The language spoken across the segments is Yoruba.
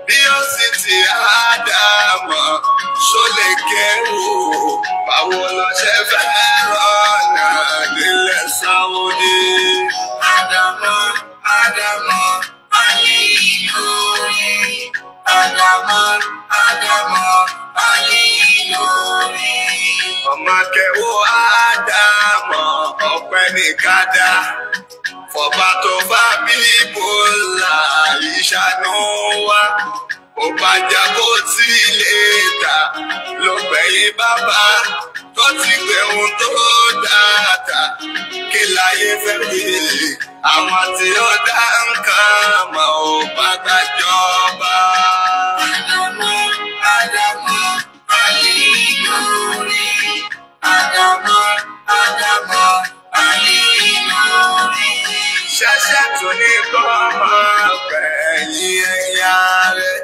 Bí ó sì ti Ádámọ̀ ṣó lè kẹ́rù, báwo lọ ṣe fẹ́ rọ̀nà nílẹ̀ Sáwọ́dí? Ádámọ̀, Ádámọ̀, Ali Ìlọrí. Ádámọ̀, Ádámọ̀, Ali Ìlọrí. Ọmọ kẹwò Ádámọ̀ ọpẹ́ ní kádà. Fọba tó bá bíbélà ìṣàánú wa. Ó bá jábó tí lè tà ló gbẹ̀yìn bàbá tó ti gbẹ̀hùn tó dáadáa. Kí láyé fẹ́ wí? Àwọn tí ó dá nǹkan mọ̀ ò bá gbàjọba. Ádámọ̀, Ádámọ̀, Ali Ìlọrí. Ádámọ̀, Ádámọ̀, Ali Ìlọrí. Ṣẹ̀ṣẹ̀ tún ní kọ́ máa gbẹ̀yìn ẹ̀yà rẹ̀.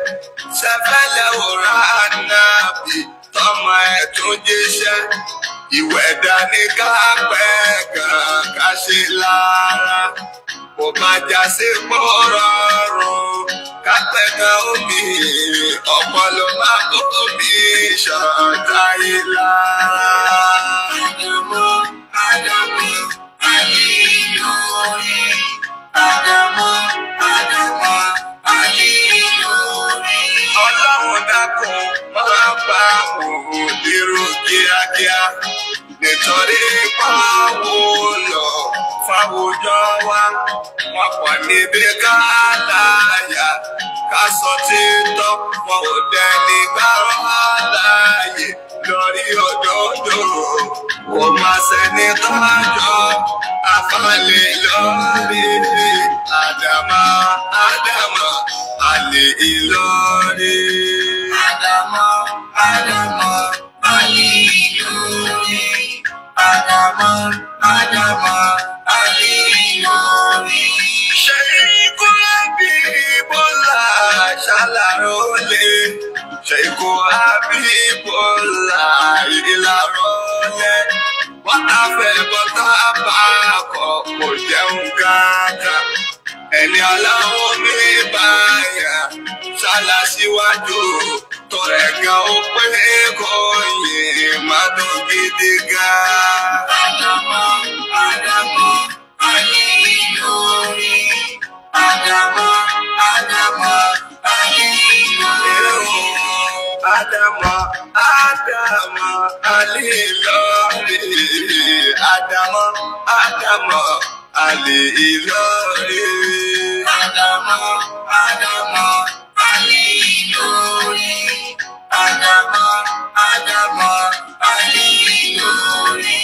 Ṣẹ̀fẹ̀lẹ̀ òrà nàbì tọmọ ẹ̀ tún jíṣẹ́. Ìwẹ̀ dání ká pẹ́ gan ká ṣe lára. Kò bá já sí pọ́rọ̀rùn ká pẹ́ gan omi. Ọ̀pọ̀ ló máa bómi ṣọ̀tá ìlara. Ádámọ̀, Ádámọ̀, Ali Ìlọrí. Ádámọ̀, Ádámọ̀, Ali Ìlọrí. Ọlọ́run dákun máa bá òun dírú kíákíá nítorí pàwọ́ lọ fáwùjọ wa wọn pọ̀ níbi ká láyà ká sọ títọ́ wọn ò dẹni gbárọ́ láàyè lórí òdodo kò má sẹ́ni tọ́jọ́ àfàlẹ́ lórí Ádámọ̀ Ádámọ̀ àlè Ìlọrí. Ádámọ̀, Ádámọ̀, Ali Ìlọrí. Ádámọ̀, Ádámọ̀, Ali Ìlọrí. Ṣèkú Àbíbọ́lá ṣàlàrólé. Ṣèkú Àbíbọ́lá ìlàrólé. Bọ́tà fẹ́ bọ́tà bá kọ̀ kò jẹun kankan. Ẹni ọlọ́run mi báyà ṣàlàṣíwájú. Tọrẹ gan ó pé kò yé má tó gidi gan. Ádámọ̀, Ádámọ̀, Ali Ìlọrí. Ádámọ̀, Ádámọ̀, Ali Ìlọrí. Ádámọ̀, Ádámọ̀, Ali Ìlọrí. Ádámọ̀, Ádámọ̀, Ali Ìlọrí. Ádámọ̀, Ádámọ̀, Ali Ìlọrí. Ádámọ̀, Ádámọ̀, Ali Ìlọrí.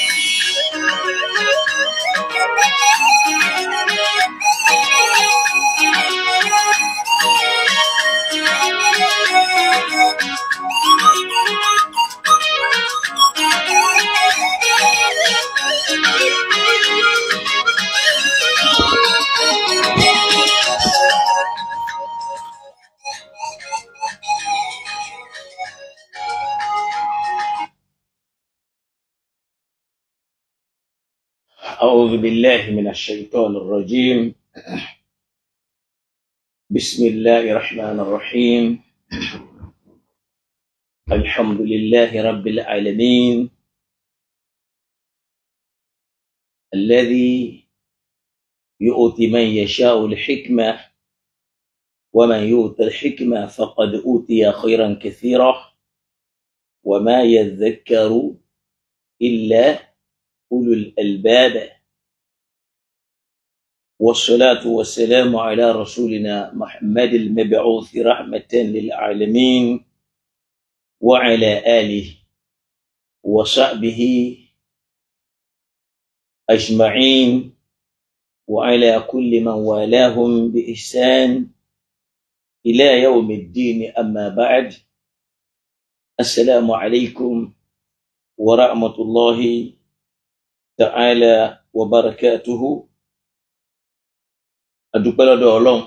أعوذ بالله من الشيطان الرجيم. بسم الله الرحمن الرحيم. الحمد لله رب العالمين الذي يؤتي من يشاء الحكمة ومن يؤت الحكمة فقد أوتي خيرا كثيرا وما يذكر إلا أولو الألباب. والصلاة والسلام على رسولنا محمد المبعوث رحمة للعالمين وعلى آله وصحبه أجمعين وعلى كل من والاهم بإحسان إلى يوم الدين. أما بعد، السلام عليكم ورحمة الله ta'ala wa barakatuhu. Adúpẹ́ lọ́dọ̀ Ọlọ́run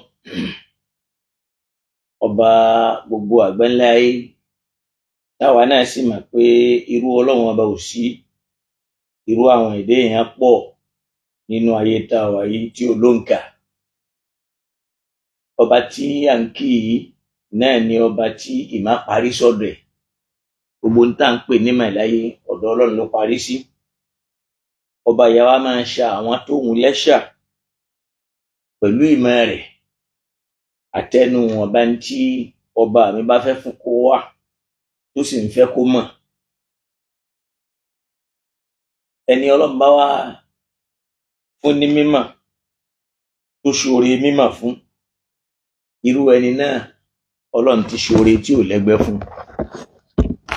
ọba gbogbo àgbáńlá ayé, táwa náà sì mọ̀ pé irú Ọlọ́run ọba ò sí, irú àwọn èdè èèyàn pọ̀ nínú ayé tá a wà yìí tí ò lóǹkà. Ọba tí à ń kí yìí Náà ni ọba tí ìmá parí sọ́dọ̀ ẹ̀. Gbogbo ń tà ń pè ní màláyé, ọ̀dọ̀ Ọlọ́run ló parí sí. Ọba ìyá wa máa ń ṣa àwọn tóun lẹ́ṣà pẹ̀lú ìmọ̀ rẹ̀ àtẹnu ọba tí ọba mi bá fẹ́ fún kó wà tó sì ń fẹ́ kó mọ̀. Ẹni Ọlọ́run bá wá fún ní mímọ̀ tó ṣoore mímọ̀ fún irú ẹni náà, Ọlọ́run ti ṣoore tí ò lẹ́gbẹ́ fún.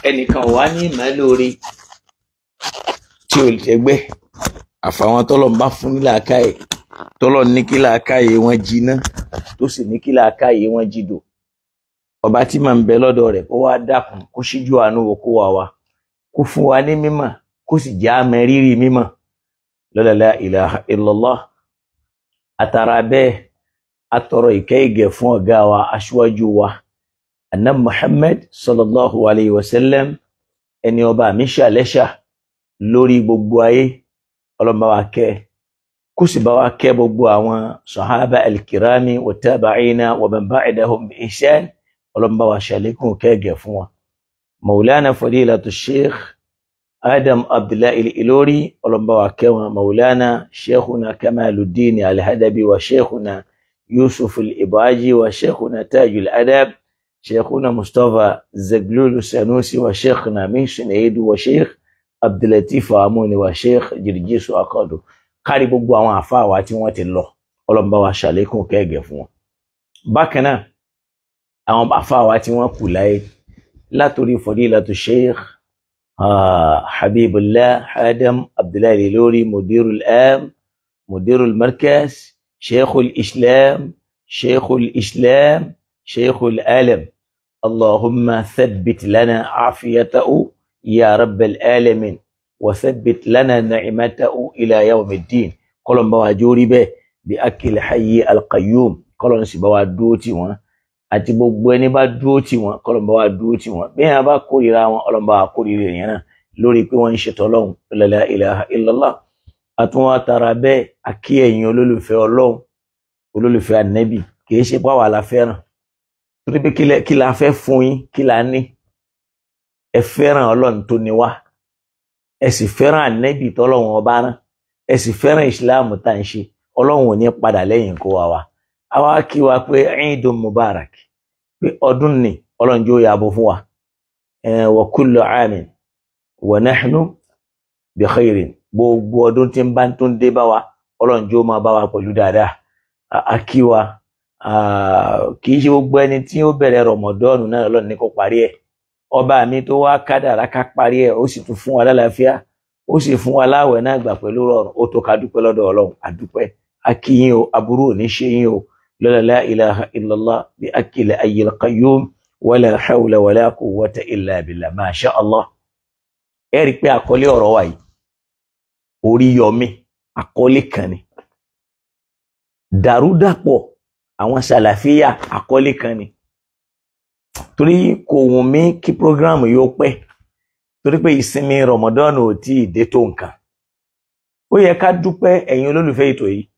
Ẹnìkan wà ní ìmọ̀ lóore tí ò lẹ́gbẹ́ àfàwọn tọ́lọ́run bá fún ní làákàyè, tọ́lọ́run ní kí làákàyè wọn jiná tó sì ní kí làákàyè wọn jìdò. Ọba tí màá ń bẹ lọ́dọ̀ rẹ̀ kó wá dákun, kó ṣíjú àánú wo kó wá wa, kó fún wa ní mímọ̀, kó sì jẹ́ àmọ́ rírì mímọ̀. La ilaha illallah. Àtàrà bẹ́ẹ̀ atọrọ ìkẹ́ ìgẹ̀ fún ọ̀gá wa, aṣíwájú wa, Annabi Muhammad sallallahu alayhi wa sallam, ẹni ọba mi ṣàlẹ́ṣà lórí gbogbo ayé. Ọlọ́run bá wa kẹ́, kó sì bá wa kẹ́ gbogbo àwọn sahaba alkirami wa tabi'ina wa man ba'dahum bi ihsan. Ọlọ́run bá wa ṣàlékún kẹ́gẹ̀ fún wa. Maulana Fadilatu Sheikh Adam Abdullahi Al-Ilori, Ọlọ́run bá wa kẹ́ wọn. Maulana Sheikhuna Kamaluddin Al-Hadabi wa Sheikhuna Yusuf Al-Ibaji wa Sheikhuna Tajul Adab, Sheikhuna Mustapha Zaglulu Sanusi wa Sheikhuna Mission Edu wa Sheikh Abdulatif Amuni wa Sheikh Jirjisu Akadu. Kárí gbogbo àwọn àfáà wa tí wọ́n ti lọ, Ọlọ́run bá wa ṣàlékún kẹ́gẹ̀ fún wọn. Bákan náà, àwọn àfáà wa tí wọ́n kù láyé, látòrí Fadilatu Sheikh Habibullah Adam Abdullahi Al-Ilori, Mudirul Am, Mudirul Markaz, Sheikhul Islam, Sheikhul Islam, Sheikhul Alam. Allahumma thabbit lana afiyatahu ya Rabbal Alamin, wa thabbit lana ni'matahu ila yawmiddin. Kọ́lọ́n bá wa jórí bẹ́ẹ̀ bí akil hayyi al-qayyum. Kọ́lọ́n sì bá wa dúró tì wọ́n, àti gbogbo ẹni bá dúró tì wọ́n, kọ́lọ́n bá wa dúró tì wọ́n. Bí yẹn bá kórìíra wọn, Ọlọ́run bá wa kórìíra yẹn náà lórí pé wọ́n ń ṣètò Ọlọ́run. La ilaha illallah. Àtúnwá tara bẹ́ẹ̀ akí ẹ̀yin olólùfẹ́ Ọlọ́run, olólùfẹ́ Ànábì. Kìí ṣe pàwọ́ la fẹ́ràn, torí pé kí la fẹ́ fún yín, kí la ní? Ẹ fẹ́ràn Ọlọ́run tó ní wá, ẹ sì fẹ́ràn Ànábì tọ́lọ́run ọba rán, ẹ sì fẹ́ràn ìsìláàmù tá à ń ṣe. Ọlọ́run ò ní padà lẹ́yìn kó wa wa. Àwa kí wa pé Eidun Mubarak, pé ọdún ni Ọlọ́run jẹ́ ó yàbọ̀ fún wa. Wa kullu amin wa nahnu bi khairin. Gbogbo ọdún tí ń bá tó ń dé bá wa, Ọlọ́run jẹ́ ó máa bá wa pẹ̀lú dáadáa. A kí wa. Kì í ṣe gbogbo ẹni tí ó bẹ̀rẹ̀ Rọmọdọ́ọ̀nù náà Ọlọ́run ní kó parí ẹ̀. Ọba mi tó wá kádàrá ká parí ẹ̀, ó sì tún fún wa lálàáfíà, ó sì fún wa láwẹ̀ náà gbà pẹ̀lú rọrùn. Ó tó ká dúpẹ́ lọ́dọ̀ Ọlọ́run. Àdúpẹ́, akíyín o, aburú ò ní ṣe yín o. La ilaha illallah bí akil ayyil qayyum, wala hawla wala quwwata illa billah. Masha Allah. Ẹ rí i pé àkọlé ọ̀rọ̀ wa yìí, Oríyọmí, àkọlé kan ni. Dàrúdàpọ̀ àwọn sàlàfíà, àkọlé kan ni. Torí kò wù mí kí prógráàmù yóò pẹ́, torí pé ìsinmi Ramadan ò tí ì dé tó nǹkan. Ó yẹ ká dúpẹ́, ẹ̀yin olólùfẹ́ ètò yìí,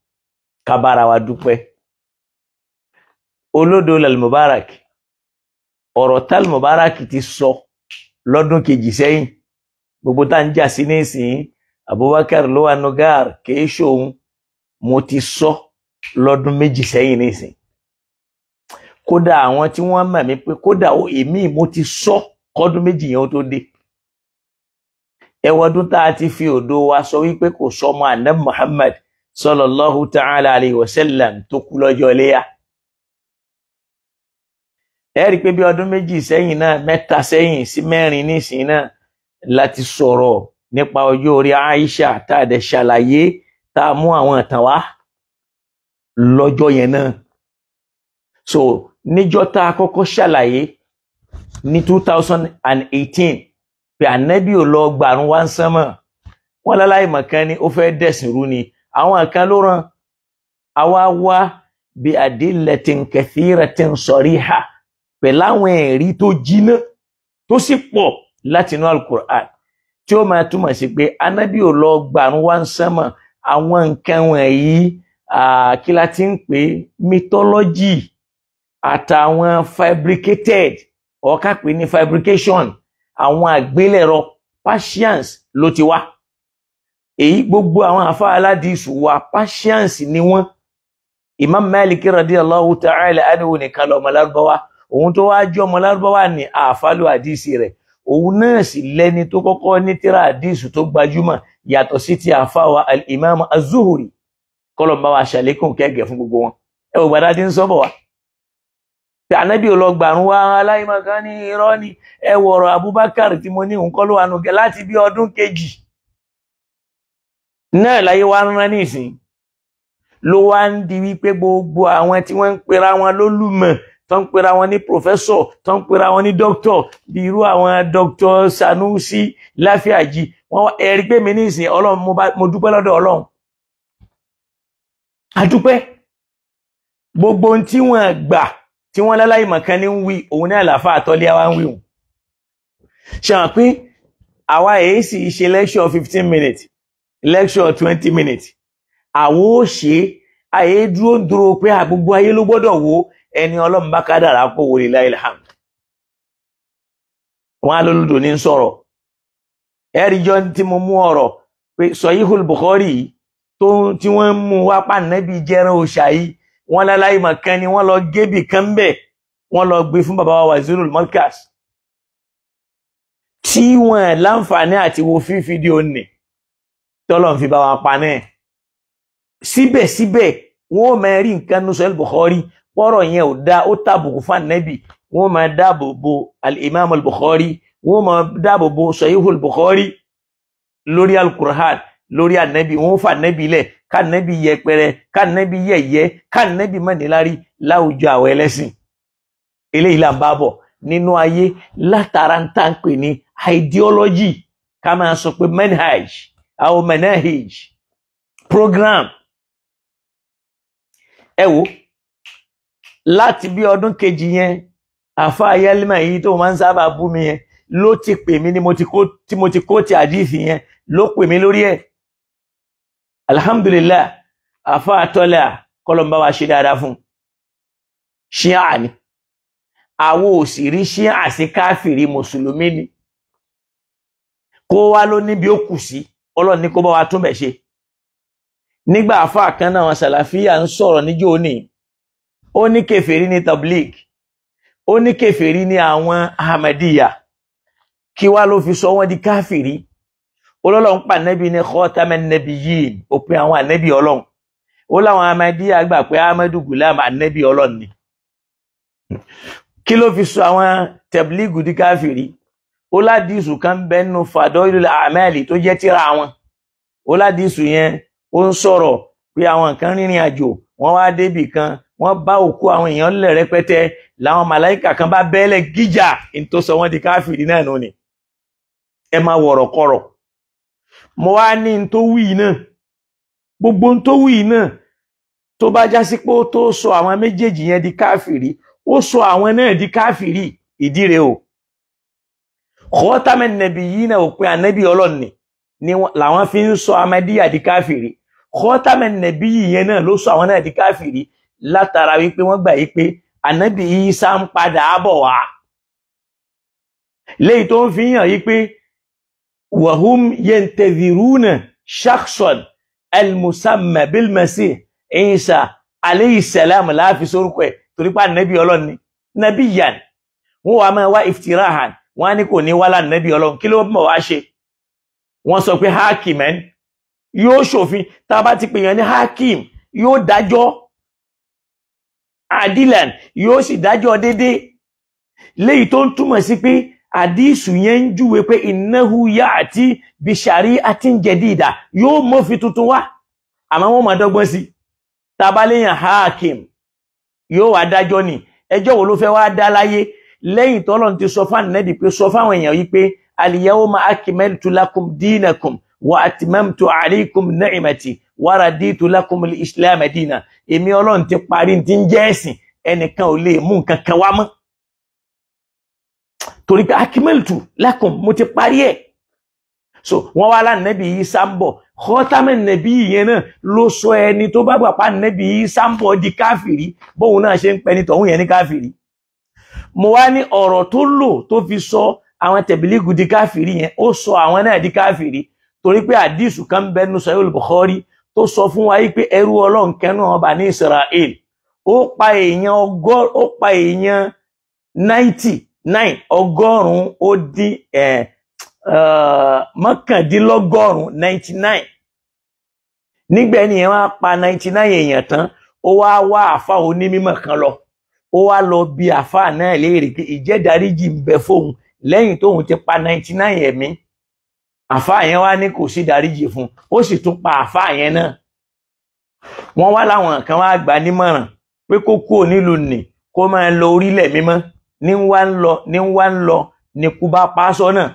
ká bára wa dúpẹ́. Olódo Al-Mubarak, ọ̀rọ̀ tá Al-Mubarak ti sọ lọ́dún kejì sẹ́yìn, gbogbo tá ń jà sí nísìnyí, Abubakar ló wà nugar kìí ṣòun, mo ti sọ lọ́dún méjì sẹ́yìn nísìnyí. Kódà àwọn tí wọ́n mọ̀ mí pé kódà èmi mo ti sọ kọ́dún méjì yẹn ó tó dé. Ẹwọ́dún tá a ti fi òdo wa sọ wípé kò sọmọ Ànábì Muhammad sallallahu ta'ala alayhi wa sallam tó kú lọ́jọ́ iléyà. Ẹ rí i pé bí ọdún méjì sẹ́yìn náà, mẹ́ta sẹ́yìn sí mẹ́rin nísìnyí náà láti sọ̀rọ̀ nípa ọjọ́ orí Aisha, tá a dẹ̀ ṣàlàyé, tá a mú àwọn ìtàn wá lọ́jọ́ yẹn náà. So níjọ́ tá a kọ́kọ́ ṣàlàyé ní 2018 pé Ànábì ò lọ gbàrún wá ń sánmọ̀, wọn láláì mọ̀kan ni ó fẹ́ dẹ̀sìn rú ni, àwọn kan ló ràn àwa wá bí adillatin kathiratin sariha, pẹ̀lú àwọn ẹ̀rí tó jiná tó sì pọ̀ látinú Al-Qur'an, tí ó máa túmọ̀ sí pé Ànábì ò lọ gbàrún wá ń sánmọ̀. Àwọn nǹkan wọ̀nyí kí la ti ń pè mythology àtàwọn fabricated, ọ̀ká pè ní fabrication, àwọn àgbélẹ̀rọ Persians ló ti wá. Èyí gbogbo àwọn àfa aládìsù wa Persians ni wọ́n. Imam Malik radiyallahu ta'ala anhu nìkan lọ́mọ Lárúbáwá, òun tó wáá jẹ́ ọmọ Lárúbáwá ní àfálù àdìsí rẹ̀, òun náà sì lẹ́ni tó kọ́kọ́ ní tíra àdìsù tó gbajúmọ̀ yàtọ̀ sí ti àfáwà al-Imam az-Zuhri, kọ́lọ̀ bá wa ṣàlékún kẹ́gẹ̀ fún gbogbo wọn. Ẹ ò gbàdá tí ń sọ́bọ̀ wá tí ànábì ọlọgbàrún wa aláìmọ̀kan ní irọ́ ni. Ẹ wọ̀rọ̀ Abubakar tí mo ní òun kọ́ ló wà nù kẹ́ láti bí ọdún kejì náà láyé wa rán nísìn, ló wá ń di wípé gbogbo àwọn tí wọ́n ń pera wọn lólùmọ̀, tó ń pera wọn ní pòfẹ́sọ̀, tó ń pera wọn ní dókítọ̀, bí irú àwọn dókítọ̀ Sanusi Láfíàjì, wọ́n ẹ̀rí pé mi nísìn Ọlọ́run, mo dúpẹ́ lọ́dọ̀ Ọlọ́run, àdúpẹ́. Gbogbo ohun tí wọ́n gbà tí wọ́n láláìmọ̀kan ní ń wí, òun ní àlàáfà àtọ́lé àwa ń wí òun. Ṣe hàn pé àwa èyí sì ṣe lecture 15 minutes, lecture 20 minutes, àwọn ò ṣe àyè dúró ń dúró pé gbogbo ayé ló gbọ́dọ̀ wo ẹni Ọlọ́run bá kádàrá kó wọlé láìlham. Wọn á lólùdò ní sọ̀rọ̀. Ẹ̀rí jọ tí mo mú ọ̀rọ̀ pé Sahihul Bukhari yìí tó tí wọ́n ń mú wá pàǹnẹ́bí jẹ́rán òòṣà yìí, wọ́n láláìmọ̀ kan ni wọ́n lọ gébì kan bẹ̀, wọ́n lọ gbé fún bàbá wa Wazirul Markaz, tí wọ́n láǹfààní àti wo fífídíò nì tọ́lọ̀ ń fi bá wa pa náà. Síbẹ̀síbẹ̀ wọ́n máa rí nǹkan ní Sahih Bukhari pọ́rọ̀ yẹn ò dá, ó tàbùkù fún ànẹ́bì, wọ́n máa dáàbò bo al-Imam al-Bukhari, wọ́n máa dáàbò bo Sahihul Bukhari lórí al-Qur'an, lórí ànẹ́bì, wọ́n fà ànẹ́bì lẹ̀, kánẹ́bì yẹpẹrẹ, kánẹ́bì yẹ̀yẹ́, kánẹ́bì mọ́nilárí láwùjọ àwọn ẹlẹ́sìn. Eléyìí là ń bá bọ̀ nínú ayé látara ń tà ń pè ní ideology, ká máa sọ pé manhaj àwọn manahij program. Ẹ wo láti bí ọdún kejì yẹn, àfa ayélujá yìí tó máa ń sábà bú mi yẹn ló ti pè mí ní tí mo ti kó ti àdìsí yẹn ló pè mí lórí ẹ̀. Alhamdulillah, àfa àtọ́lẹ̀ kọlọ̀mbá wa ṣe dáadáa fún ṣíà ni, àwọn ò sì rí ṣíà sí káfìrí, mùsùlùmí ni. Kó wá ló níbi ó kù sí, Ọlọ́run ní kó bá wa tún bẹ̀ ṣe. Nígbà àfa kan náà sàlàfíà ń sọ̀rọ̀ níjó ní, ó ní kèfèrí ní tabligh, ó ní kèfèrí ní àwọn ahmadiyya, kí wá ló fi sọ wọ́n di káfìrí? Ọlọ́run pa nẹ́bí ní khataman nabiyyin, òpin àwọn ànẹ́bí Ọlọ́run. Ó láwọn ahmadiyya gbà pé Ahmadu Gulam ànẹ́bí Ọlọ́run ni. Kí ló fi sọ àwọn tabligh di káfìrí? Ó ládìsù kan bẹ́nu Fadailul A'mali tó jẹ́ tíra wọn. Ó ládìsù yẹn ó ń sọ̀rọ̀ pé àwọn kan rìnrìn àjò, wọ́n wá débì kan, wọ́n bá òkú àwọn èèyàn lẹ̀ rẹpẹtẹ, làwọn màláìkà kan bá bẹ́ẹ̀lẹ̀ gíjà, ní tó sọ wọ́n di káfìrí náà nù ni. Ẹ máa wọ̀rọ̀ kọ̀rọ̀. Mo wá ní n tó wí náà, gbogbo n tó wí náà tó bá já sí pé ó tó sọ àwọn méjèèjì yẹn di káfìrí, ó sọ àwọn náà di káfìrí. Ìdí rẹ̀ o, khataman nabiyyin náà òpin ànábì Ọlọ́run ni làwọn fi ń sọ Ahmadiyya di káfìrí. Khataman nabiyyin yẹn náà ló sọ àwọn náà di káfìrí, látara wípé wọ́n gbà yí pé ànábì Ìsá ń padà bọ̀ wá, léyìí tó ń fi hàn yí pé wahum yantadhiruna shakhsan al-musamma bil-masih Isa alayhi salam láàfin sórúkọ ẹ̀, torí pé ànábì Ọlọ́run ni nabiyyan. Wọ́n wàá máa wá iftirahan, wọ́n á ní kò ní wá lánàbí Ọlọ́run, kí ló mọ̀ wá ṣe? Wọ́n sọ pé hakimen yóò ṣòfin, tá a bá ti pè yàn ní hakim yóò dájọ́, adilan yóò sì dájọ́ dédé. Léyìí tó ń túmọ̀ sí pé àdísù yẹn ń júwe pé innahu ya'ti bi shari'atin jadida, yóò mọ́fin tuntun wá, àmọ́ wọ́n máa dọ́gbọ́n sí. Tá a bá léyàn hakim yóò wá dájọ́ ni, ẹjọ́ wo ló fẹ́ wá dá láyé lẹ́yìn tọ́lọ́run ti sọ fún ànábì pé sọ fáwọn èèyàn yìí pé al-yawma akmaltu lakum dinakum wa atmamtu alaykum ni'mati wa raditu lakum al-islam dina. Èmi Ọlọ́run ti parí ti ń jẹ́ ẹ̀sìn, ẹnìkan ò lè mú nǹkan kan wá mọ́, torí pé akmaltu lakum, mo ti parí ẹ̀. So wọ́n wá lánàbì Ìsá ń bọ̀, kọ́tàmì nàbí yẹn náà ló sọ ẹni tó bá gbà pa nàbì Ìsá ń bọ̀ di káfìrí, bóun náà ṣe ń pẹ́ ní tọ̀hún yẹn ní káfìrí. Mo wá ní ọ̀rọ̀ tó lò tó fi sọ àwọn tẹ̀bílígù di káfìrí yẹn, ó sọ àwọn náà di káfìrí, torí pé àdìsù kan bẹnu Sahih Bukhari tó sọ fún wa yìí pé ẹrú Ọlọ́run kẹnu ọba ní Israel ó pa èèyàn 99 ọgọ́rùn-ún ó dín 99 99. Nígbà ẹni yẹn wá pa 99 èèyàn tán, ó wá wá àfa onímọ̀ kan lọ, ó wá lọ bi àfa náà léèrè pé ìjẹ́ dáríjì ń bẹ fóun lẹ́yìn tóun ti pa 99 ẹ̀mí. Àfa yẹn wá ní kò sí dáríjì fún, ó sì tún pa àfa yẹn náà. Wọ́n wá láwọn kan wá gbà nímọ̀ràn pé kó kúrò nílùú nì kó máa lọ orílẹ̀ mímọ́. Ní wá ń lọ ní wá ń lọ ní kú bá pa á sọ́nà.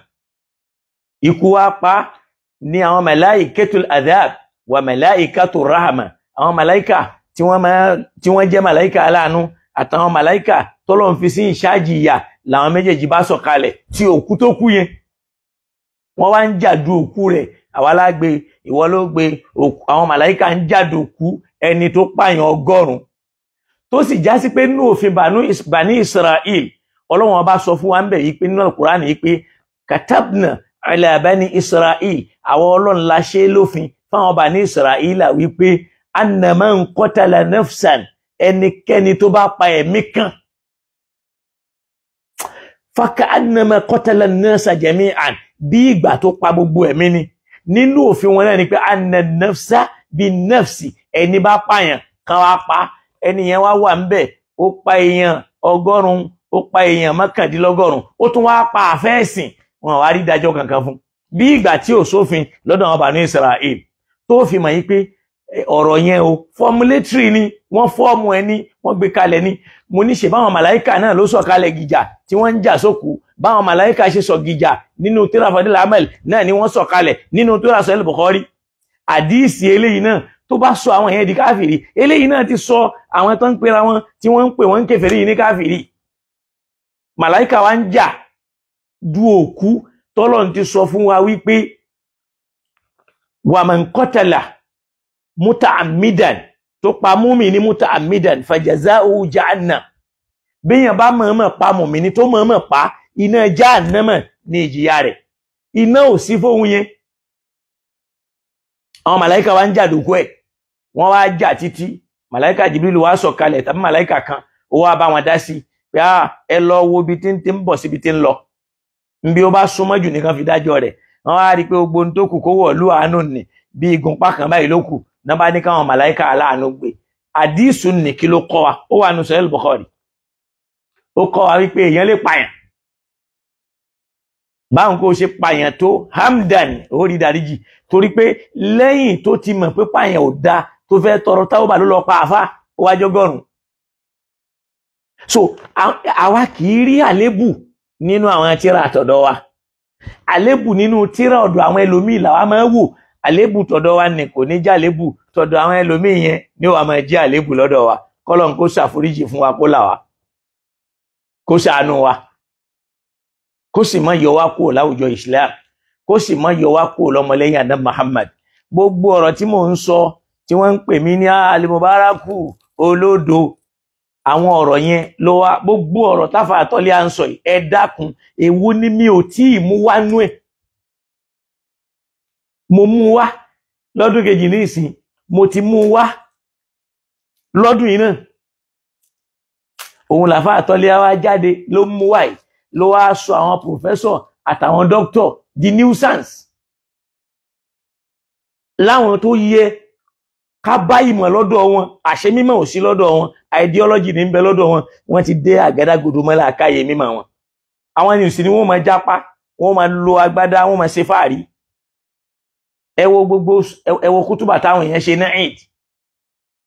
Ikú wá pa ní àwọn màláíkàtul adhab wà màláíkàtur rahma, àwọn màláíkà tí wọ́n jẹ́ màláíkà aláàánú àtàwọn màláíkà tọ́lọ́run fi sí ìṣáàjì ìyà làwọn méjèèjì bá sọ̀kalẹ̀ tí òkú tó kú yẹn. Wọ́n wá ń jàdú òkú rẹ̀, àwa la gbé, ìwọ ló gbé, àwọn màláíkà ń jàdú òkú ẹni tó pààyàn 100. Tó sì já sí pé nínú òfin Bani Israel, Ọlọ́run ọba sọ fún wa ń bẹ̀ yìí pé nínú Al-Qur'an yìí pé katabna ala Bani Israel, àwọn Ọlọ́run la ṣe lófin fáwọn Bani Israel wípé anna man qatala nafsan, ẹnikẹ́ni tó bá pa ẹ̀mí kan, faka annama qatala an-nasa jami'an, bí ìgbà tó pa gbogbo ẹ̀mí ni. Nínú òfin wọn náà ni pé anna nafsa bí nafsi, ẹni bá pààyàn kan wá pa, ẹni yẹn wá wà ńbẹ̀, ó pa èèyàn 100, ó pa èèyàn 99, ó tún wá pa àfẹ́ẹ̀sìn, wọn wá rí ìdájọ́ kankan fún, bí ìgbà tí ò sófin lọ́dọ̀ àwọn Bani Israel. Tó fi mọ̀ yí pé ọ̀rọ̀ yẹn o formulatory ni, wọ́n fọ́ọ̀mù ẹni, wọ́n gbé kalẹ̀ ni. Mo ní ṣe báwọn màláìkà náà ló sọ̀kalẹ̀ gìjà tí wọ́n ń jà sókù, báwọn màláìkà ṣe sọ gìjà nínú tírà Fadil Amal náà ni wọ́n sọ̀kalẹ̀ nínú tírà Sahih Bukhari. Àdíìsì eléyìí náà tó bá sọ àwọn yẹn di káfìrí, eléyìí náà ti sọ àwọn tó ń pera wọn tí wọ́n ń pè wọ́n ń kèfèrí yìí ní káfìrí. Màláìkà wa ń jà du òkú tọ́lọ́run ti sọ fún wa wípé wa man qatala muta'ammidan, tó pa múmi ní muta'ammidan fajaza'uhu jahannam, béèyàn bá mọ̀ọ́mọ̀ pa mùmíní tó mọ̀ọ́mọ̀ pa, iná jahannama ní ìjìyà rẹ̀, iná ò sí fóun yẹn. Àwọn màláìka wa ń jà dòkú ẹ̀, wọ́n wá jà títí màláìka Jibril wá sọ̀kalẹ̀ tàbí màláìka kan ó wá bá wọn dá sí pé ẹ lọ wo ibi tí ń ti ń bọ̀ síbi tí ń lọ, nbí ó bá súnmọ́ jù nìkan fi dájọ́ rẹ̀. Wọ́n wá rí i pé gbogbo ohun tó kù kó wọ̀ lú àánú nì bí igun pákan báyìí ló kù náà bá ní káwọn màláìka aláàánú gbé. Àdísù ní kí ló kọ́ wa? Ó wà nù Sahih Bukhari, ó kọ́ wa wípé èèyàn lè pààyàn, báwọn kò ṣe pààyàn tó hamdan ó rí dáríjì, torí pé lẹ́yìn tó ti mọ̀ pé pààyàn ò dáa tó fẹ́ tọrọ táwọ́bà ló lọ pa àfá, ó wá jọ́gọ́rùn. So àwa kì í rí àlébù nínú àwọn tírà àtọ̀dọ̀ wa, àlébù nínú tírà ọ̀dọ̀ àwọn ẹlòmíì làwa máa ń wò. Àlébù tọ̀dọ̀ wa ní kò ní jẹ́ àlébù, tọ̀dọ̀ àwọn ẹlòmíì yẹn ní wàá máa jẹ́ àlébù lọ́dọ̀ wa. Kọ́lọ́n kó ṣàforíjì fún wa, kó là wá, kó ṣàánú wa, kó sì má yọ wá kúrò láwùjọ Islam, kó sì má yọ wá kúrò lọ́mọlẹ́yìn Ànábì Muhammad. Gbogbo ọ̀rọ̀ tí mò ń sọ tí wọ́n ń pè mí ní Al-Mubaraku olódo, àwọn ọ̀rọ̀ yẹn ló wá. Gbogbo ọ̀rọ̀ táfà àtọ́lé à ń sọ yìí, ẹ dákun, èwo ni mi ò tí ì mú wá nú ẹ̀? Mo mú wá lọ́dún kejì ní ìsìn, mo ti mú wá lọ́dún yìí náà. Òun làfà àtọ́lé wá jáde ló mú wá yìí, ló wá sọ àwọn pòfẹ́sọ̀ àtàwọn dókítọ̀ di nuisance, láwọn tó yẹ ká bá ìmọ̀ lọ́dọ̀ wọn, àṣẹ mímọ̀ ò sí lọ́dọ̀ wọn, ideology ní ń bẹ lọ́dọ̀ wọn, wọ́n ti dé àgádágodo mọ́lá àkáyé mímọ̀ wọn. Àwọn ènìyàn sì ni wọ́n máa jápá, wọ́n máa lo agbádá, wọ́n máa ṣe fáàrí. Ẹ wo gbogbo, ẹ wo kútùbà táwọn èèyàn ṣe ní Eid,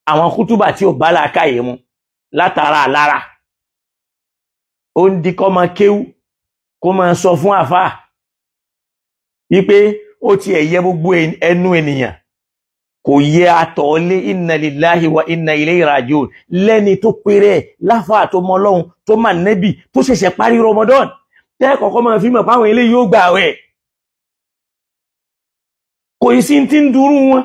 àwọn kútùbà tí ò bá làákàyè mu látara àlára. Ó ń di kọ́ máa kéwú kó máa sọ fún àfáà wípé ó ti ẹ̀yẹ gbogbo ẹnu ènìyàn kò yẹ àtọ̀ọ́lé, inna lillahi wa inna ilayhi raji'un, lẹ́ni tó péré láfáà tó mọ Ọlọ́run tó mà nẹ́bì tó ṣẹ̀ṣẹ̀ parí Ramadan, tẹ́ kọ̀ọ̀kan máa fi mọ̀ páwọn eléyìí yóò gbà wẹ̀. Kò sí ti ń dúró wọn.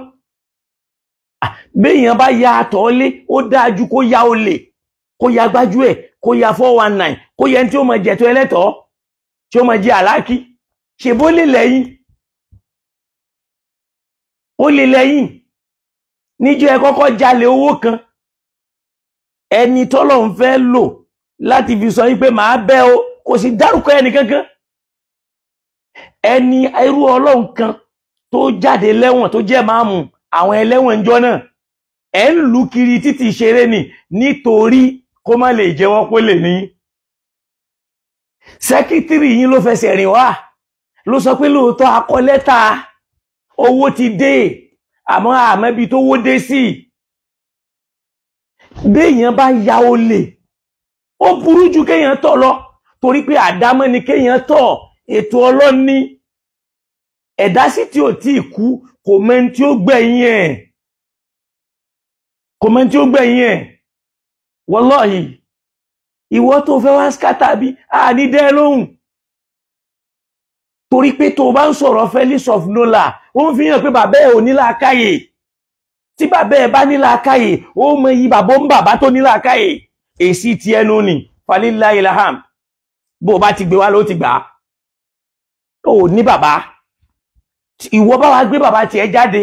Béèyàn bá ya àtọ̀ọ́lé, ó dáa ju kó ya olè, kó ya gbájúẹ̀, kó ya 419, kó yẹ tí ó máa jẹ̀tọ́ ẹlẹ́tọ̀ọ́, tí ó máa jẹ àlákì. Ṣe bó lè lẹ́yìn? Ó lè lẹ́yìn. Níjọ́ ẹ kọ́kọ́ jalè owó kan, ẹni tọ́lọ́run fẹ́ lò láti fi sọ wípé màá bẹ́ o, kò sì dárúkọ ẹni kankan. Ẹni irú Ọlọ́run kan tó jáde lẹ́wọ̀n tó jẹ́ máàmù àwọn ẹlẹ́wọ̀n ìjọ náà, ẹ̀ ń lù kiri títí ṣeré ni nítorí kó má lè jẹ́wọ́ pé lè ní. Sẹ́kítírì yín ló fẹsẹ̀ rìn wá, ló sọ pé lóòótọ́ akọ lẹ́tà owó ti dé, àmọ́ àmọ́bi tó wó dé sí. Béèyàn bá ya olè, ó burú ju kéèyàn tọ̀ lọ, torí pé àdámọ́ ni kéèyàn tọ̀, ètò Ọlọ́run ni. Ẹ̀dá sì tí ò tí ì kú kò mẹ́ni tí ó gbẹ̀yìn ẹ̀, kò mẹ́ni tí ó gbẹ̀yìn ẹ̀. Wallahi, ìwọ tó fẹ́ wá skátà bí a ní dẹ́ lóhùn, torí pé tó bá ń sọ̀rọ̀ Felix of Nola, ó ń fi hàn pé bàbá ẹ̀ ò ní làákàyè. Tí bàbá ẹ̀ bá ní làákàyè, ó mọ iyì bàbá ń bàbá tó ní làákàyè. Èsì ti ẹnu ni falila ilaham, bó o bá ti gbé wá ló ti gbà á. Ó ní bàbá, ìwọ bá wa gbé bàbá tiẹ̀ jáde,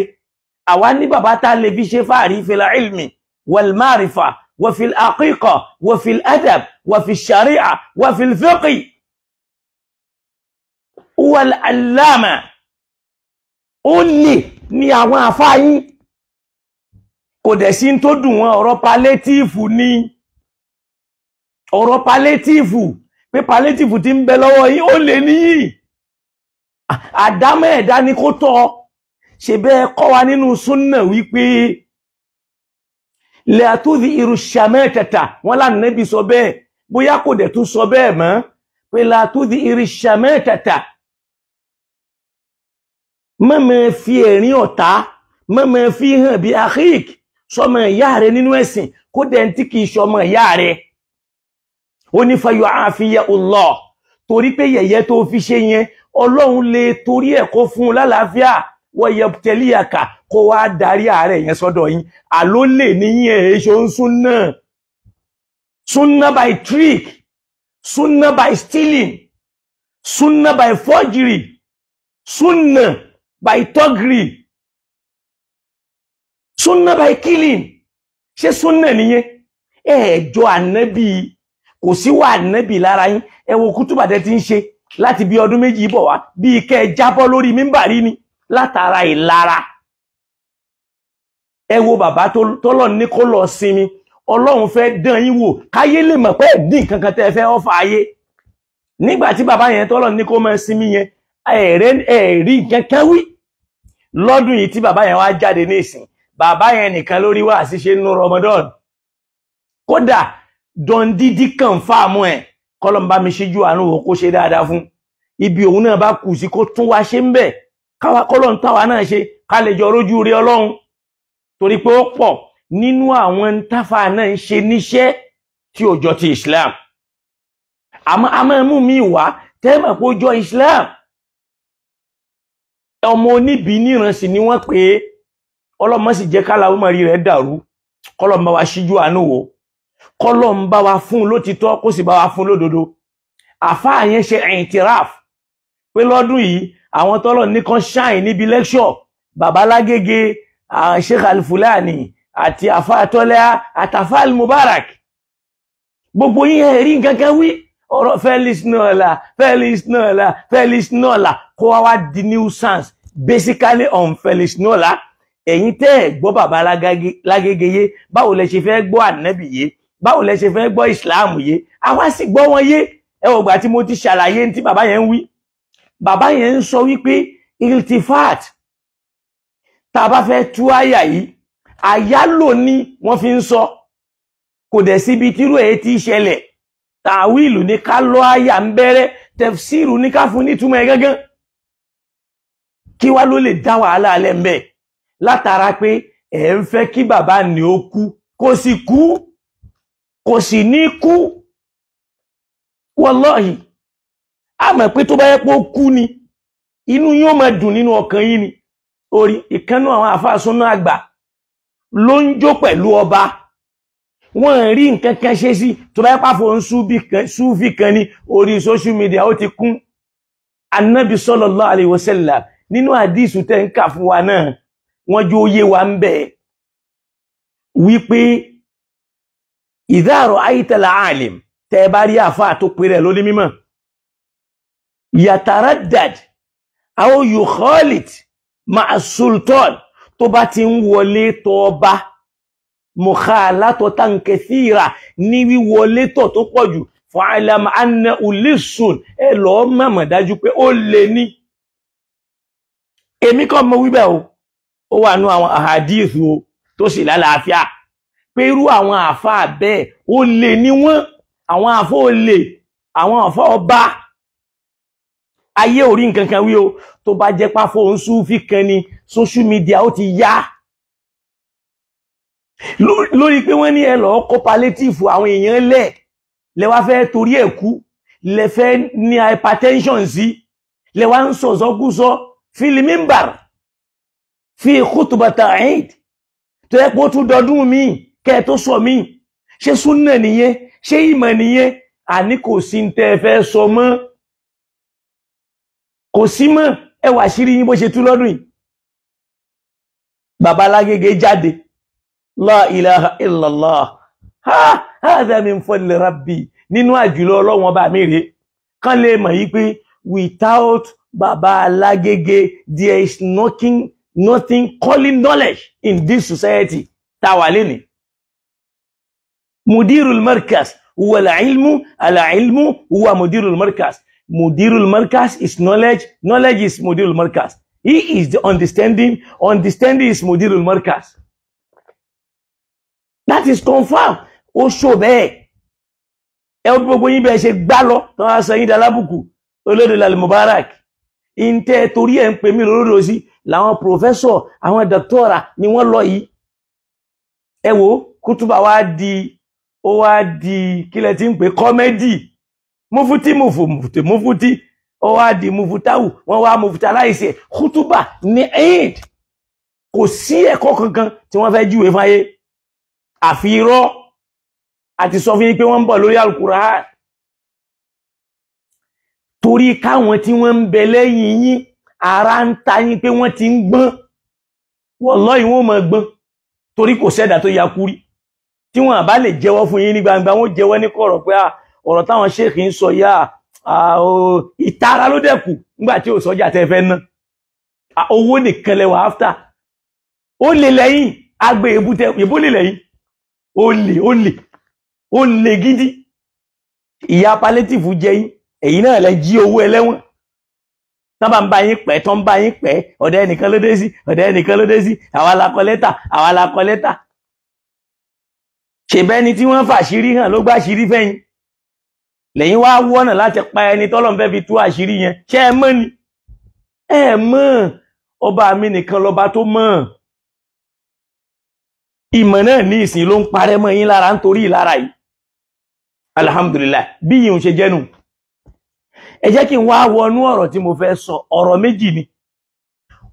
àwa ní bàbá tá lè fi ṣe fáàrí fil ilmi wal marifa wa fil aqiqa wa fil adab wa fil sharia wa fil fiqi wal allama. Ó lè ní àwọn àfáàyín, kò dẹ̀ sí tó dùn wọn. Ọ̀rọ̀ palétífù ni, ọ̀rọ̀ palétífù, pé palétífù ti ń bẹ lọ́wọ́ yín, ó lè níyì. Àdámọ́ ẹ̀dá ni kó tọ́. Ṣe bẹ́ẹ̀ kọ́ wa nínú súnnà wípé lẹ́àtúndì irúṣàmẹ́tẹ̀ta, wọ́n lánàbí sọ bẹ́ẹ̀, bóyá kò dẹ̀ tún sọ bẹ́ẹ̀ mọ́, pé lẹ́àtúndì irúṣàmẹ́tẹ̀ta, mọ́mọ́ fi ẹ̀rín ọ̀tá, mọ́mọ́ fi hàn bí akhik, sọmọ ìyá rẹ nínú ẹ̀sìn, kó dẹ̀ ń tí kìí sọmọ ìyá rẹ. Ó ní fayọ àfihàn Allah, torí pé yẹ̀yẹ́ tó fi ṣe yẹn, Ọlọ́run lè torí ẹ̀ kó fún un lálàáfíà, wọ́n yẹ tẹ́líyàkà kó wá darí ààrẹ yẹn sọ́dọ̀ yín. Àló lè níyìn èso ń súnà, súnà by trick, súnà by stealing, súnà by forgery, súnà by thuggery, súnà by killing. Ṣé súnà nìyẹn? Ẹ̀ẹ́jọ ànábì, kò sí wà ànábì lára yín. Ẹ wo kútùbà tẹ́ ti ń ṣe láti bí ọdún 2 bọ̀ wá, bí kẹ́ ẹ jábọ́ lórí mímbàrí ni látara ìlara. Ẹ wo bàbá tọ́lọ̀ ní kó lọ sinmi, Ọlọ́run fẹ́ dán yín wò káyé lè mọ̀ pé ẹ̀dín kankan tẹ́ fẹ́ ọ́fà ayé. Nígbà tí bàbá yẹn tọ́lọ̀ ní kó máa sinmi yẹn, ẹ̀rí kankan wí. Lọ́dún yìí tí bàbá yẹn wá jáde ní ìsìn, bàbá yẹn nìkan lórí wá àṣìṣe nínú Ramadan. Kódà dọ̀ndídí kan fáàmù ẹ̀, kọ́lọ̀ ń bá mi ṣíjú àánú wò kó ṣe dáadáa fún. Ibi òun náà bá kù sí kó tún wá ṣe ń bẹ̀, káwa kọ́lọ̀ ń táwa náà ṣe ká lè jọ rójú rí Ọlọ́run. Torí pé ó pọ̀ nínú àwọn táfà náà ń ṣe níṣẹ́ tí ó jọ ti Islam. Àmọ́ a máa mú mi wá tẹ́mọ̀ pé ó jọ Islam. Ọmọ oníbi níran sì ni wọ́n pé, Ọlọ́mọ sì jẹ́ kálá ọmọ rí rẹ̀ dàrú, kọ́lọ̀ ń bá wa ṣíjú àánú wò, kọ́lọ̀ ń bá wa fún lótìtọ́ kó sì bá wa fún lódodo. Àfáà yẹn ṣe ìtìráf pé lọ́dún yìí àwọn tọ́lọ̀ nìkan ṣáìn níbi lẹ́kṣọ̀, bàbá Lágége, Sheikh Al-Fulani àti àfáà Tọ́lá àtàfáà Al-Mubarak, gbogbo yín ẹ̀rí nǹkankan wí. Ọ̀rọ̀ Felix Nola, Felix Nola, Felix Nola kó wá wá di nuisance basically on Felix Nola. Ẹ̀yin tẹ́ ẹ̀ gbọ́ bàbá Lágége yé, báwo lẹ ṣe fẹ́ gbọ́ ànábì yé, báwo lẹ ṣe fẹ́ gbọ́ ìsìláàmù yé? Àwa sì gbọ́ wọn yé. Ẹ wò gbà tí mo ti ṣàlàyé ní tí bàbá yẹn ń wí. Bàbá yẹn ń sọ wípé iltifat, tá a bá fẹ́ tú àyà yìí, àyálò ni wọ́n fi ń sọ, kò dẹ̀ síbi tírú ẹ̀ ti ṣẹlẹ̀. Tàwílù ní ká lọ àyà ń bẹ̀rẹ̀, tẹfsíìrù ní ká fún nítumọ̀ ẹ̀ gángan. Kí wá ló lè dá wàhálà alẹ́ ń bẹ̀? Látara pé ẹ̀ ń fẹ́ kí bàbá ní ó kú, kò sì kú, kò sì ní kú. Wallahi, a mọ̀ pé tó bá yẹ pé ó kú ni, inú yóò máa dùn nínú ọkàn yín ni. Orí ìkànnú àwọn àfáà súnà àgbà ló ń jó pẹ̀lú ọba, wọ́n rí nǹkan kan ṣe sí. Tó bá pàfọ́ ń súfì kan ní orí social media ó ti kún. Annabi sallallahu alaihi wasallam nínú àdísù tẹ́ ń kà fún wa náà, wọ́n jó yé wa ń bẹ̀ wípé idha ra'ayta al-alim, tẹ́ bá rí àfáà tó pèrè lóní mímọ̀, yataraddad aw yukhalit ma'a sultan, tó bá ti ń wọlé tọ́ ọba, mukhalatatan kathira, ní wíwọlé tọ̀ tó pọ̀ jù, fa'alam anna ulisun, ẹ lọ mọ̀mọ̀ dájú pé ó lè ní. Èmi kọ́ mọ̀ wíbẹ̀ o, ó wà nú àwọn àhàdíìsù o tó sì lálàáfíà pé irú àwọn àfáà bẹ́ẹ̀ ó lè ní wọ́n, àwọn àfáà ó lè, àwọn àfáà ọba ayé orí nǹkan kan wí o. Tó bá jẹ́ páfó ń súnfì kan ní social media ó ti yá lórí pé wọ́n ní ẹ lọ kó palliative àwọn èèyàn lẹ̀, lẹ wá fẹ́ torí ẹ̀ kú, lẹ fẹ́ ní hypertension sí, lẹ wá ń sọ̀sọ́kúsọ fil minbar fi khutbata Eid, tó yẹ kó tún dọdún míì kẹ́ ẹ tó sọ míì. Ṣé súnà nìyẹn? Ṣé ìmọ̀ nìyẹn? Àní kò sí ń tẹ́ ẹ fẹ́ sọ mọ́, kò sí mọ́. Ẹ wà sírí yín bó ṣe tú lọ́dún yìí. Bàbá Lágége jáde, la ilaha illallah, ha hadha min fadli rabbi, nínú àjùlọ Ọlọ́run ọba mi rèé. Kán lè mọ̀ yí pé without bàbá Lágége there is nothing calling knowledge in this society tá wà lénìí. Mudirul markaz huwa al-ilmu, al-ilmu huwa mudirul markaz. Mudirul markaz is knowledge, knowledge is mudirul markaz. He is the understanding, understanding is mudirul markaz. That is confirmed. Ó ṣò bẹ́ẹ̀. Ẹ ó gbogbo yín bẹ́ẹ̀ ṣe gbá lọ, tán á sọ yín dalábùkù, olódò lal Mubarak. Ìntẹ́ torí ẹ̀ ń pè mí lólódò sí, làwọn pòfẹ́sọ̀, àwọn dọ́kítọ́rà ni wọ́n lọ yìí. Ẹ wo, kútùbà wá di, ó wá di, kílẹ̀ tí ń pè kọ́mẹ́dì. Mufuti mufuti mufuti, ó wá di mufutawu, wọ́n wá mufuta láìsí ẹ̀. Kútùbà ní Eid. Kò sí ẹ̀kọ́ kankan tí wọ́n fẹ́ júwe fáyé. Àfi irọ́, àti sọ fún yín pé wọ́n ń bọ̀ lórí Al-Qur'an. Torí káwọn tí wọ́n ń bẹ lẹ́yìn yín, ara ń ta yín pé wọ́n ti ń gbọ́n. Wallahi wọ́n máa gbọ́n. Torí kò sẹ́dà tó ya kúrí. Tí wọ́n bá lè jẹ́wọ́ fún yín ní gbangba, wọ́n jẹ́wọ́ ní kọ̀rọ̀ pé ọ̀rọ̀ táwọn ṣéèkì ń sọ yá, ìtara ló dẹ̀kù nígbà tí ò sọ́jà tẹ́ fẹ́ ná. Owó nìkan lẹ wà áfítà. Ó lè lẹ́yìn, agbe èbó lè lẹ́yìn. Ó lè, ó lè, ó lè gidi. Ìyá palliative jẹ yín, èyí náà lẹ jí owó ẹlẹ́wọ̀n. Tán bá ń bá yín pẹ́, tán ń bá yín pẹ́, ọ̀dọ̀ ẹnìkan ló dé sí, ọ̀dọ̀ ẹnìkan ló dé sí, àwa la kọ lẹ́tà, àwa la kọ lẹ́tà. Ṣèbẹ́ni tí wọ́n fàṣírí hàn ló gbàṣírí fẹ́yìn. Lẹ́yìn wá wọ́nà láti pa ẹni tọ́lọ́run fẹ́ fi tú àṣírí yẹn. Ṣé ẹ mọ̀ ni? Ẹ mọ̀, ọba mi nìkan lọba tó mọ̀. Ìmọ̀ náà ní ìsìn ló ń parẹ́ mọ́ yín lára nítorí ìlara yìí. Alhamdulillah, bí yìí ń ṣe jẹ́nu. Ẹ jẹ́ kí n wá wọnú ọ̀rọ̀ tí mo fẹ́ sọ. Ọ̀rọ̀ méjì ni.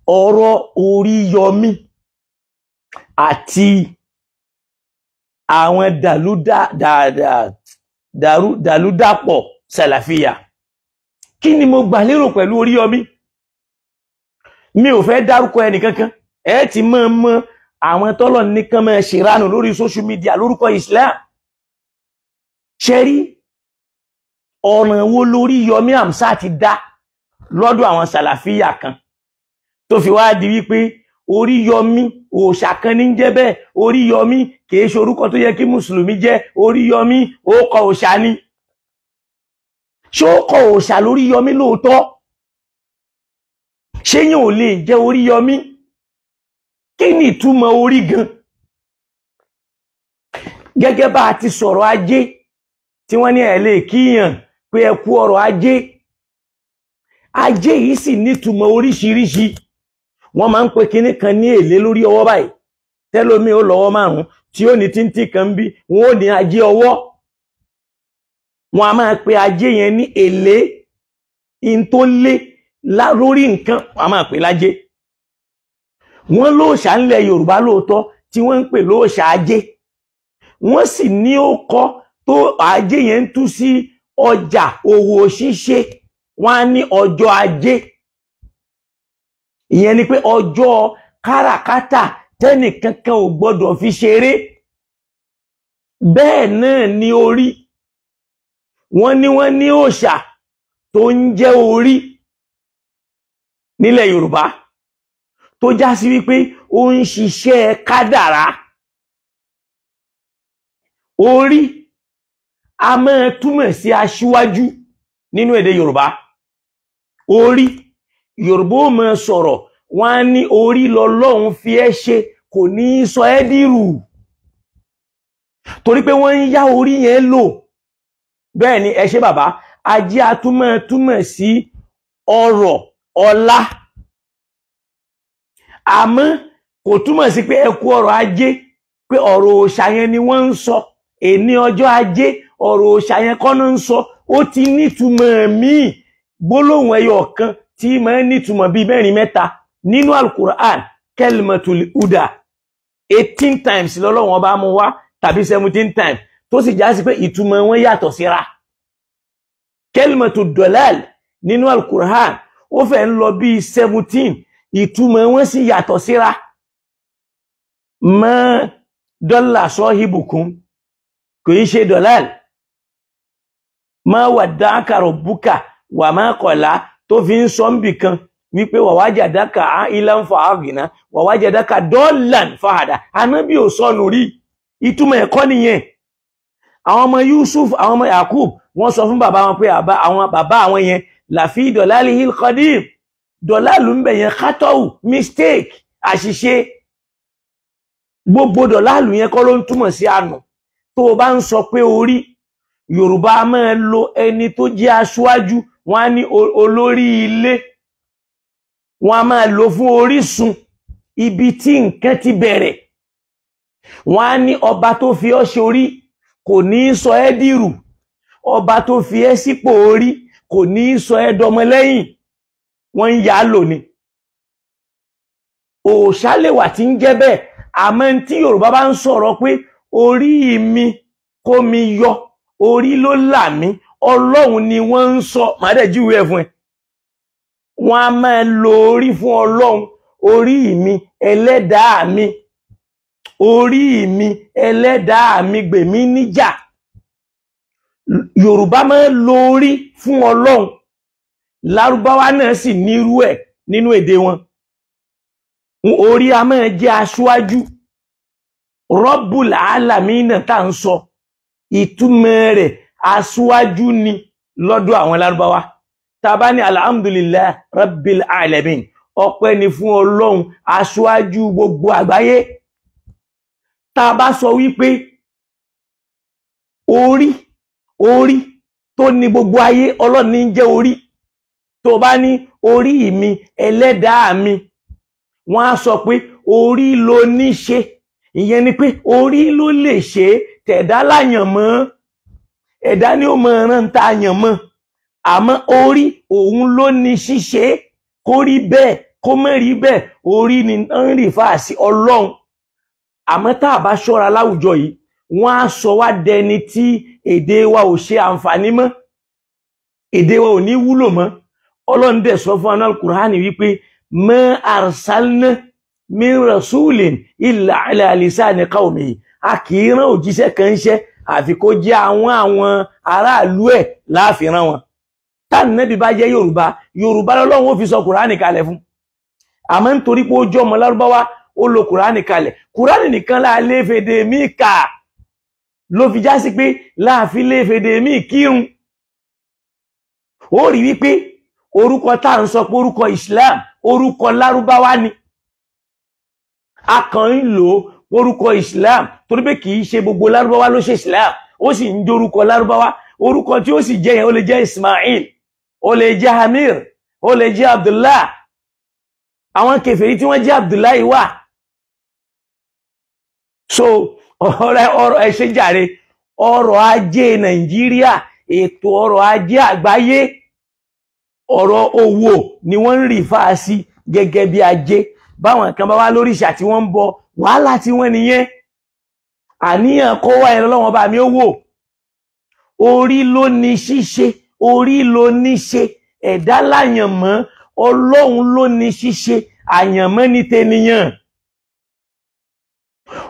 Ọ̀rọ̀ Oríyọmí àti àwọn dàlúdàpọ̀ sàlàfíà. Kí ni mo gbà lérò pẹ̀lú Oríyọmí? Mi ò fẹ́ dárúkọ ẹnìkankan. Ẹ ti mọ̀ mọ̀ àwọn tọ́lọ̀ nìkan máa ṣèrànù lórí social media lórúkọ Islam. Ṣé rí ọ̀nà wo lórí Yomi Amsa ti dá lọ́dọ̀ àwọn sàlàfíà kan tó fi wá di wípé Oríyọmí òòṣà kan ní jẹ́ bẹ́ẹ̀, Oríyọmí kìí ṣe orúkọ tó yẹ kí mùsùlùmí jẹ́, Oríyọmí ó kọ òòṣà ni. Ṣé ó kọ òòṣà lóríyọmí lóòótọ́? Ṣé yín ò lè jẹ́ Oríyọmí? Kí ni ìtumọ̀ orí gan? Gẹ́gẹ́ bá a ti sọ̀rọ̀ ajé tí wọ́n ní ẹ̀ lè kíyàn pé ẹ kú ọrọ̀ ajé. Ajé yìí sì nítumọ̀ oríṣiríṣi. Wọ́n máa ń pe kinní kan ní èlé lórí ọwọ́ báyìí. Tẹ́lómi ó lọ́wọ́ márùn-ún tí ó ní tíntí kan bí, wọ́n ó ní ajé ọwọ́. Wọ́n a máa pe ajé yẹn ní èlé, in tó lé lórí nǹkan, wọ́n a máa pe lájé. Wọ́n lóòṣà ńlẹ̀ Yorùbá lóòótọ́ tí wọ́n ń pè lóòṣà ajé. Wọ́n sì ní ó kọ́ tó ajé yẹn ń tú sí ọjà òwò ṣíṣe. Wọ́n á ní ọjọ́ ajé. Ìyẹn ni pé ọjọ́ káràkátà tẹ́nìkankan ò gbọ́dọ̀ fi ṣeré. Bẹ́ẹ̀ náà ni orí. Wọ́n ní wọ́n ní òòṣà tó ń jẹ́ orí nílẹ̀ Yorùbá tó já sí wípé ó ń ṣiṣẹ́ kádàrá. Orí a máa túmọ̀ sí aṣíwájú nínú èdè Yorùbá. Orí, Yorùbá ó máa sọ̀rọ̀, wọ́n á ní orí lọ́lọ́run fi ẹ́ ṣe, kò ní í sọ ẹ́ dìrù. Torí pé wọ́n ń yá orí yẹn lò. Bẹ́ẹ̀ ni ẹ ṣe bàbá, ajé a túmọ̀ túmọ̀ sí ọrọ̀ ọlá. Àmọ́ kò túmọ̀ sí pé ẹ kú ọrọ̀ ajé, pé ọ̀rọ̀ òòṣà yẹn ni wọ́n ń sọ. Èní ọjọ́ ajé, ọ̀rọ̀ òòṣà yẹn kọ́ ló ń sọ. Ó ti nítumọ̀ míì, gbólóhùn ẹyọ kan tí máa ń nítumọ̀ bíi mẹ́rin mẹ́ta nínú Al-Qur'an, kẹlmatul huda 18 times lọ́lọ́wọ́n bá mú wá tàbí 17 times, tó sì já sí pé ìtumọ̀ wọn yàtọ̀ síra. Kẹlmatul dalal nínú Al-Qur'an ó fẹ́ ń lọ bíi 17, ìtumọ̀ wọn sì yàtọ̀ síra. Mọ́ dọ́là sọ́hìbùkún kò í ṣe dọ̀láàl. Má wà dákàrọ̀ búkà wà má kọ̀lá tó fi ń sọ ń bì kan wípé wà wájà dákà á ilá ń fa àgìnà wà wájà dákà dọ́là ń fàdà. Ànábì ò sọnù rí, ìtumọ̀ ẹ̀kọ́ nìyẹn. Àwọn ọmọ Yusuf, àwọn ọmọ Yakub, wọ́n sọ fún bàbá wọn pé àwọn bàbá àwọn yẹn làfi dọ̀láàlì hil qadim. Dọ̀láàlù ń bẹ̀ yẹn kátọ́wù, mistake, àṣìṣe. Gbogbo dọ̀láàlù yẹn kọ́ ló ń túmọ̀ sí àná. Tó o bá ń sọ pé orí, Yorùbá máa lo ẹni tó jẹ́ aṣáájú, wọ́n á ní olórí ilé. Wọ́n á máa lò fún orísun ibi tí nǹkan ti bẹ̀rẹ̀. Wọ́n á ní ọba tó fi ọ́ ṣe orí kò ní í sọ ẹ́ dìrù, ọba tó fi ẹ́ sípò orí kò ní í sọ ẹ́ dọmọlẹ́yìn. Wọ́n ń yà á lò ní. Òòṣà lè wà tí ń jẹ́ bẹ́ẹ̀, àmọ́ tí Yorùbá bá ń sọ̀rọ̀ pé orí mi kó mi yọ, orí ló là mí, Ọlọ́run ni wọ́n ń sọ. Màá dẹ̀ júwe ẹ̀ fún ẹ. Wọ́n á máa lo orí fún Ọlọ́run. Orí mi ẹlẹ́dàá mi, orí mi ẹlẹ́dàá mi gbè mí níjà. Yorùbá máa ń lo orí fún Ọlọ́run. Lárúbáwá náà sì nírú ẹ̀ nínú èdè wọn. Orí a máa jẹ́ aṣáájú. Rabbul Alamina tá ń sọ, ìtumọ̀ rẹ̀ aṣáájú ni lọ́dọ̀ àwọn Lárúbáwá. Tá bá ní alhamdulillah Rabbil Alamin, ọpẹ́ ni fún Ọlọ́run aṣáájú gbogbo àgbáyé. Tá bá sọ wípé orí, orí tó ní gbogbo ayé, Ọlọ́run ní jẹ́ orí. Tó bá ní orí mi ẹlẹ́dàá mi, wọ́n á sọ pé orí ló ní ṣe. Ìyẹn ni pé orí ló lè ṣe, tẹ̀dá láyàn mọ́, ẹ̀dá ni ó mọ ẹran tá a yàn mọ́. Àmọ́ orí òun ló ní ṣíṣe, kó rí bẹ́ẹ̀ kó má rí bẹ́ẹ̀, orí ni ń rí fáàsì Ọlọ́run. Àmọ́ tá a bá ṣọ́ra láwùjọ yìí, wọ́n á sọ wá dẹni tí èdè wa ò ṣe àǹfààní mọ́, èdè wa ò ní wúlò mọ́. Ọlọ́run dẹ̀ sọ fún anáà Kùránì wípé ma arsalna min rasulin illa ala lisani qawmihi. A kì í rán òjíṣẹ́ kan ṣẹ́ àfi kó jẹ́ àwọn aráàlú ẹ̀ láàfin rán wọn. Tánàbí bá jẹ́ Yorùbá, Yorùbá lọ́lọ́run ó fi sọ Kùránì kalẹ̀ fún. Àmọ́ nítorí pé ó jẹ́ ọmọ Lárúbáwá, ó lo Kùránì kalẹ̀. Kùránì nìkan láà fèdè mí kà, ló fi já sí pé láàfin lè fèdè mí kírun. Ó rí wípé orúkọ tá à ń sọ pé orúkọ Islam, orúkọ Lárúbáwá ni. A kàn ń lò orúkọ Islam torí pé kì í ṣe gbogbo Lárúbáwá ló ṣe Islam, ó sì ń jórúkọ Lárúbáwá. Orúkọ tí ó sì jẹ́ yẹn, ó lè jẹ́ Ismail, ó lè jẹ́ Hamir, ó lè jẹ́ Abdullah. Àwọn kèfèrí tí wọ́n jẹ́ Abdullahi wà. So ọ̀rọ̀ ẹ ṣe jàre. Ọrọ̀ ajé Nàìjíríà, ètò ọrọ̀ ajé àgbáyé, ọ̀rọ̀ owó ni wọ́n ń rí fáa sí gẹ́gẹ́ bí ajé. Báwọn kan bá wá lóríṣà tí wọ́n ń bọ, wàhálà tí wọ́n nìyẹn. Àníyàn kó wá ẹ lọ́wọ́n bá mi ó wò. Orí ló ní ṣíṣe, orí ló ní ṣe, ẹ̀dá láyànmọ́, Ọlọ́run ló ní ṣíṣe, àyànmọ́ ní tènìyàn.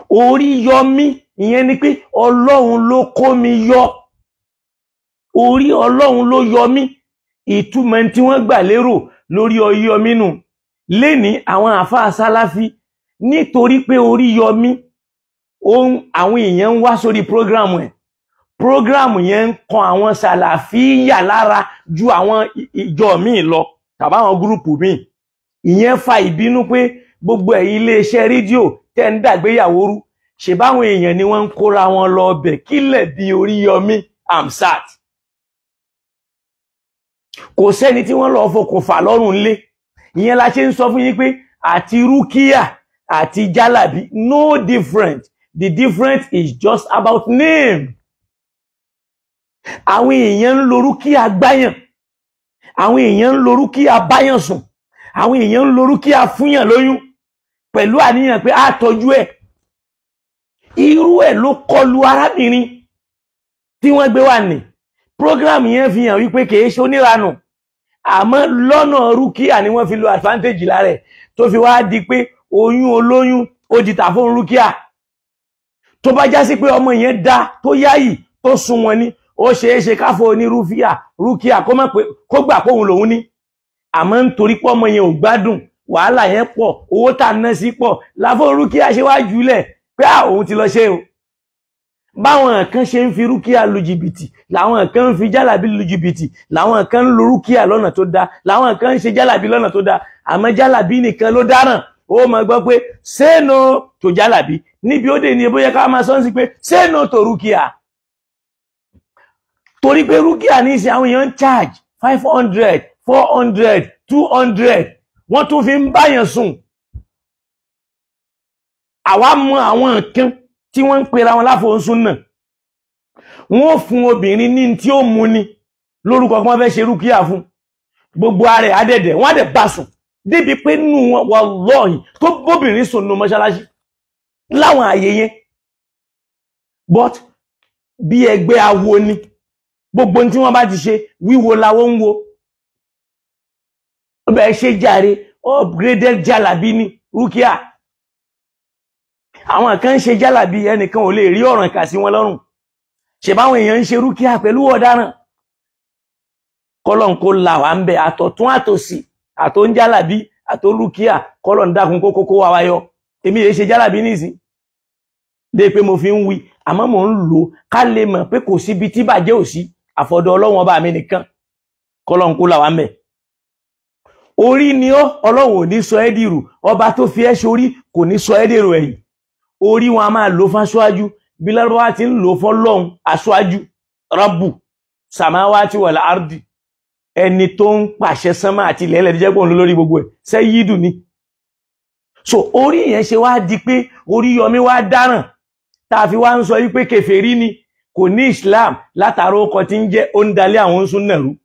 Orí yọ mí, ìyẹn ni pé Ọlọ́run ló kó mi yọ. Orí Ọlọ́run ló yọ mí. Ìtumọ̀ tí wọ́n gbà lérò lórí ọyọ mí nù. Léni àwọn àfáà Sálàfí, nítorí pé orí yọ mí, àwọn èèyàn ń wá sórí prógrámù ẹ̀. Prógrámù yẹn ń kan àwọn Sàlàfíyà lára ju àwọn ìjọ míì lọ tàbí àwọn gúrùpù míì. Ìyẹn fa ìbínú pé gbogbo ẹ̀yin iléeṣẹ́ rédíò tẹ́ ń dàgbéyàwó rú, ṣe báwọn èèyàn ni wọ́n ń kóra wọn lọ ọbẹ̀ kílẹ̀ bí Oríyọmí Hamzat. Kò sẹ́ni tí wọ́n lọ fokùn fà lọ́rùn lé. Ìyẹn la ṣe ń sọ fún yín pé àti rúkìá àti jálàbí, no different. The difference is just about name. Àwọn èèyàn ń lo rúkìá gbáyàn, àwọn èèyàn ń lo rúkìá báyàn sùn, àwọn èèyàn ń lo rúkìá fúnyàn lóyún pẹ̀lú àníyàn pé á tọ́jú ẹ̀. Irú ẹ̀ ló kọlu arábìnrin tí wọ́n gbé wà ní program yẹn, fi hàn wípé kìí ṣe oníranù, àmọ́ lọ́nà rúkìá ni wọ́n fi lo advantage lára ẹ̀, tó fi wá di pé oyún olóyún ó di tà fún rúkìá. Tó bá já sí pé ọmọ yẹn dá tó yáyì tó sun wọn ni, ó ṣeé ṣe káfọ ní rúkìá kó mọ̀ pé kó gbà póun lòun ní. Àmọ́ nítorí pé ọmọ yẹn ò gbádùn, wàhálà yẹn pọ̀, owó tà ná sí pọ̀, láfọ rúkìá ṣe wá jùlẹ̀ pé à òun ti lọ ṣe o. Báwọn kan ṣe ń fi rúkìá lu jìbìtì, làwọn kan ń fi jálàbí lu jìbìtì, làwọn kan ń lo rúkìá lọ́nà tó dáa, làwọn kan ń ṣe jálàbí lọ́nà tó dáa. Àmọ́ jálàbí nìkan ló dáràn. Ó máa gbọ́ pé say no to jálàbí, níbi ó dé ní bóyá ká máa sọ sí pé say no to rúkìá. Torí pé rúkìá ní ìsìn àwọn èèyàn ń charge 500, 400, 200, wọ́n tún fi ń báyàn sùn. Àwa mọ àwọn nǹkan tí wọ́n ń pera wọn láfọ̀ọ́sùn náà. Wọ́n ó fún obìnrin ní tí ó mú ni lórúkọ kí wọ́n fẹ́ ṣe rúkìá fún. Gbogbo ara ẹ̀ adẹ̀dẹ̀, wọ́n á dẹ̀ bá sùn. Débi pé nù wọn wallahi tó bóbìnrin sùn nù mọ́ṣáláṣí láwọn àyè yẹn. But bí ẹgbẹ́ awo ni, gbogbo tí wọ́n bá ti ṣe wíwo làwọn ń wo. Ó bẹ́ẹ̀ ṣe jàre, upgraded jálàbí ni rúkìá. Àwọn kan ń ṣe jálàbí, ẹnìkan ò lè rí ọ̀ràn kà sí wọn lọ́rùn. Ṣe báwọn èèyàn ń ṣe rúkìá pẹ̀lú ọ̀daràn. Kọ́lọ̀n kó là wá ń bẹ àtọ̀tún àtòsì, àtòń jálàbí àtòrúkìá, kọ́lọ̀n dákun kó kókó wa wáyọ. Èmi yìí ṣe jálàbí nísìn dé pé mo fi ń wí, àmọ́ mò ń lò ká lè mọ̀ pé kò síbi tí bàjẹ́ ò sí, àfọ̀dọ̀ Ọlọ́run ọba mi nìkan. Kọ́lọ̀n kó là wá ń bẹ. Orí ni ó, Ọlọ́run ò ní sọ ẹ́ dìrù, ọba tó fi ẹ́ ṣorí kò ní sọ ẹ́ dèrò ẹ̀yìn. Orí wọn a máa lò fáṣáájú bí Lárúbáwá ti ń lò fọ́lọ́hun aṣáájú, Rabbu samawati wal ardi, ẹni tó ń pàṣẹ sánmà àti ilẹ̀ ẹlẹ́dí jẹ́ pòun lórí gbogbo ẹ̀, sẹ́yídù ni. So orí yẹn ṣe wá di pé Oríyọmí wá dáràn, tá a fi wá ń sọ wípé kèfèrí ni, kò ní Islam látara ọkọ̀ tí ń jẹ́ ó ń dalé àwọn súnà rú.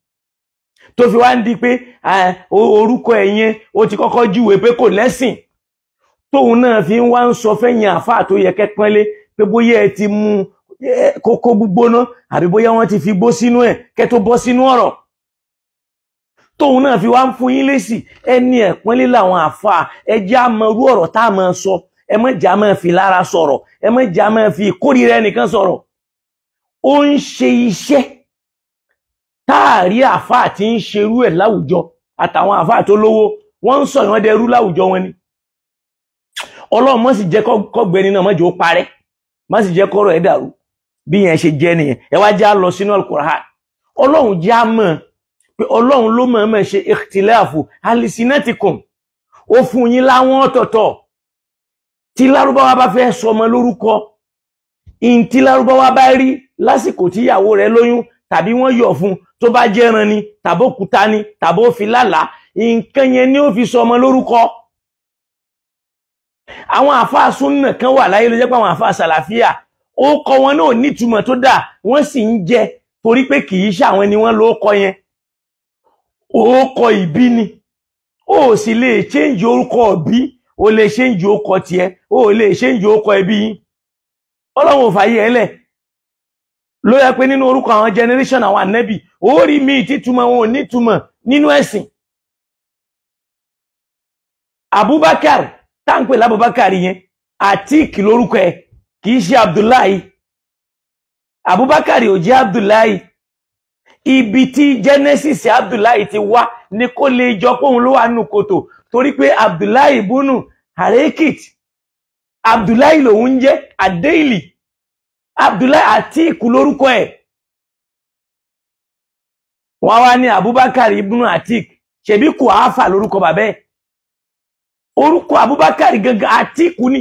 Tó fi wá ń di pé orúkọ ẹ̀yẹn ó ti kọ́kọ́ júwe pé kò lẹ́sìn. Tóun náà fi ń wá ń sọ fẹ́yìn àfáà tó yẹ kẹ́pọ́nlé pé bóyá ẹ ti mú kókó gbígbóná àbí bóyá wọ́n ti fi gbó sínú ẹ̀ kẹ́ tó bọ́ sínú ọ̀rọ̀. Tóun náà fi wá ń fún yín lésì, ẹni ẹ̀pọ́nlé làwọn àfáà, ẹ jẹ́ á mọ irú ọ̀rọ̀ tá a máa sọ, ẹ má jẹ́ á máa fi lára sọ̀rọ̀, ẹ má jẹ́ á máa fi ìkórìíra ẹnìkan sọ̀rọ̀. Ó ń ṣe iṣẹ́ táàrí àfáà tí ń ṣerú ẹ̀ láwùjọ, àtàwọn àfáà tó lówó wọ́n ń sọ̀yàn dẹrú láwùjọ wọn ni. Ọlọ́run má sì jẹ́ kọ́gbẹ́ni náà má jẹ́ ó parẹ́, má sì jẹ́ kọ́rọ̀ ẹ̀ dàrú. Bí yẹn ṣe jẹ́ nìyẹn. Ẹ wá já lọ sínú Al-Qur'an. Ọlọ́run já mọ̀ pé Ọlọ́run ló mọ̀ọ́mọ̀ ṣe ikhtilafu alsinatikum, ó fún yín láwọn ọ̀tọ̀ọ̀tọ̀. Tí Lárúbáwá bá fẹ́ sọmọ lórúkọ, in tí Lárúbáwá bá rí lásìkò tí ìyàwó rẹ̀ lóyún tàbí wọ́n yọ̀ fún, tó bá jẹ́ran ni tàbókúta ni tàbó fi lálàá, nǹkan yẹn ni ó fi sọmọ lórúkọ. Àwọn àfáà súnnà kan wà láyé ló jẹ́ pé àwọn àfáà sàlàfíà, ó kọ wọn náà nítumọ̀ tó dà, wọ́n sì ń jẹ torí pé kì í ṣàwọn ni wọ́n ló kọ yẹn. Ó kọ ìbí ni, ó sì lè change orúkọ ìbí, O lè ṣéǹjì ó kọ tiẹ̀, o lè ṣéǹjì ó kọ ẹbí yín. Ọlọ́run ò fàyè ẹ lẹ̀. Ló yẹ pé nínú orúkọ àwọn generation àwọn ànẹ́bì, ó rí mi títúmọ̀ wọn ò nítumọ̀ nínú ẹ̀sìn. Abubakar táǹpẹ̀ lábubakar yẹn, Atik lórúkọ ẹ̀, kì í ṣe Abdullahi. Abubakar ò jẹ́ Abdullahi. Ibi tí Genesis Abdullahi ti wá ni kó lè jọ pé òun ló wà nù kòtò, torí pé Abdullahi búnú Harekit, Abdullahi lòun ń jẹ́ Adeili. Abdullahi Atiku lórúkọ ẹ̀. Wọ́n wá ní Abubakar ibùnú Atik, ṣebí kò áfà lórúkọ bàbẹ́. Orúkọ Abubakar gangan Atiku ni.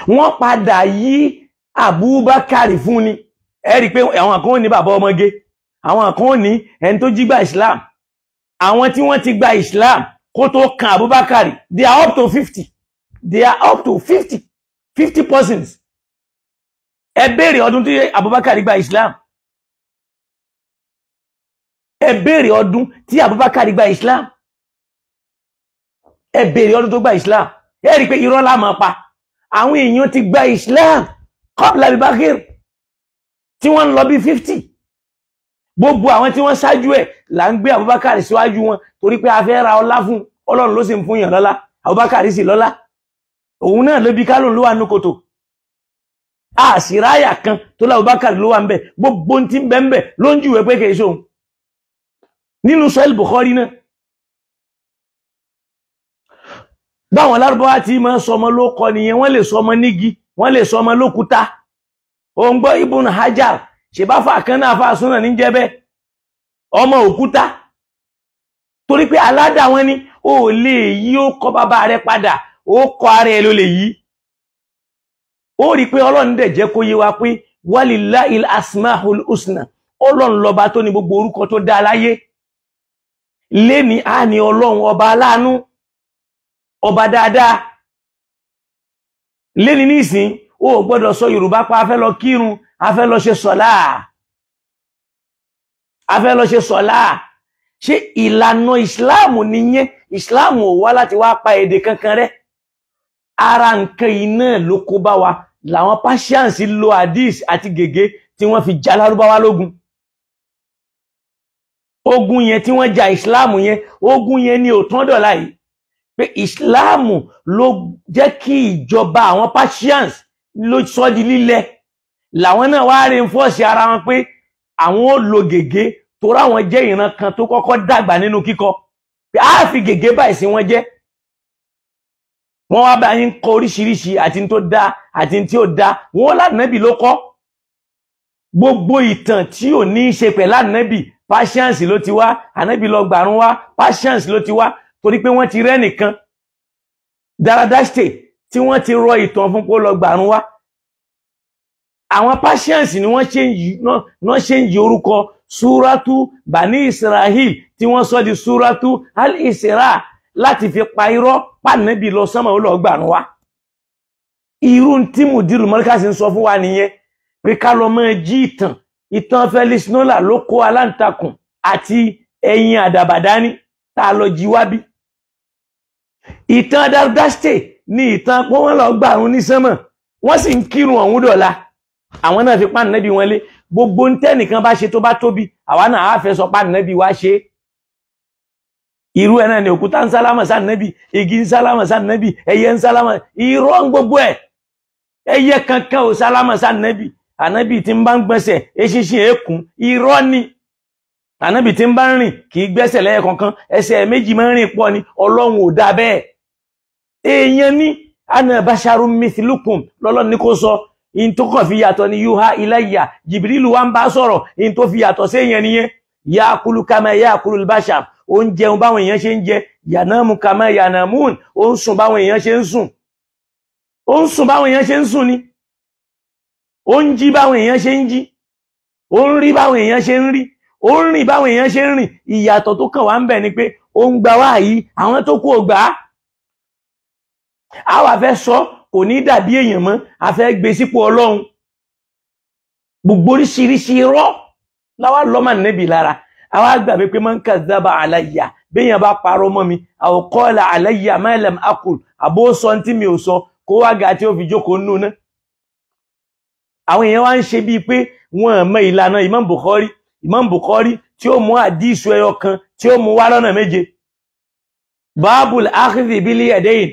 Wọ́n padà yí Abubakar fún ni. Ẹ rí pé àwọn kan ní bàbá ọmọge, àwọn kan ní ẹni tó jí gba Islam. Àwọn tí wọ́n ti gba Islam kó tó kan Abubakar, they are up to 50. They are up to 50 persons. Ẹ béèrè ọdún tí Abubakar gba Islam. Ẹ béèrè ọdún tí Abubakar gba Islam. Ẹ béèrè ọdún tó gba Islam. Ẹ rí pé irọ́ la máa pa. Àwọn èèyàn ti gba Islam qabla Abubakar tí wọ́n ń lọ bí 50. Gbogbo àwọn tí wọ́n ṣáájú ẹ̀ là ń gbé Abubakar síwájú wọn, torí pé a fẹ́ ra ọlá fún Ọlọ́run, ló sì ń fún yàn lọ́lá. Abubakar sì lọ́lá, òun náà ló bí kálùn ló wà ní kòtò. Àṣíráyà kan tó lá Abubakar ló wà ń bẹ, gbogbo tí ń bẹ ń bẹ ló ń júwèé pé kìí ṣe òun. Nínú Sahih Bukhari náà, báwọn Lárúbáwá tí máa sọmọ ló kọ nìyẹn, wọ́n lè sọmọ nígi, wọ́n lè sọmọ lókúta. Òun gbọ́ Ibn Hajar, ṣèbáfà kan náà fà súnà ní jẹ́bẹ́ ọmọ òkúta, torí pé aládà wọn ni ó lè yí ó kọ bàbá rẹ padà, ó kọ ara ẹ ló lè yí. Ó rí pé Ọlọ́run dẹ̀ jẹ́ kó yé wa pé walillahil asmahul husna, Ọlọ́run lọ́ba tó ní gbogbo orúkọ tó dá láyé. Léni á ní Ọlọ́run ọba aláàánú, ọba dáadáa. Léni nísìn, ó gbọ́dọ̀ sọ Yorùbá pa a fẹ́ lọ kírun, a fẹ́ lọ ṣe sọ̀lá, a fẹ́ lọ ṣe sọ̀lá. Ṣé ìlànà ìsìláàmù nìyẹn? Ìsìláàmù ò wá láti wá pa èdè kankan rẹ́. Ara nǹkan iná ló kó bá wa, làwọn Persians lo hadith àti gègé tí wọ́n fi ja Lárúbáwá lógun. Ogun yẹn tí wọ́n ja ìsìláàmù yẹn, ogun yẹn ni ò tán dọ̀la yìí. Pé ìsìláàmù ló jẹ́ kí ìjọba àwọn Persians ló sọ di lílẹ̀. Làwọn náà wá reinforce ara wọn pé àwọn ò lo gègé, torí àwọn jẹ́ ìran kan tó kọ́kọ́ dàgbà nínú kíkọ. Pé á fi gègé báyìí sí wọn jẹ́. Wọ́n wá bá yín kọ oríṣiríṣi àti tó dá àti tí ó dá, wọ́n lánàbì ló kọ́. Gbogbo ìtàn tí ò ní í ṣe pẹ̀lú ànábì, Persians ló ti wá, ànábì lọ gbàrún wá, Persians ló ti wá, torí pé wọ́n ti rẹ́ nìkan Daradashte tí wọ́n ti rọ ìtàn fún pé ó lọ gbàrún wá. Àwọn Persians ni wọ́n ṣe ń yí orúkọ Súrátù Bani Israel tí wọ́n sọ di Súrátù Al-Isra láti fi pa irọ́ pànẹ́bí lọ sánmà ó lọ gbàrún wá. Irú tí Mudiru Markaz ń sọ fún wa nìyẹn, pé ká lọ mọ́ jí ìtàn. Ìtàn Felix Nola ló kó aláǹtakùn àti ẹyin àdàbà dání tá a lọ jí wá bí. Ìtàn Daradashte ní ìtàn pé wọ́n lọ gbàrún ní sánmà, wọ́n sì ń kírun ọ̀hún dọ̀la. Àwọn náà fi pànẹ́bí wọn lé. Gbogbo ń tẹ́nìkan bá ṣe tó bá tóbi, àwa náà á fẹ́ sọ pànẹ́bí wá ṣe. Irú ẹ̀ náà ni òkúta ń sálámà sànẹ́bí, igi ń sálámà sànẹ́bí, ẹyẹ ń sálámà, irọ́ ń gbogbo ẹ̀. Ẹyẹ kankan ò sálámà sànẹ́bí. Ànábì tí ń bá ń gbẹ́sẹ̀ eṣinṣin èkún, irọ́ ni. Ànábì tí ń bá ń rìn kì í gbẹ́sẹ̀ lẹ́yẹ kankan, ẹsẹ̀ méjì máa ń rìn pọ̀ ni. Ọlọ́run ò dá bẹ́ẹ̀. Èèyàn ní ana basharun mithlukum lọ́lọ́run ní kó sọ. In tó kàn fi yàtọ̀ ni yuha ilayya, Jibrilu wa ń bá sọ̀rọ̀. In tó fi yàtọ̀ sí èèyàn nìyẹn. Yaakulu kama yaakulu bashar, ó ń jẹun báwọn èèyàn ṣe ń jẹ. Yanamu kama yanamun, ó ń sùn báwọn èèyàn ṣe ń sùn. Ó ń sùn báwọn èèyàn ṣe ń sùn ni. Ó ń jí báwọn èèyàn ṣe ń jí. Ó ń rí báwọn èèyàn ṣe ń rí. Ó ń rìn báwọn èèyàn ṣe ń rìn. Ìyàtọ̀ tó kàn wá ń bẹ̀ ni pé ó ń gba wáyí, àwọn tó kù ò gbà á. A wà fẹ́ sọ kò ní dàbí èèyàn mọ́, a fẹ́ gbé sípò Ọlọ́run. Gbogbo oríṣiríṣi irọ́ láwa lọ́mà nẹ́bì lára. Àwa gbàgbé pé man kadhaba alayya Béèyàn bá parọ́ mọ́ mi, aw qala alayya ma lam aqul, àbó sọ tí mi ò sọ, kó wá ga tí ó fi jókòó nù ná. Àwọn èèyàn wá ń ṣe bíi pé wọn mọ ìlànà Imam Bukhari. Imam Bukhari tí ó mú àdísù ẹyọ kan tí ó mú wá lọ́nà méje. Babul akhdhi bil yadayn,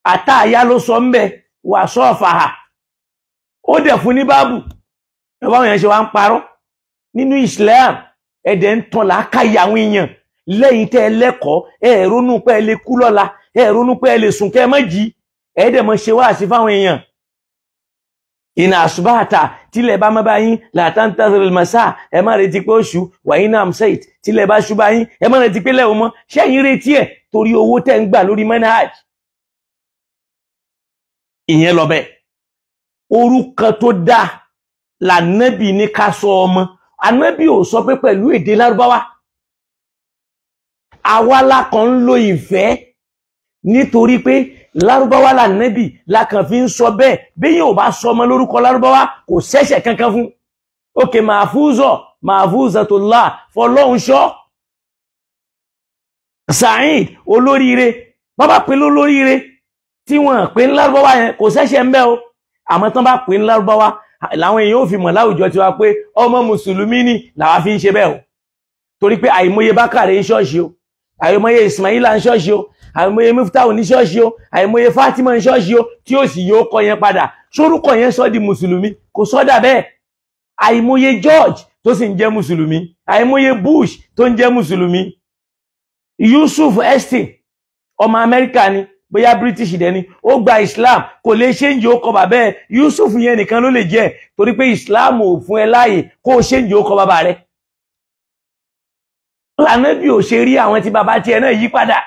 àtàyà ló sọ ń bẹ wà sọ́ọ̀fàhà. Ó dẹ̀ fún ní báàbù. Ẹ̀wọ́n àwọn èèyàn ṣe wá ń parọ́ nínú Islam. Ẹ̀dẹ̀ ń tan làákàyè àwọn èèyàn lẹ́yìn tẹ́ ẹ lẹ́kọ̀ọ́. Ẹ ronú pé ẹ lè kú lọ́la, ẹ ronú pé ẹ lè sùn kẹ́ ẹ má jí, ẹ dẹ̀ mọ́ ṣe wáàsí fáwọn èèyàn. Ìnà àṣùbáàtà, tílẹ̀ bá má bá yín, làtàntàzìrì màsà, ẹ má retí pé oṣù wàyí náà amsait, tílẹ̀ bá ṣú bá yín, ẹ má retí pé lẹ́wọ̀n mọ́. Ṣẹ́yìn retí ẹ̀ torí owó tẹ́ ń gbà lórí manhaj? Ìyẹn lọ bẹ́ẹ̀. Orúkọ tó dáa lànàbì ní ká sọ ọmọ. Ànábì ò sọ pé pẹ̀lú èdè Lárúbáwá. Àwa la kàn ń lo ìfẹ́ nítorí pé Lárúbáwá lànàbì la kàn fi ń sọ bẹ́ẹ̀. Béèyàn ò bá sọ ọmọ lórúkọ Lárúbáwá, kò ṣẹ̀ṣẹ̀ kankan fún. Òkè Mahfuzọ, Mahfuzatullah, fọlọ́hun ṣọ́. Saheed olóríire, bàbá pé lólóríire tí wọ́n pè ń Lárúbáwá yẹn, kò ṣẹ̀ṣẹ̀ ń bẹ́ o. Àmọ́ tán bá pè ń Lárúbáwá, làwọn èèyàn ò fi mọ̀ láwùjọ tiwa pé ọmọ mùsùlùmí ni, làwa fi ń ṣe bẹ́ẹ̀ o. Torí pé àìmọye Bákàrè ń ṣọ́ọ̀ṣì o, àìmọye Ismaila ń ṣọ́ọ̀ṣì o, àìmọye Muftahu ní ṣọ́ọ̀ṣì o, àìmọye Fatima ń ṣọ́ọ̀ṣì o, tí ó sì yóò kọ yẹn padà. Sórúkọ yẹn sọ di mùsùlùmí? Kò sọ́dà bẹ́ẹ̀. Àìmọye George tó sì ń jẹ́ mùsùlùmí, àìmọye Bush tó ń jẹ́ mùsùlùmí. Yusuf Estin, ọmọ Amẹ́ríkà ni, bóyá British dẹ̀ ni, ó gba Islam, kò lè ṣéǹjì ó kọ bàbá ẹ̀. Yusuf yẹn nìkan ló lè jẹ́, torí pé Islam ò fún ẹ láàyè kó o ṣéǹjì ó kọ bàbá rẹ̀. Ànábì ò ṣe rí àwọn tí bàbá tiẹ̀ náà yí padà.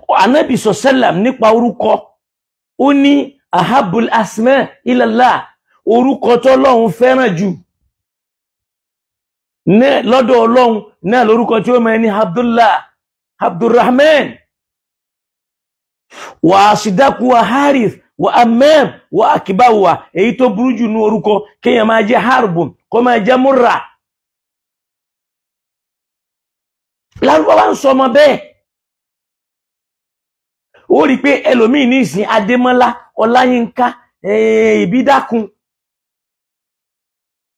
Ànábì sọ̀sẹ́làm nípa orúkọ, ó ní ahabul asma ilallah, orúkọ tọ́lọ́hun fẹ́ràn jù lọ́dọ̀ Ọlọ́hun náà lórúkọ tí ó mọ̀ ní Abdullah, Abdulrahman, wà sídákù, wà Harith, wà Amam, wà Akibawa. Èyí tó burú jù ní orúkọ kéèyàn máa jẹ́ Harbun, kó máa jẹ́ Murra. Lárúbáwá ń sọ ọmọ bẹ́ẹ̀. Ó rí pé ẹlòmíì ní ìsìn Adémọ́lá, Ọláyínká, Ìbídákun.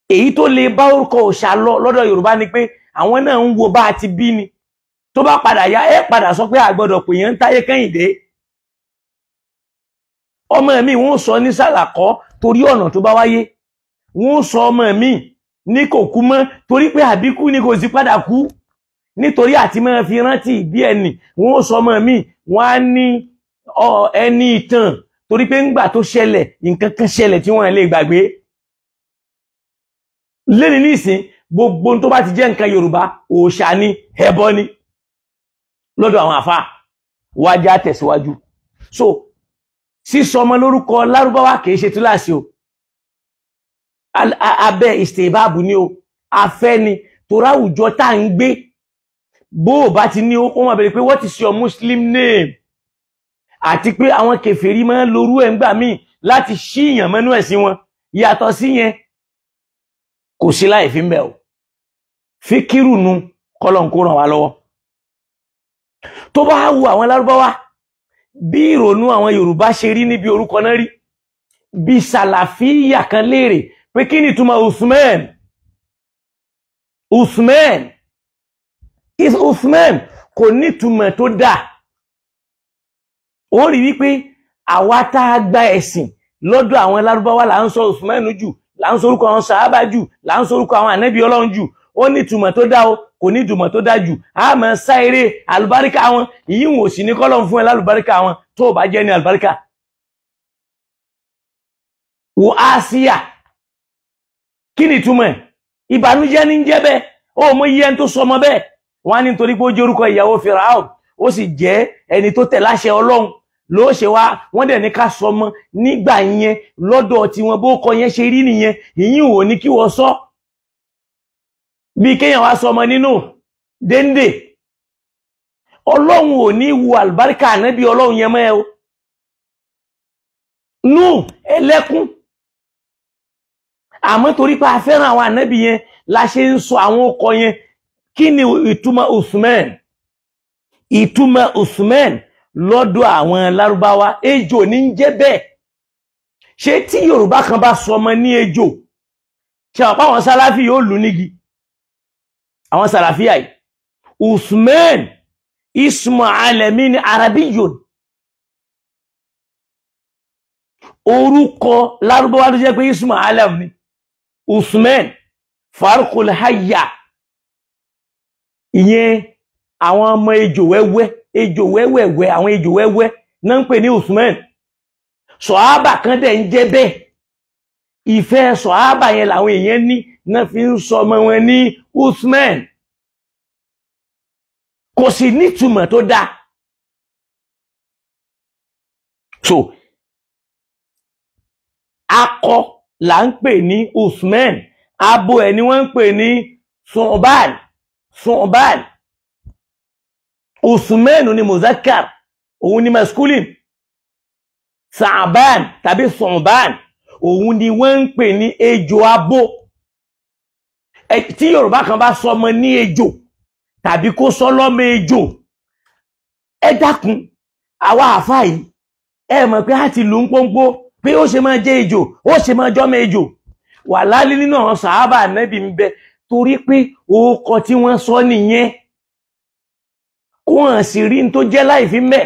Èyí tó lè bá orúkọ òòṣà lọ lọ́dọ̀ Yorùbá ni pé àwọn náà ń wo bá a ti bí ni. Tó bá padà yá, ẹ padà sọ pé àgbọ́dọ̀ pè yẹn ń Táyé Kẹ́hìndé. Ọmọ mi wọ́n sọ ní Sàlàkọ́ torí ọ̀nà tó bá wáyé. Wọ́n sọ ọmọ mi ní kò kú mọ́ torí pé àbíkú ni kò sì padà kú. Nítorí àti máa fi rántí ìbí ẹni, wọ́n sọ ọmọ mi, wọ́n á ní ẹni ìtàn torí pé ńgbà tó ṣẹlẹ̀, nǹkan kan ṣẹlẹ̀ tí wọ́n lè gbàgbé. Lẹ́ni nísìn, gbogbo tó bá ti jẹ́ nǹkan Yorùbá, òòṣà ni, ẹbọ ni lọ́dọ̀ àwọn àfa. Wájá tẹ̀síwájú. So sísọ ọmọ lórúkọ Lárúbáwá kìí ṣe túláàsì o. Abẹ́ ìṣèbáàbù ni o, afẹ́ ni, torí àwùjọ tá à ń gbé. Bó o bá ti ní ó wọ́n máa bẹ̀rẹ̀ pé what is your Muslim name? Àti pé àwọn kèfèrí máa ń lorú ẹ̀ ńgbà míì láti ṣíyàn mẹ́nu ẹ̀sìn wọn. Yàtọ̀ sí yẹn, kò sí láì fi ń bẹ̀ o. Fíkírù nu, kọ́lọ̀ ń kó ràn wá lọ́wọ́. Tó bá wu àwọn Lárúbáwá, bí ìrònú àwọn Yorùbá ṣe rí níbi orúkọ náà rí, bí Sàlàfíyà kan léèrè pé kí ni ìtumọ̀ Usman? Usman is Usman kò nítumọ̀ tó dáa. Ó rí wípé àwa tá a gba ẹ̀sìn lọ́dọ̀ àwọn Lárúbáwá là ń sọ Usman jù, là ń sorúkọ àwọn sàhábà jù, là ń sorúkọ àwọn ànábì Ọlọ́run jù. Ó nítumọ̀ tó dá o, kò nítumọ̀ tó dá jù. A máa sá eré àlùbáríkà wọn, ìyíwọ̀n ò sì ní kọ́lọ̀ fún ẹ lálùbáríkà wọn tó o bá jẹ́ ní àlùbáríkà. Wo Àsíyà, kí ni ìtumọ̀ ẹ̀? Ìbànújẹ́ ní jẹ́ bẹ́ẹ̀. Ó mọ iye ẹni tó sọmọ bẹ́ẹ̀. Wọ́n á ní nítorí pé ó jẹ́ orúkọ ìyàwó Fíráò, ó sì jẹ́ ẹni tó tẹ̀ láṣẹ Ọlọ́run ló ṣe wá. Wọ́n dẹ̀ ní ká sọmọ nígbà yẹn lọ́dọ̀ tí wọ́n bó kọ yẹn ṣe rí nìyẹn. Ìyín ò ní kí wọ́n sọ bí kéèyàn wá sọmọ nínú déndé. Ọlọ́run ò ní wo àlùbáríkà ànábì Ọlọ́run yẹn mọ́ ẹ o. Nù ẹlẹ́kún. Àmọ́ torí pé a fẹ́ràn àwọn ànábì yẹn la ṣe ń sọ àwọn ọkọ yẹn. Kí ni ìtumọ̀ Usman? Ìtumọ̀ Usman lọ́dọ̀ àwọn Lárúbáwá ejò ní ń jẹ́ bẹ́ẹ̀. Ṣé tí Yorùbá kan bá sọmọ ní ejò, ṣe àwọn àwọn Sàláfì yóò lù nígi? Àwọn Sàláfíà yìí, Usman ismu alamin arabiyyun, orúkọ Lárúbáwá tó jẹ́ pé ismu alam ni Usman. Farqul hayya, ìyẹn àwọn ọmọ ejò wẹ́wẹ́, ejò wẹ́wẹ́wẹ́, àwọn ejò wẹ́wẹ́ náà ń pè ní Usman. Sọ̀hábà kan dẹ̀ ń jẹ́ bẹ́ẹ̀. Ìfẹ́ sọ̀hábà yẹn làwọn èèyàn ní náà fi ń sọ ọmọ wọn ní Usman. Kò sì nítumọ̀ tó dáa. So akọ là ń pè ní Usman, abo ẹ̀ ni wọ́n ń pè ní Su'ban. Su'ban. Usman ni muzakar, òun ni masculine. Sa'ban tàbí Su'ban, òun ni wọ́n ń pè ní ejò abo. Tí Yorùbá kan bá sọmọ ní ejò tàbí kó sọ lọ́mọ ejò, ẹ dákun, àwa àfáà yìí ẹ mọ̀ pé a ti lù ń pọ́npọ́ pé ó ṣe máa jẹ́ ejò, ó ṣe máa jọ́mọ ejò. Wà lálẹ́ nínú àwọn sàábà Ànábì ń bẹ, torí pé orúkọ tí wọ́n sọ nìyẹn, kó hàn sí rí tó jẹ́ láìfí mẹ́.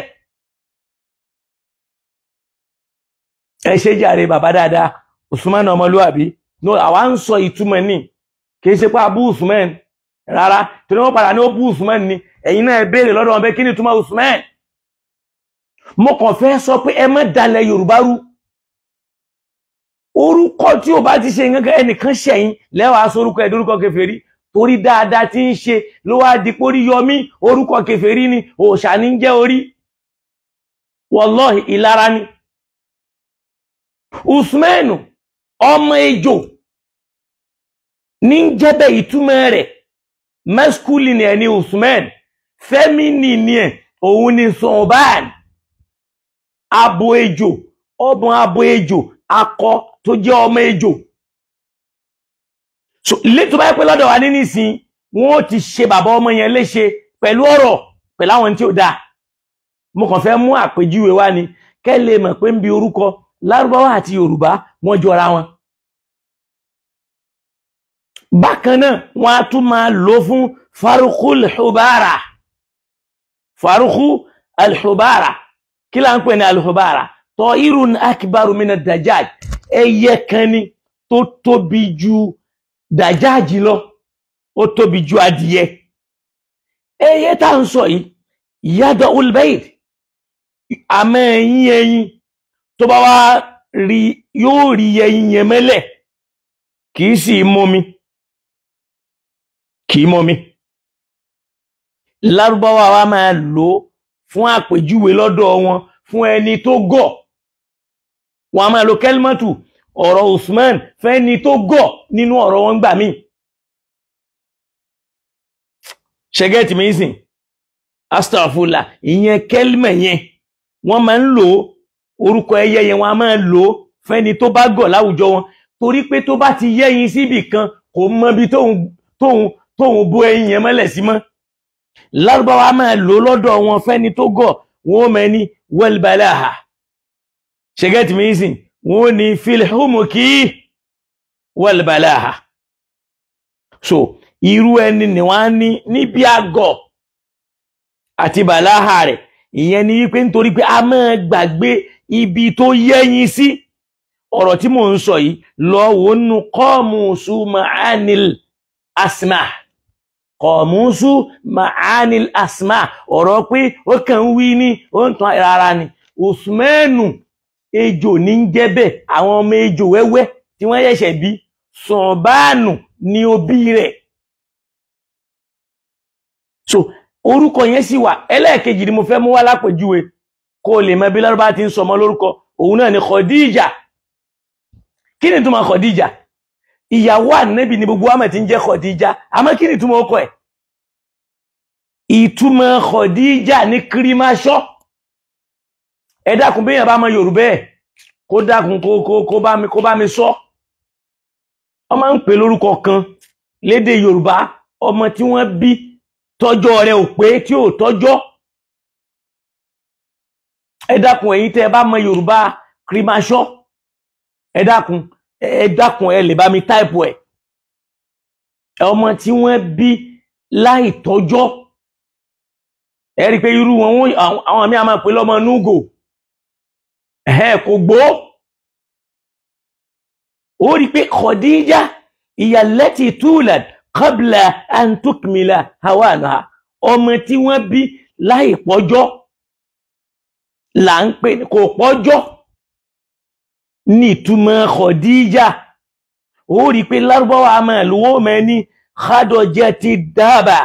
Ẹ ṣe jàre bàbá dáadáa, Usman ọmọlúwàbí. No, àwa ń sọ ìtumọ̀ ní, kì í ṣe pé abú Usman rárá, torí wọ́n padà ní ó bú Usman ni. Ẹ̀yin náà ẹ béèrè lọ́dọ̀ wọn pé kí ni ìtumọ̀ Usman. Mo kàn fẹ́ sọ pé ẹ má dalẹ̀ Yorùbá rú. Orúkọ tí ó bá ti ṣe nǹkan ẹnìkan ṣẹ̀yìn lẹ́wàá sórúkọ ẹ̀ dórúkọ kèfèrí, torí dáadáa tí ń ṣe ló wá di pórí yọmí, orúkọ kèfèrí ni, òòṣà ní jẹ́ orí. Wallahi ìlara ni. Usman ọmọ ejò ní jẹ́bẹ̀, ìtumọ̀ rẹ̀ masculine ẹ̀ ní Usman, feminine ẹ̀ òun ni Su'ban. Abo ejò, ọmọ abo ejò, akọ tó jẹ́ ọmọ ejò. So létò báyìí pé lọ́dọ̀ wa ní nísìn, wọ́n ó ti ṣe bàbá ọmọ yẹn léṣe pẹ̀lú ọ̀rọ̀, pẹ̀lú àwọn tí ó dáa. Mo kàn fẹ́ mú àpèjúwe wá ni kẹ́ lè mọ̀ pé ń bi orúkọ Lárúbáwá àti Yorùbá wọ́n jọra wọn. Bákan náà wọ́n á tún máa lò fún farukul hubara. Faruku alhubara, kí là ń pè ní alhubara? Ta'irun akbaru mina dajaj, ẹyẹ kan ni tó tóbi ju dàjáàjì lọ, ó tóbi ju adìyẹ. Ẹyẹ tá ń sọ yìí, yàdọ̀ ulbeid, àmọ́ ẹyin ẹyin tó bá wá rí yóò rí ẹyin yẹn mẹ́lẹ̀, kì í sì mọ́mi, kì í mọ́mi. Lárúbáwá wa máa lò ó fún àpèjúwe lọ́dọ̀ wọn fún ẹni tó gọ̀. Wọn a máa lo kẹlmọ́tù ọ̀rọ̀ Usman fẹ́ni tó gọ̀ nínú ọ̀rọ̀ wọn gbà mí. Ṣẹgẹ́tì mi sìn, astagfirullah, ìyẹn kẹlmẹ̀ yẹn wọ́n máa ń lò ó, orúkọ ẹyẹ yẹn wọ́n a máa lò ó fẹ́ni tó bá gọ̀ láwùjọ wọn, torí pé tó bá ti yẹ́yin síbì kan kò mọ ibi tóun bó ẹyin yẹn mọ́lẹ̀ sí mọ́. Lárúbáwá máa lò lọ́dọ̀ wọn fẹ́ni tó gọ̀, wọn ó mẹ́ni wal-balaha. Ṣẹgẹ́tì mi sìn, wọ́n ní filhumuki wal-balaha. So irú ẹni ni wọ́n á ní níbi àgọ̀ àti bàláhà rẹ̀. Ìyẹn ni wípé nítorí pé a máa gbàgbé ibi tó yẹ́yin sí. Ọ̀rọ̀ tí mò ń sọ yìí lọ wò nù kọ́ọ̀mùsù ma'anil asma. Kọ̀ọ̀mùsù ma'anil asma, ọ̀rọ̀ pé ó kàn ń wí ní ó ń tan rárá ni. Usmanu ejò ní ń jẹ́ bẹ́ẹ̀, àwọn ọmọ ejò wẹ́wẹ́ tí wọ́n ṣẹ̀ṣẹ̀ bí. Sọ̀bánù ni òbí rẹ̀. So orúkọ yẹn sì wà. Ẹlẹ́ẹ̀kejì ni mo fẹ́ mú wá lápèjúwe kó o lè mọ bí Lárúbá ti ń sọmọ lórúkọ, òun náà ni Khadija. Kí ni ìtumọ̀ Khadija? Ìyàwó Ànábì ni gbogbo àmọ̀ tí ń jẹ́ Khadija, àmọ́ kí ni ìtumọ̀ ọkọ ẹ̀? Ìtumọ̀ Khadija ní kírímáṣọ́. Ẹ dákun, bí èèyàn bá mọ Yorùbá ẹ̀ kó dákun kó bá mi sọ. Wọ́n máa ń pè lórúkọ kan lédè Yorùbá, ọmọ tí wọ́n bí tọ́jọ́ rẹ̀ ò pé, tí ò tọ́jọ́. Ẹ dákun, ẹ̀yin tẹ́ ẹ bá mọ Yorùbá kirimasọ, ẹ dákun, ẹ dákun, ẹ lè bá mi táìpù ẹ. Ọmọ tí wọ́n bí láì tọ́jọ́, ẹ rí i pé irú wọn, àwọn àmì àmà pé lọ́mọ núgò ẹ kò gbó. Ó rí i pé Khadija ìyàlẹ́tì túlad qabla an tukmila hawanaha, ọmọ tí wọ́n bí láì pọ́jọ́ là ń pè, kò pọ́jọ́ ní ìtumọ̀ Khadija. Ó rí i pé lárúbáwá a máa lówó mẹ́ni khadojati dábà,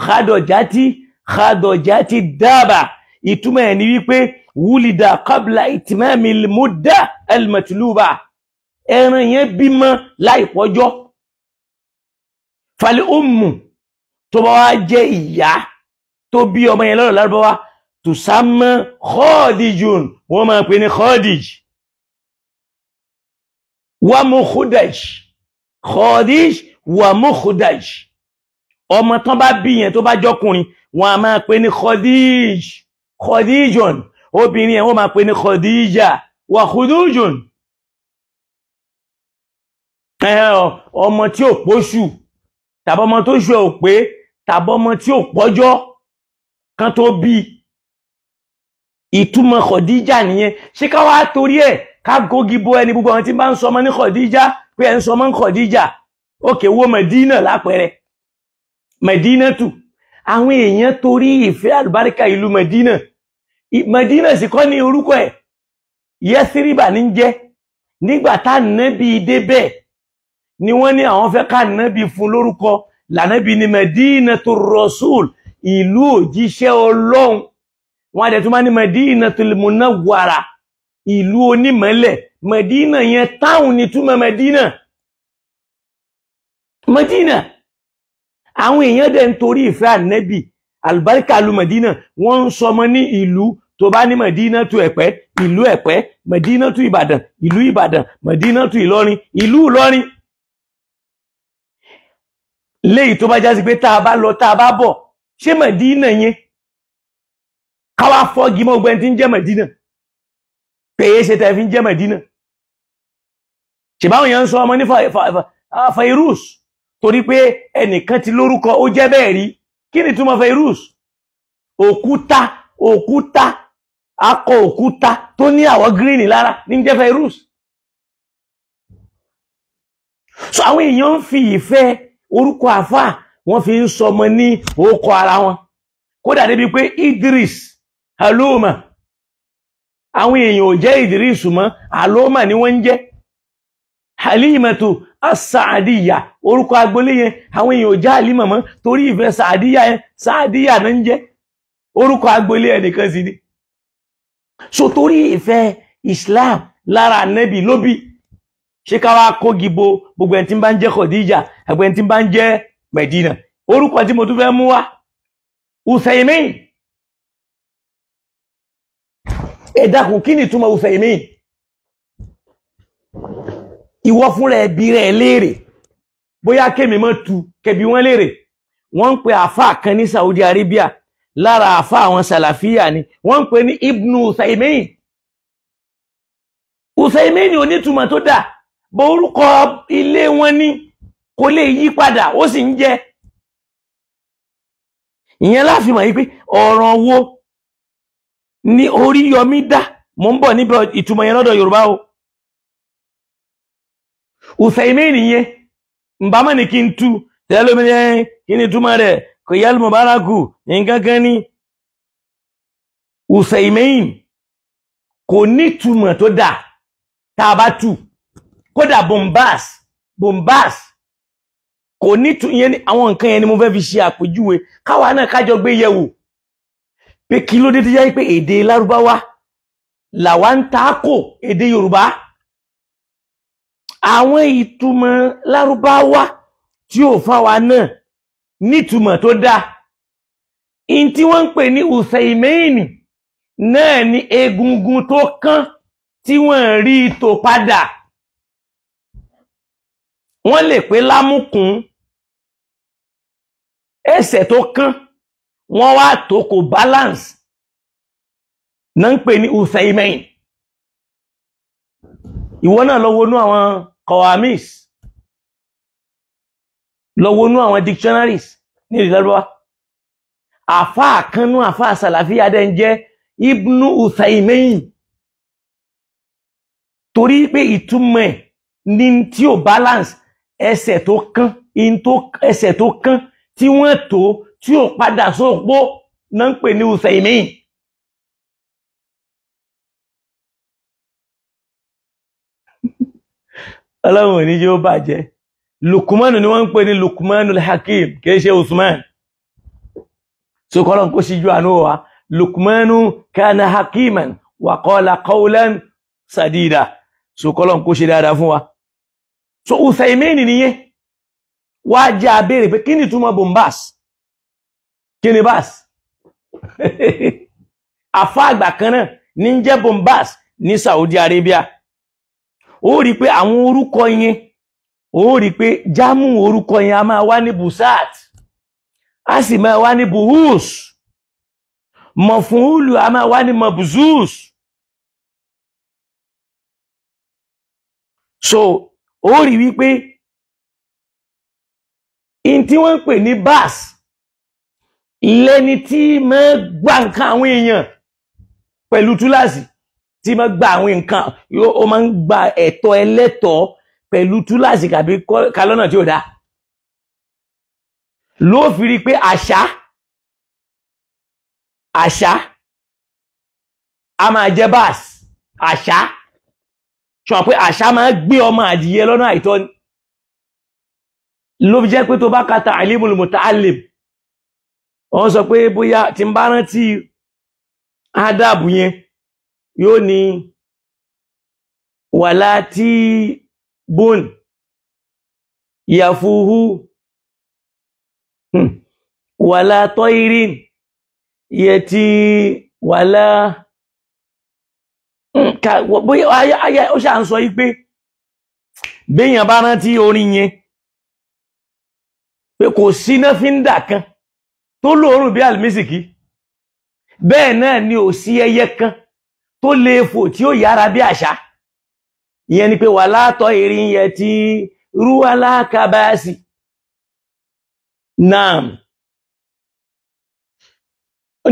khadojati, khadojati dábà. Ìtumọ̀ ẹ̀ ní wípé wúlìdà qabla ìtìmẹ́mi mudda al-matluba, ẹran yẹn bímọ láì pọ́jọ́. Fali ummu, tó bá wá jẹ́ ìyá tó bí ọmọ yẹn lọ́rọ̀ lárúbáwá, tùsámọ́ Khadijun, wọ́n máa pè ní Khadij wa mukhudaj, Khadij wa mukhudaj. Ọmọ tán bá bí yẹn tó bá jọkùnrin, wọ́n a máa pè ní Khadij, Khadijun. Obìnrin yẹn wọ́n máa pè ní Khadija wa khudujun. Ọmọ tí ò póṣù, tàbí ọmọ tó ṣù ò pé, tàbí ọmọ tí ò pọ́jọ́ kan tó bí, ìtumọ̀ Khadija nìyẹn. Ṣé ká wá torí ẹ̀ ká gógi bo ẹni gbogbo àwọn tí bá ń sọmọ ní Khadija pé ẹ̀ ń sọmọ ní Khadija? Òkè wo Medina lápẹẹrẹ, Medina tù, àwọn èèyàn torí ìfẹ́ àlùbáríkà ìlú Medina. Medina sì kọ́ ní orúkọ ẹ̀, Yẹ́síríbà ní jẹ́. Nígbà tá nábì débẹ̀ ni wọ́n ní àwọn fẹ́ ká nábì fún lórúkọ, lànábì ní Medinatur Rasul, ìlú òjíṣẹ́ Ọlọ́run. Wọ́n á dẹ̀ tún máa ní Madinatul Munawwara, ìlú onímọ̀lẹ̀. Medina yẹn táwọn ní túmọ̀ Medina. Medina, àwọn èèyàn dẹ̀ ń torí ìfẹ́ ànẹ́bì àlùbáríkà lu Medina, wọ́n ń sọmọ ní ìlú. Tó bá ní Medina tu Ẹ̀pẹ́, ìlú Ẹ̀pẹ́, Medina tu Ìbàdàn, ìlú Ìbàdàn, Medina tu Ìlọrin, ìlú Ìlọrin. Léyìí tó bá jásí pé tá a bá lọ tá a bá bọ̀, ṣé Medina yẹn káwá fọ́gi mọ́ ọgbẹ́ni tí ń jẹ́ Medina pèé ṣe tẹ́ fi ń jẹ́ Medina? Ṣèbáwọn yẹn ń sọ ọmọ ní Fairuz torí pé ẹnìkan ti lórúkọ ó jẹ́ bẹ́ẹ̀ rí. Kí ni túmọ̀ Fairuz? Òkúta, òkúta, akọ òkúta tó ní àwọ̀ gíríìnì lára ní jẹ́ Fairuz. So àwọn èèyàn ń fi ìfẹ́ orúkọ àfà wọ́n fi ń sọmọ ní orúkọ ara wọn. Kódà débi pé Idris Aloma, àwọn èèyàn ò jẹ́ Idris mọ́, Aloma ni wọ́n ń jẹ́. Halimatu As-Saadiyya, orúkọ agbolé yẹn, àwọn èèyàn ò jẹ́ Halima mọ́ torí ìfẹ́ Saadiyya yẹn, Saadiyya náà ń jẹ́. Orúkọ agbolé ẹnìkan sì ni. So torí ìfẹ́ Islam lára Ànábì ló bí. Ṣé ká wá kógi bo gbogbo ẹni tí ń bá ń jẹ́ Khadija, ẹgbẹ́ ẹni tí ń bá ń jẹ́ Medina? Orúkọ tí mo tún fẹ́ mú wá, Uthaymin. Ẹ dákun, kí ni ìtumọ̀ Uthaymin? Ìwọ fúnra ẹbí rẹ̀ léèrè, bóyá kémi mọ́ tu kẹbi wọ́n léèrè. Wọ́n ń pe àáfàá kan ní Saudi Arabia, lára àáfàá àwọn sàlàfíà ni, wọ́n ń pe ní Ibnu Uthaymin. Uthaymin onítùmọ̀ tó dà, bó orúkọ ilé wọn ní kò lè yí padà, ó sì ń jẹ́. Ìyẹn láfi mọ̀ yí pé ọ̀ràn wo ni Oríyọmí dá. Mò ń bọ̀ níbi ìtumọ̀ yẹn lọ́dọ̀ Yorùbá o. Uthaymin yẹn nbàmọ́ ni kí n tú tẹ́lómi yẹn, kí ni túmọ̀ rẹ̀? Kò yá mubaraku nǹkan kan ní. Uthaymin kò ní túmọ̀ tó dà tá a bá tú. Kódà bombas, bombas kò ní tú. Ìyẹn ní àwọn nǹkan yẹn ni mo fẹ́ fi ṣe àpèjúwe káwa náà kájọ gbé yẹ̀wò pé kí ló dé tó jẹ́ pé èdè Lárúbáwá làwa ń ta kò èdè Yorùbá. Àwọn ìtumọ̀ Lárúbáwá tí ò fáwa náà nítumọ̀ tó dáa. In tí wọ́n ń pè ní Uthaymin náà ni egungun tó kán tí wọ́n rí tò padà. Wọ́n lè pé lámùkún, ẹsẹ̀ tó kán wọ́n wá tó kò balance Náà ń pè ní Uthaymin. Ìwọ náà lọ wọnú àwọn Qawamis, lọ wọnú àwọn dictionaries ní ìlú Lárúbáwá. Àfáà kanú àfáà sàlàfíà dẹ̀ ń jẹ́ Ibnu Uthaymin, torí pé ìtumọ̀ ẹ̀ ní tí ò balance, ẹsẹ̀ tó kán, ẹsẹ̀ tó kán tí wọ́n tó tí ò padà sópó náà ń pè ní Uthaymin. Ọlọ́run ò ní jẹ́ ó bàjẹ́. Lukumanu ni wọ́n ń pè ní Lukumanu al-Hakim, kìí ṣe Usman. So kọ́lọ́n kó ṣíjú àánú wa. Lukumanu kana hakiman wa qala qawlan sadida. So kọ́lọ́n kó ṣe dáadáa fún wa. So Uthaymin nìyẹn. Wá jẹ́ abéèrè pé kí ni túmọ̀ bombas? Kí ni bas? Àfá àgbà kan náà ní ń jẹ́ bombas ní Saudi Arabia. Ó rí pé àwọn orúkọ yẹn, ó rí pé jámù orúkọ yẹn a máa wá ní busat, a sì máa wá ní buhus, mọ̀fúnhùlù a máa wá ní mọ̀bùzús. So ó rí wípé in tí wọ́n ń pè ní bas lẹ́ni tí máa gba nǹkan àwọn èèyàn pẹ̀lú túláàsì, tí máa gba àwọn nǹkan, ó máa ń gba ẹ̀tọ́ ẹlẹ́tọ̀ọ́ pẹ̀lú túláàsì kàbí kálọ́nà tí ó dá. Ló fi rí pé àṣà àṣà a máa jẹ́ bas. Àṣà ṣọ pé àṣà máa gbé ọmọ àdìyẹ lọ́nà àìtọ́ ni. Ló fi jẹ́ pé tó bá ka Ta'limul Muta'allim, wọ́n sọ pé bóyá tí ń bá rántí ádàbù yẹn, yóò ní wàlá tí bón yàfúhú wàlá tọ́irin yẹ tí wàlá bóyá ó ṣà ń sọ yí pé béèyàn bá rántí orin yẹn pé kò sí náfíńdà kan tó lóòórùn bí àlùmísìkí, bẹ́ẹ̀ náà ni ò sí ẹyẹ kan tó lè fò tí ó yára bí àṣà. Ìyẹn ni pé wà látọ̀ ìrìn yẹ tí rúwà lákàbáàsì. Naam,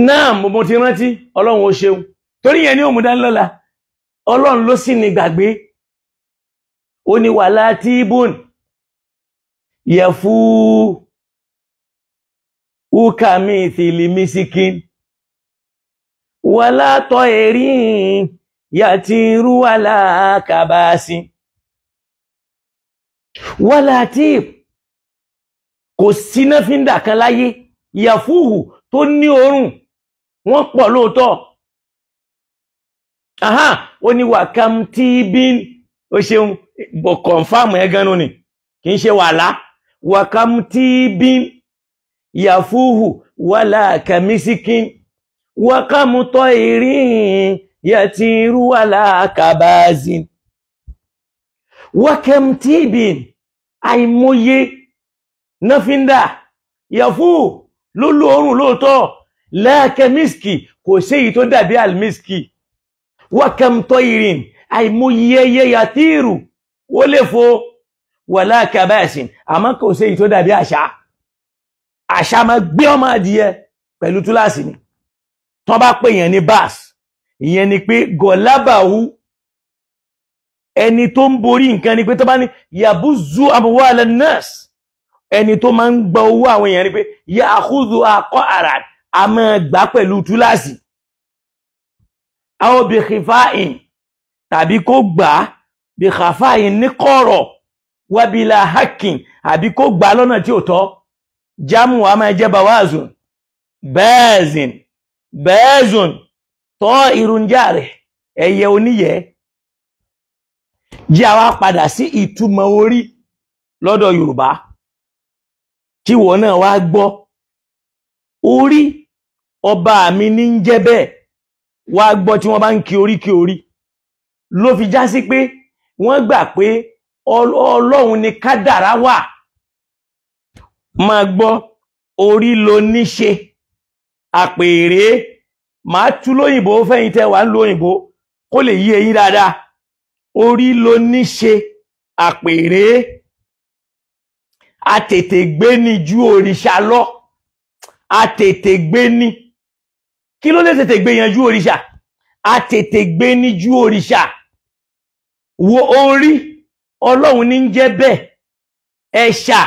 naam, mo ti rántí. Ọlọ́run ó ṣeun, torí yẹn ní òmùdánilọ́la. Ọlọ́run ló sì ní gbàgbé. Ó ní wà látí bùn yẹ̀fú ukami ìtìlímísíkín wà látọ̀ ìrìn yàtí rúwà lákàbáàsì. Wà látí kò sí náfíńdà kan láyé yàfúhù tó ní òórùn, wọ́n pọ̀ lóòótọ́. Aha, ó ní wà kam tí bí ó ṣeun bọ̀ kọ̀nfàmù ẹ gan-an ni, kì í ṣe wàhálà. Wà kam tí bí yàfúhù wà lákàmísíkín wà kam tọ́ ìrìn yàtí rúwà lákàbáàzì. Wà kam tí bí àìmọye náfíńdà yàfúhù ló lóòórùn lóòótọ́, lákàmísíkì kò séyìí tó dàbí àlmísíkì. Wákàm tọ́yìrín àìmọye ẹyẹ yàtírù ó lè fo wàlá kàbáàsìn, àmọ́ kò séyìí tó dàbí àṣà. Àṣà máa gbé ọmọ adìyẹ pẹ̀lú túláàsì ni. Tán bá pè yẹn ní bas, ìyẹn ni pé gọ̀lábàwú, ẹni tó ń borí nǹkan ni pé tó bá ní yàbúzú àmúwálẹ̀ nurse, ẹni tó máa ń gba owó àwọn èèyàn ni pé yàkúzù akọ àrà, a máa gbà pẹ̀lú túláàsì. Àwọn bí kìfáìn tàbí kó gbà bí kàfáìn ní kọ̀rọ̀, wábílà hakin àbí kó gbà lọ́nà tí ò tọ́. Jámù a máa jẹ́ bawazun, bẹ́ẹ̀zìn, bẹ́ẹ̀zùn, tọ́ irunjá rẹ̀, ẹyẹ oníyẹ. Jẹ́ àwa padà sí ìtumọ̀ orí lọ́dọ̀ Yorùbá kí wọ́n náà wá gbọ́. Orí ọba mi ní ń jẹ́ bẹ́ẹ̀. Wá gbọ́ tí wọ́n bá ń kí orí kí orí, ló fi já sí pé wọ́n gbà pé Ọlọ́run ni kádàrá wà. Máa gbọ́, orí ló níṣe, àpèrè Màá tú lóyìnbó fẹ́yìn tẹ́ wà ń lóyìnbó kó lè yí eyín dáadáa. Orí ló ní ṣe àpèrè, àtètè gbé ni ju òrìṣà lọ. Àtètè gbé ni. Kí ló lè tètè gbé yan ju òrìṣà? Àtètè gbé ni ju òrìṣà. Wo orí, Ọlọ́run ní ń jẹ́ bẹ́ẹ̀. Ẹ̀ṣà,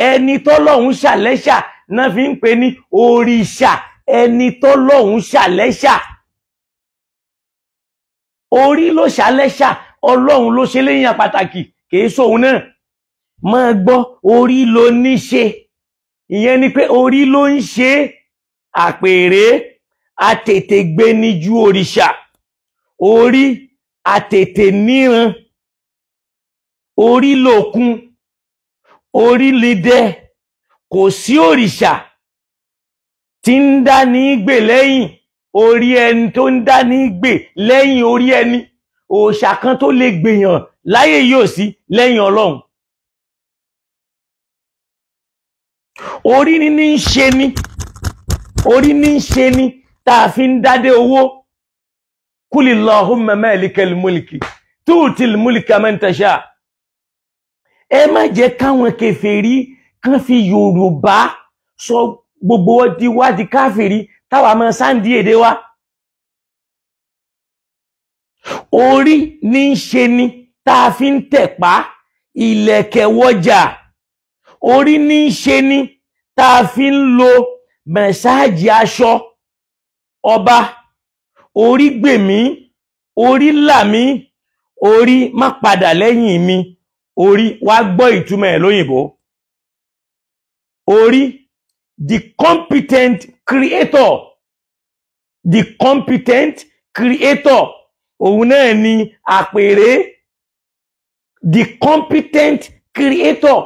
ẹni tọ́lọ́run ṣàlẹ́ṣà náà fi ń pè ní òrìṣà, ẹni tọ́lọ́run ṣàlẹ́ṣà. Orí ló ṣàlẹ́ṣà, Ọlọ́run ló ṣe léyìn pàtàkì, kìí sóhun náà. Máa gbọ́, orí ló ní ṣe. Ìyẹn ni pé orí ló ń ṣe àpèrè, àtètè gbé ni ju òrìṣà. Orí àtètè níran, orí lòkun, orí lidẹ. Kò sí òrìṣà tí ń dá ní gbè lẹ́yìn orí ẹni, tó ń dá ní gbè lẹ́yìn orí ẹni. Òòṣà kan tó lè gbèyàn láyé yóò sí lẹ́yìn Ọlọ́run. Orí ní ní ń ṣe ni, orí ní ń ṣe ni tá a fi ń dádé owó. Kulillahumma malikal mulki tu'til mulka man tasha. Ẹ má jẹ́ káwọn kèfèrí kan fi Yorùbá sọ gbogbo di wá di káfìrí táwa máa sáǹdí èdè wa. Orí ní ń ṣe ni tá a fi ń tẹ̀pá ìlẹ̀kẹ̀ wọjà. Orí ní ń ṣe ni tá a fi ń lo mẹ̀sáàjì aṣọ ọba. Orí gbè mí, orí là mí, orí má padà lẹ́yìn mi. Orí, wá gbọ́ ìtumọ̀ ẹ̀ lóyìnbó. Orí, the competent creator. The competent creator. Òun náà ni àpèrè. The competent creator.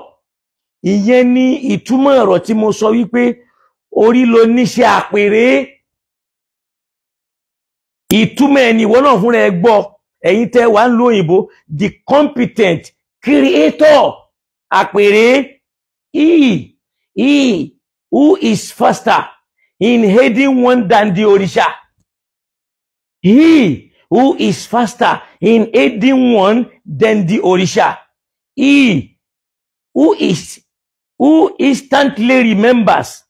Ìyẹn ni ìtumọ̀ ọ̀rọ̀ tí mo sọ wípé orí ló níṣẹ́ àpèrè. Ìtumọ̀ ẹni ìwọ náà fúnra ẹ gbọ́, ẹ̀yin tẹ́ wà ń lo òyìnbó, the competent creator, àpèrè. He who is faster in hating one than the òrìṣà. He who is faster in aiding one than the òrìṣà. He who instantly remembers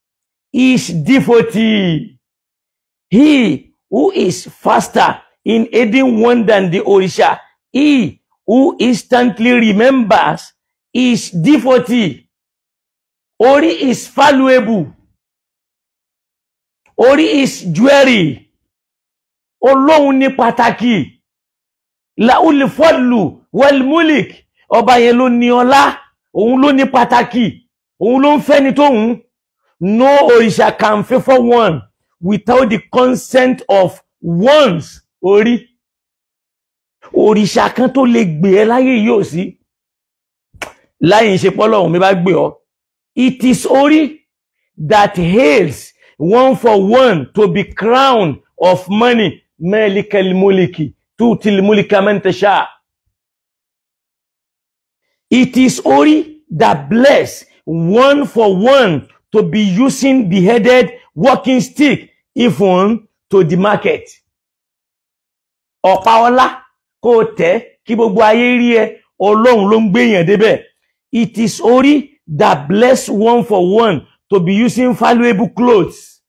his devotee. He who is faster in aiding one than the òrìṣà. He who instantly remembers his devotee. Orí is valuable. Orí is jewelry. Ọlọ́run ní pàtàkì. La'ul fadlu wal mulik. Ọba yẹn ló ní ọlá, òun ló ní pàtàkì, òun ló ń fẹ́ ni tóun. No òrìṣà can favour one without the consent of one's orí. Òrìṣà kan tó lè gbé ẹ láyé yóò sí. Láyé ń ṣe pọ́lọ́hun mi bá gbé ọ. It is orí that hails one for one to be crowned of money. Malikal muliki tu'til mulka man tasha. It is orí that bless one for one to be using beheaded walking stick even to the market. Ọ̀pá ọlá kó tẹ́ kí gbogbo ayé rí ẹ, Ọlọ́run ló ń gbé èèyàn débẹ̀. It is orí that bless one for one to be using valuable clothes.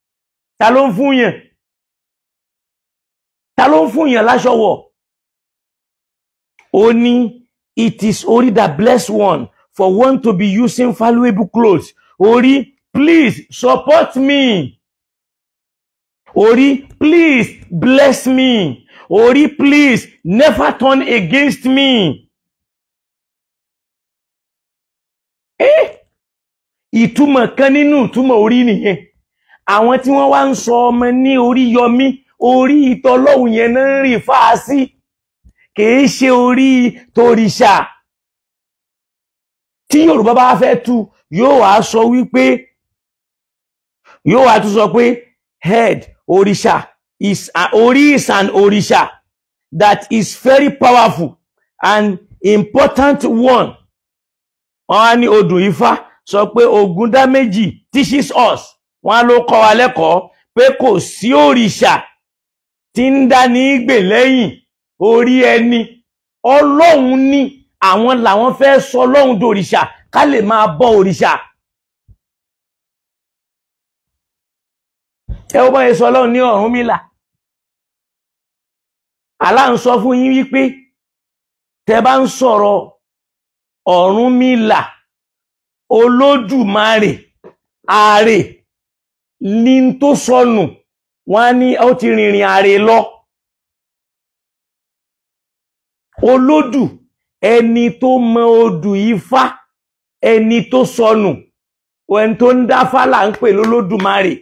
Ta ló ń fún yàn? Ta ló ń fún yàn láṣọ wọ̀? Ó ní it is orí that bless one for one to be using valuable clothes. Orí, please support me. Orí, please bless me. Orí, please never turn against me. Ìtumọ̀ kan nínú ìtumọ̀ orí nìyẹn. Àwọn tí wọ́n wá ń sọ ọmọ ní orí yọmí, orí ìtọ́lọ́hùn yẹn náà ń rí fáasí. Kìí ṣe orí tòrìṣà. Tí Yorùbá bá fẹ́ tú, yóò wá sọ wípé, yóò wá tún sọ pé head òrìṣà is orí is an òrìṣà that is very powerful and important one. Wọ́n á ní odù Ifá sọ pé Ògúndá méjì teaches us. Wọ́n á ló kọ́ wa lẹ́kọ̀ọ́ pé kò sí òrìṣà tí ń dá ní gbè lẹ́yìn orí ẹni. Ọlọ́run ní àwọn làwọn fẹ́ sọ Ọlọ́run dòrìṣà ká lè máa bọ òrìṣà. Ẹ ó bá yẹ sọ Ọlọ́run ní Ọ̀rúnmìlà. Allah ń sọ fún yín wípé tẹ bá ń sọ̀rọ̀ Ọ̀rúnmìlà, Olódùmarè, ààrẹ ní tó sọnù, wọ́n á ní ó ti rìnrìn ààrẹ lọ. Olódù, ẹni tó mọ odù Ifá, ẹni tó sọnù, ẹni tó ń dáfá là ń pè lólódùmarè.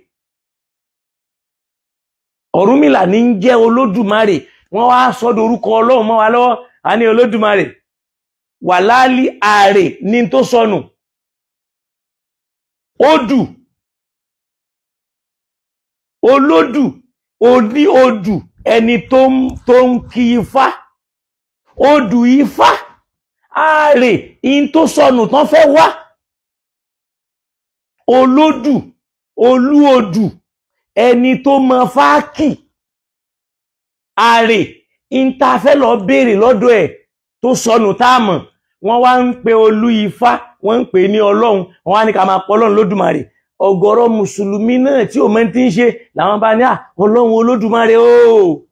Ọ̀rúnmìlà ní ń jẹ́ Olódùmarè. Wọ́n wá sọ́dọ̀ orúkọ Ọlọ́run mọ́ wa lọ́wọ́, a ní Olódùmarè. Wàláálí ààrẹ ní tó sọnù. Odù, olódù, oní odù, ẹni tó ń kí Ifá. Odù Ifá, ààrẹ in tó sọnù tán fẹ́ wá. Olódù, olú odù, ẹni tó mọ fáàkì. Ààrẹ in ta fẹ́ lọ béèrè lọ́dọ̀ ẹ̀ tó sọnù tá a mọ̀. Wọ́n wá ń pe olú Ifá, wọ́n ń pè ní Ọlọ́run, wọ́n wá ní ká máa pọ̀ Ọlọ́run Lódùmarè. Ọ̀gọ̀rọ̀ mùsùlùmí náà tí ò mọ̀ tí ń ṣe làwọn bá ní à Ọlọ́run Olódùmarè o.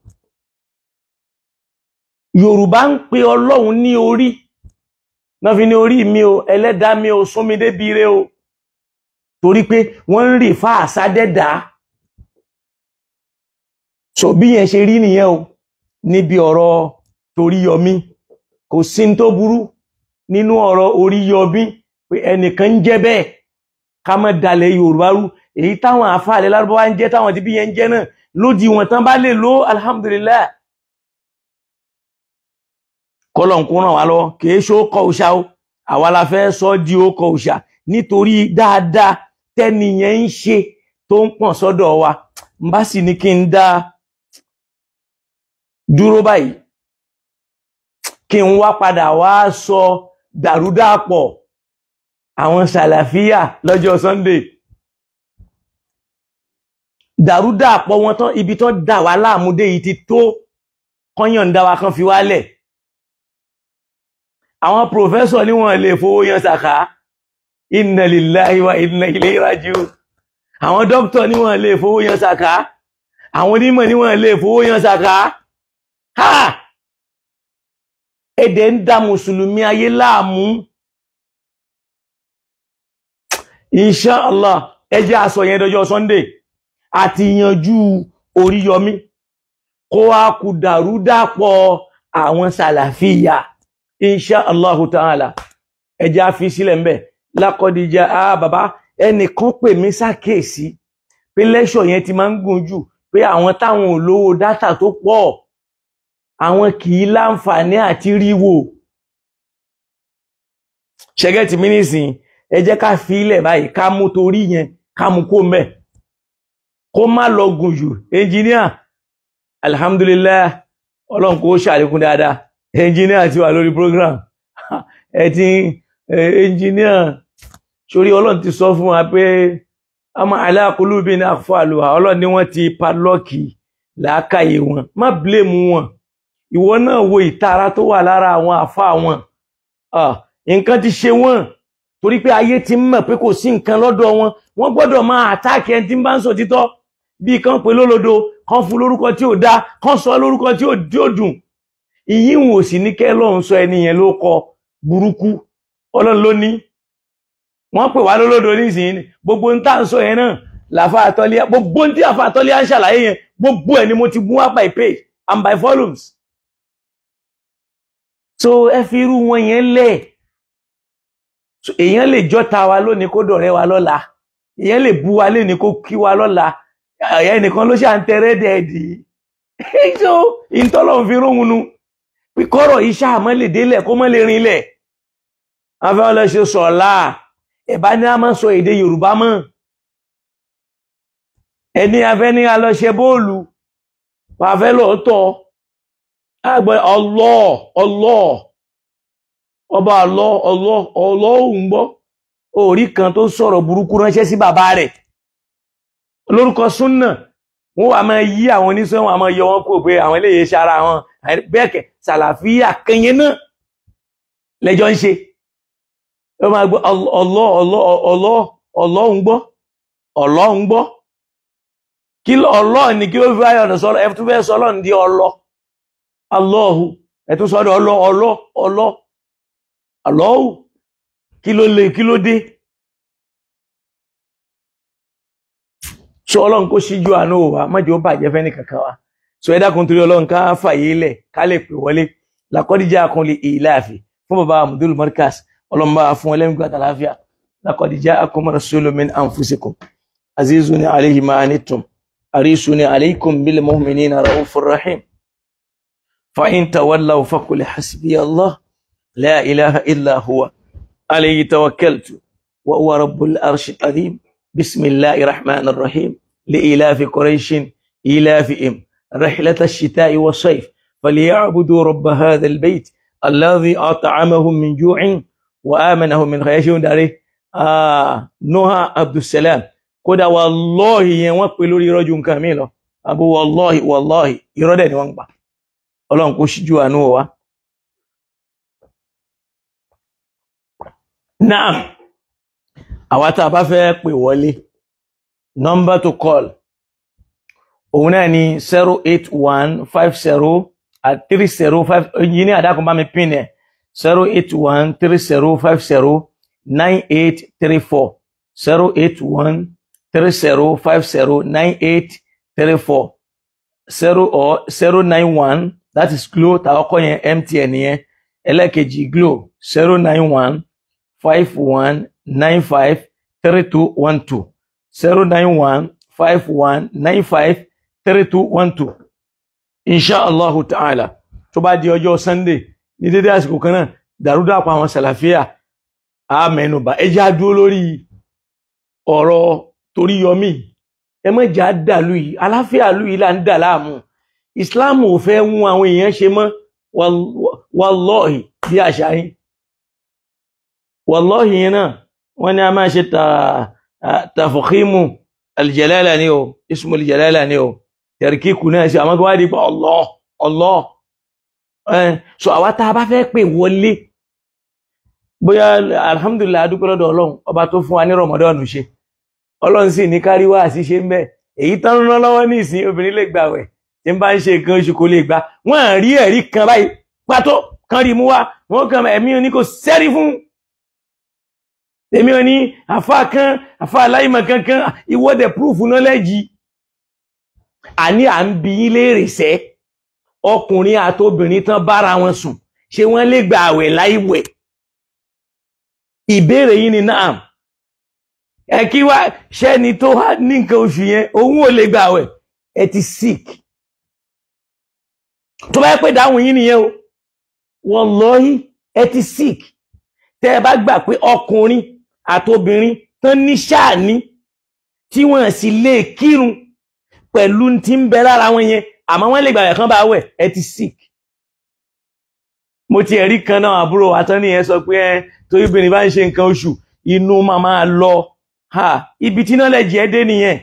Yorùbá ń pe Ọlọ́run ní orí, náà fi ní orí mi o, ẹlẹ́dàá mi o, sún mi débi ire o, torí pé wọ́n ń rì fá àsádẹ́dàá. So bí yẹn ṣe rí nìyẹn o níbi ọ̀rọ̀ Toríyọmí. Kò sí ní tó burú nínú ọ̀rọ̀ Oríyọmí pé ẹnìkan ń jẹ́ bẹ́ẹ̀, ká má dalẹ̀ Yorùbá rú. Èyí táwọn àfáàlẹ̀ Lárúbáwá ń jẹ́, táwọn ti bí yẹn ń jẹ́ náà lódì wọn tán bá lè lò, alhamdulillah. Kọ́lọ̀ ń kó ràn wá lọ́wọ́. Kìí ṣe ó kọ òòṣà o, àwa la fẹ́ sọ di ó kọ òòṣà nítorí dáadáa tẹ́niyẹn ń ṣe tó ń pọ̀n sọ́dọ̀ wa. N bá sì ní kí n dá dúró báyìí, kí n wá padà wá sọ dàrúdàpọ̀ àwọn sàlàfíà lọ́jọ́ Sunday. Dàrúdàpọ̀ wọn tán, ibi tán dà wá láàmúdé yìí ti tó, kọ́yàn dá wa kan fi wálẹ̀. Àwọn pòfẹ́sọ̀ ní wọ́n lè fowó yan sàká, inna lillahi wa inna ilayhi raji'un. Àwọn dókítà ní wọ́n lè fowó yan sàká, àwọn onímọ̀ ní wọ́n lè fowó yan sàká. Ha! Ẹ̀dẹ̀ ń dá mùsùlùmí ayé láàmú. Insha Allah, ẹ jẹ́ a sọ yẹn dọjọ́ Sunday. Àti yanjú Oríyọmí, kó wá kú dàrúdàpọ̀ àwọn sàlàfíà. Insha Allahu ta'ala, ẹ jẹ́ a fi sílẹ̀ ńbẹ̀. Lákọ̀díjà á bàbá, ẹnìkan pè mí ṣàkíyèsí pé lẹ́ṣọ̀ yẹn ti máa ń gùn jù, pé àwọn táwọn ò lówó dátà tó pọ̀, àwọn kì í láǹfààní àti ríwò. Ṣẹ́gẹ́tì mi nísìn, ẹ jẹ́ ká fi ilẹ̀ báyìí, ká mú torí yẹn, ká mú kó mẹ́, kó má lọ gùn jù. Ẹnjìníà, alhamdulillah, Ọlọ́run kó ṣàlékún dáadáa. Ẹnjìníà ti wà lórí program. Ẹ ti ẹnjìníà sórí, Ọlọ́run ti sọ fún wa pé àmọ́ ala qulubina aqfaluha, Ọlọ́run ni wọ́n ti padlọ́ọ̀kì làákàyè wọn. Má blame wọn. Ìwọ náà wo ìtara tó wà lára àwọn àfa wọn. Nǹkan ti ṣe wọ́n, torí pé ayé ti ń mọ̀ pé kò sí nǹkan lọ́dọ̀ wọn. Wọ́n gbọ́dọ̀ máa àtáàkì ẹni tí ń bá ń sọ títọ́, bí kan pè lólódo, kan fún lórúkọ tí ò dáa, kan sọ lórúkọ tí ò dùn. Ìyíhùn ò sì ní kẹ́ lọ́hùn sọ ẹni yẹn ló kọ burúkú. Ọlọ́run ló ní wọ́n pè wá lólódo nísìnyí. Gbogbo ń tà ń sọ yẹn náà làfà àtọ́líyá, gbogbo ń tí àfà àtọ́líyá ń ṣàlàyé yẹn, gbogbo ẹ̀ ni mo ti mú wá by page and by volumes. So ẹ fi irú wọn yẹn lẹ̀. Èèyàn lè jọ́ta wa lónìí kó dọ̀rẹ́ wa lọ́la, èèyàn lè bú wa lónìí kó kí wa lọ́la. Ẹnìkan ló ṣà ń tẹrẹ́ dẹ̀ẹ̀dì. So ìtọ́lọ́run fi róhun nu pé kọ́rọ̀ iṣẹ́ àmọ́ lè délẹ̀ kó mọ́ lè rinlẹ̀. Wọ́n fẹ́ lọ ṣe sọ̀lá, ẹ̀bá ní a máa sọ èdè Yorùbá mọ́. Ẹni afẹ́ ní a lọ ṣe bóòlù, wọ́n fẹ́ lọ tọ́ àgbẹ̀ Allah Allah ọba Allah Allah ọlọ́hùn gbọ́. Orí kan tó sọ̀rọ̀ burúkú ránṣẹ́ sí bàbá rẹ̀ lórúkọ súnà, Wọ́n wà máa yí àwọn oníṣẹ́ wọn máa yọ wọn kó pé àwọn eléyìí ṣe ara wọn bẹ́ẹ̀ kẹ̀. Sàlàfíà kẹyìn náà lẹ́jọ́ ń ṣe. Ó máa gbọ́ ọlọ́ ọlọ́ ọlọ́ ọlọ́ ń gbọ́, ọlọ́ ń gbọ́. Kí ọlọ́ ni kí ó fi ayọ̀ ọ̀nà sọ́lọ́, ẹ tún fẹ́ sọ́lọ́ ní di ọlọ́ alọ́hu, ẹ tún sọ́dọ̀ ọlọ́ ọlọ́ ọlọ́ alọ́hu. Kí ló lè, kí ló dé? So Ọlọ́run kó ṣíjú àánú wa, má jẹ́ ó bàjẹ́ fẹ́ni kankan wa. So ẹ dákun torí Ọlọ́run ká fàyè lẹ̀ ká lè pè wọlé. Làkọ́díjà kan lè ìlàáfì fún bàbá Abdul Markaz, Ọlọ́run bá fún ẹlẹ́mìí àtàláfíà. Laqad ja'akum rasulun min anfusikum azizun alayhi ma anittum harisun alaykum bil mu'minina ra'ufur rahim fa in tawallaw faqul hasbiya Allah la ilaha illa huwa alayhi tawakkaltu wa huwa rabbul arshil azim. Bismillahir rahmanir rahim. Li'ilafi quraishin ilafihim rihlata ash-shita'i was-sayf falyabudu rabb hadha al-bayt alladhi at'amahum min ju'in wa amanahum min khayashin. Dare Noha Abdulsalam, kódà wallahi yẹn wọ́n pè lórí irọ́ ju nǹkan mi lọ. Abu wallahi wallahi irọ́ dẹ̀ ni wọ́n ń pa. Ọlọ́run kó ṣíjú àánú wa. Naam, àwa tá a bá fẹ́ pè wọlé, number to call òun náà ni 08150 305. Yìí ní àdákùn bá mi pín ẹ̀ 081 3050 9834 081 3050 9834 0 or 091, that is Glo tàkọ́kọ́ yẹn, MTN yẹn. Ẹlẹ́kejì Glo 091 51 95 3212 091 51 95 3212. Insha Allahu ta'ala, tó bá di ọjọ́ Sunday ní dédé àsìkò kan náà, dàrúdàpọ̀ àwọn sàlàfíà a mẹ́nubà. Ẹ já dúró lórí ọ̀rọ̀ torí yọmí. Ẹ má já dàlú yìí, aláfíà lú yìí là ń dà láàmú. Islam ò fẹ́ mú àwọn èèyàn ṣe mọ́. Wallahi bí àṣà yín, wallahi yẹn náà wọ́n ní a máa ṣe tafkhimu aljalala ni o, ismu aljalala ni o, tẹ̀ríkìkù náà ṣe àwọn gbọ́dọ̀ pé Allah Allah. So àwa tá a bá fẹ́ pè wọlé, bóyá alhamdulillah adúpẹ́ lọ́dọ̀ Ọlọ́run ọba tó fún wa ní Ramadan ṣe. Ọlọ́run sì ní kárí wá àṣìṣe ń bẹ. Èyí tán rán lọ́wọ́ ní ìsìn, obìnrin lè gbàwẹ̀ tí ń bá ń ṣe nǹkan oṣù kò lè gbà. Wọ́n rí ẹ̀rí kan báyìí pàtó kan rí mú wá, wọ́n kàn ẹ̀mí oní kò sẹ́rí fún. Èmi oní àfa kan, àfa aláìmọ̀ kankan, ìwọ́dẹ̀ proof knowledge. Àní à ń bi yín léèrè sẹ́, ọkùnrin àtobìnrin tán bára wọn sùn, ṣé wọ́n lè gbàwẹ̀ láìwẹ̀? Ìbéèrè yìí ni naam. Ẹ kí wá ṣẹ́ni tó wá ní nǹkan oṣù yẹn òun ò lè gbàwẹ̀, ẹ ti sick. Tó bá yẹ pé dáhùn yín nìyẹn o, wallahi ẹ ti sick. Tẹ́ ẹ bá gbà pé ọkùnrin àtobìnrin tán ní ṣáàní tí wọ́n sì lè kírun pẹ̀lú tí ń bẹ lára wọn yẹn, àmọ́ wọ́n lè gbàwẹ̀ kán bá wẹ̀, ẹ ti sick. Mo ti ẹ̀rí kan náà àbúrò àtọ́ní yẹn sọ pé ẹ torí obìnrin bá ń ṣe nǹkan oṣù inú máa máa lọ. Ibi tí náà lẹ́jẹ̀ dé nìyẹn.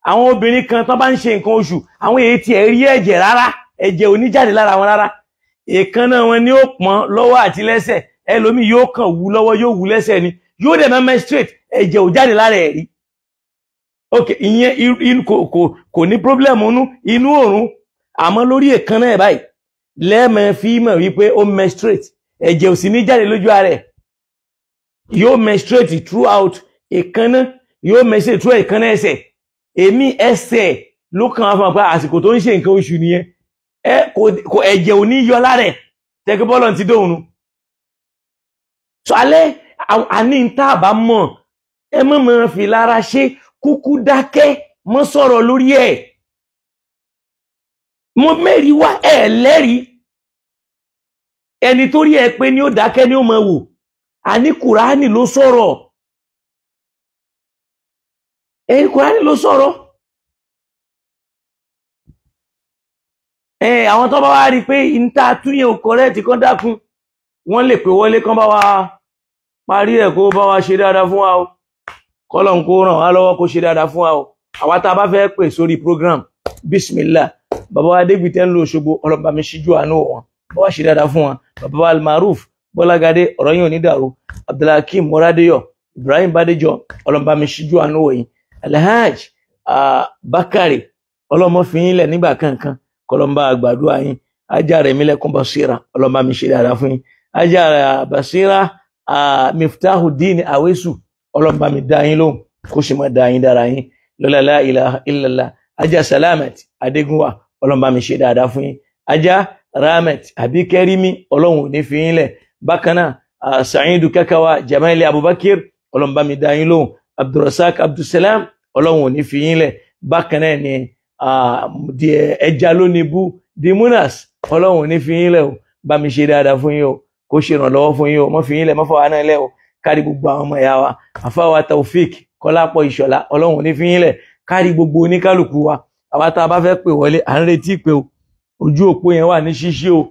Àwọn obìnrin kan tán bá ń ṣe nǹkan oṣù, àwọn èyí tí ẹ rí ẹ̀jẹ̀ rárá, ẹ̀jẹ̀ ò ní jáde lára wọn rárá. Èékánná wọn ni ó pọ́n lọ́wọ́ àti lẹ́sẹ̀, ẹlòmíì yóò kàn wú lọ́wọ́ yóò wú lẹ́sẹ̀ ni, yóò dẹ̀ máa menstruate, ẹ̀jẹ̀ ò jáde lára ẹ̀ rí. Ok, ìyẹn kò ní problem inú òórùn, àmọ́ lórí èékánná ẹ̀ báyìí lẹ́ẹ̀mẹ́ fi mọ̀ wípé ó menstruate, ẹ̀jẹ̀ ò sì ní jáde lójú ara ẹ̀. Yóò menstruate throughout èékánná, yóò menstruate through èékánná ẹsẹ̀. Èmi ẹsẹ̀ ló kàn wá fún wa pé àsìkò tó ń ṣe nǹkan oṣù nìyẹn. Ẹ kò ẹ̀jẹ̀ ò ní yọ lára ẹ̀, tẹ́kí bọ́ọ̀lù ti dóhùn. So alẹ́ àní ń tá a bá mọ̀, ẹ mọ̀ mọ̀ fi lára ṣe, kúkú dákẹ́, mọ́ sọ̀rọ̀ lórí ẹ̀. Mo mẹ́rin wá ẹ̀ lẹ́rìí. Ẹni tó rí ẹ pé ní ó dákẹ́ ní ó mọ̀ wò. Àní Kùránì ló sọ̀rọ̀. Ẹni Kùránì ló sọ̀rọ̀. Àwọn tó bá wá rí pé ìta túnyẹ̀ ò kọ̀rẹ́ẹ̀tì kan dákun, wọ́n lè pè wọlé kán bá wa parí ẹ̀ kó bá wa ṣe dáadáa fún wa o. Kọ́lọ́n kó ràn wá lọ́wọ́ kó ṣe dáadáa fún wa o. Àwa tá a bá fẹ́ pè sórí program, Bismillah. Bàbá wa Adégbìtẹ́ ń lo Òṣogbo, Ọlọ́run bá mi ṣíjú àánú wọn, bá wa ṣe dáadáa fún wọn. Bàbá wa Almaruf Bọ́lágadé, ọ̀rọ̀ yín ò ní dàrú. Abdulhakeem Moradeyo, Ibrahim Badejo, Ọlọ́run bá mi ṣíjú àánú wọ̀nyí. Alhaj Bakare, ọlọ́mọ fi yín lẹ̀ nígbà kankan, kọlọ́mbà àgbàdua yín. Ajá rẹ̀ mi lẹ́kún Basira, Ọlọ́run bá mi ṣe dáadáa fún yín. Ajá rẹ̀ Basira Miftahudeen Awesu, Ọlọ́run bá mi dá yín lóhùn, kó sì máa dá yín dára yín. Lọ́lá la ilaha illallah. Ajá Salamat Adégúnwà, Ọlọ́run bá mi ṣe dáadáa fún yín. Ajá Ramet Abikẹ́rímí, Ọlọ́run ò ní fi yín lẹ̀. Bákan náà Saidu Kakawa Jamaili Abubakar, Ọlọ́run bá mi dá yín lóhùn. Abdulrasaq Abdulsalam, Ọlọ́run ò ní fi yín lẹ̀. Bákan náà ni ẹja lónìí bú Dimunas, Ọlọ́run ò ní fi yín lẹ̀ o, bá mi ṣe dáadáa fún yín o, kó ṣe ìrànlọ́wọ́ fún yín o, mọ́ fi yín lẹ̀, mọ́ fọwọ́ náà lẹ̀ o. Kárí gbogbo àwọn ọmọ ìyá wa, àfáwà Taofik Kọ́lápọ̀ Ìṣọ̀lá, Ọlọ́run ò ní fi yín lẹ̀. Kárí gbogbo oníkálukú wa, àwa tá a bá fẹ́ pè wọlé, à ń retí pé o, ojú òpó yẹn wà ní ṣíṣí o,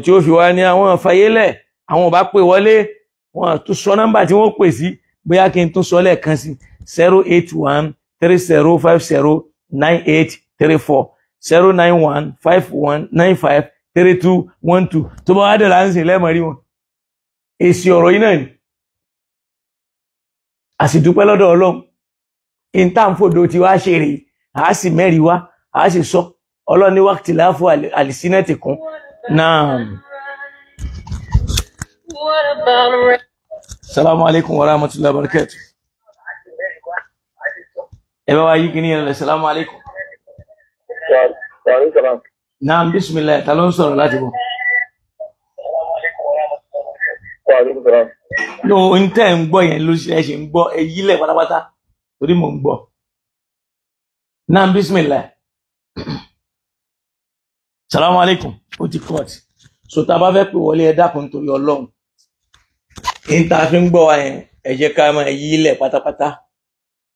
tí ó fi wá ní àwọn fàyélẹ̀, àwọn ò bá pè wọlé, wọn tún sọ nọ́mbà tí wọ́n pè sí, bóyá kí n tún sọ lẹ́ẹ̀kan sí 081 30 50 9834 091 51 95 32 12. Tó bá wá dẹ̀ là ń sìn lẹ́mọ̀ rí wọn. Èsì ọ̀rọ̀ yìí náà ni. A sì dúpẹ́ lọ́dọ̀ Ọlọ́run. Ìntànfòdò tí wá ṣe rèé, a sì mẹ́rin wá, a sì sọ. Ọlọ́run ní wákìtí láàfọ̀ àlìsínẹ́tì kún. Naam. Salamu alaikum wa rahmatullahi wa barakatuh. Ẹ bá wa yí kí ní ẹ̀rọ. Salamu alaikum. Naam, bismillah. Ta ló ń sọ̀rọ̀ láti bọ̀? No, n tẹ́ ń gbọ́ yẹn ló ṣe ṣe ń gbọ́ èyí lẹ̀ pátápátá torí mò ń gbọ́. Naam, bismillah. Salamu alaikum. Ó ti cut. So tá a bá fẹ́ pè wọlé, ẹ dákun nítorí Ọlọ́run. N ta fi ń gbọ́ wa yẹn, ẹ jẹ́ ká máa yí lẹ̀ pátápátá.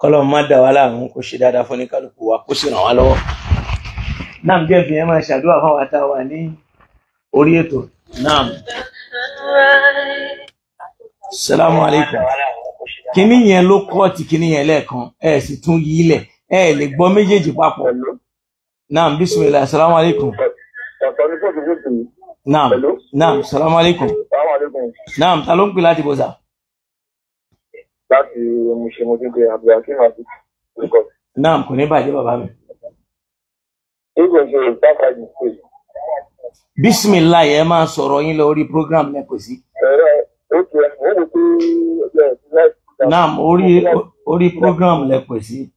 Kọ́lọ́ má dà wá láàmú, kó ṣe dáadáa fún oníkálukú wa, kó sì ràn wá lọ́wọ́. Naam, jẹ́ fi yẹn máa ṣàdúrà fáwọn àtàwà ní orí ètò. Naam. Salamu alaikum. Kíní yẹn ló kọ́ ti kíní yẹn lẹ́ẹ̀kan, ẹ sì tún yí lẹ̀, ẹ lè gbọ́ méjèèjì papọ̀. Naam, bismillah. Salamu alaikum. Naam, naam, salamu alaikum. Naam, ta ló ń pè láti bọ̀ sà? Láti ṣe mo ti ń pe Abdulhakeem àti orúkọ. Naam, kò ní bàjẹ́ bàbá mi. Bismillah, ẹ máa sọ̀rọ̀ yín lórí program lẹ́kọ̀ọ́ sí. Naam, orí program lẹ́kọ̀ọ́ sí.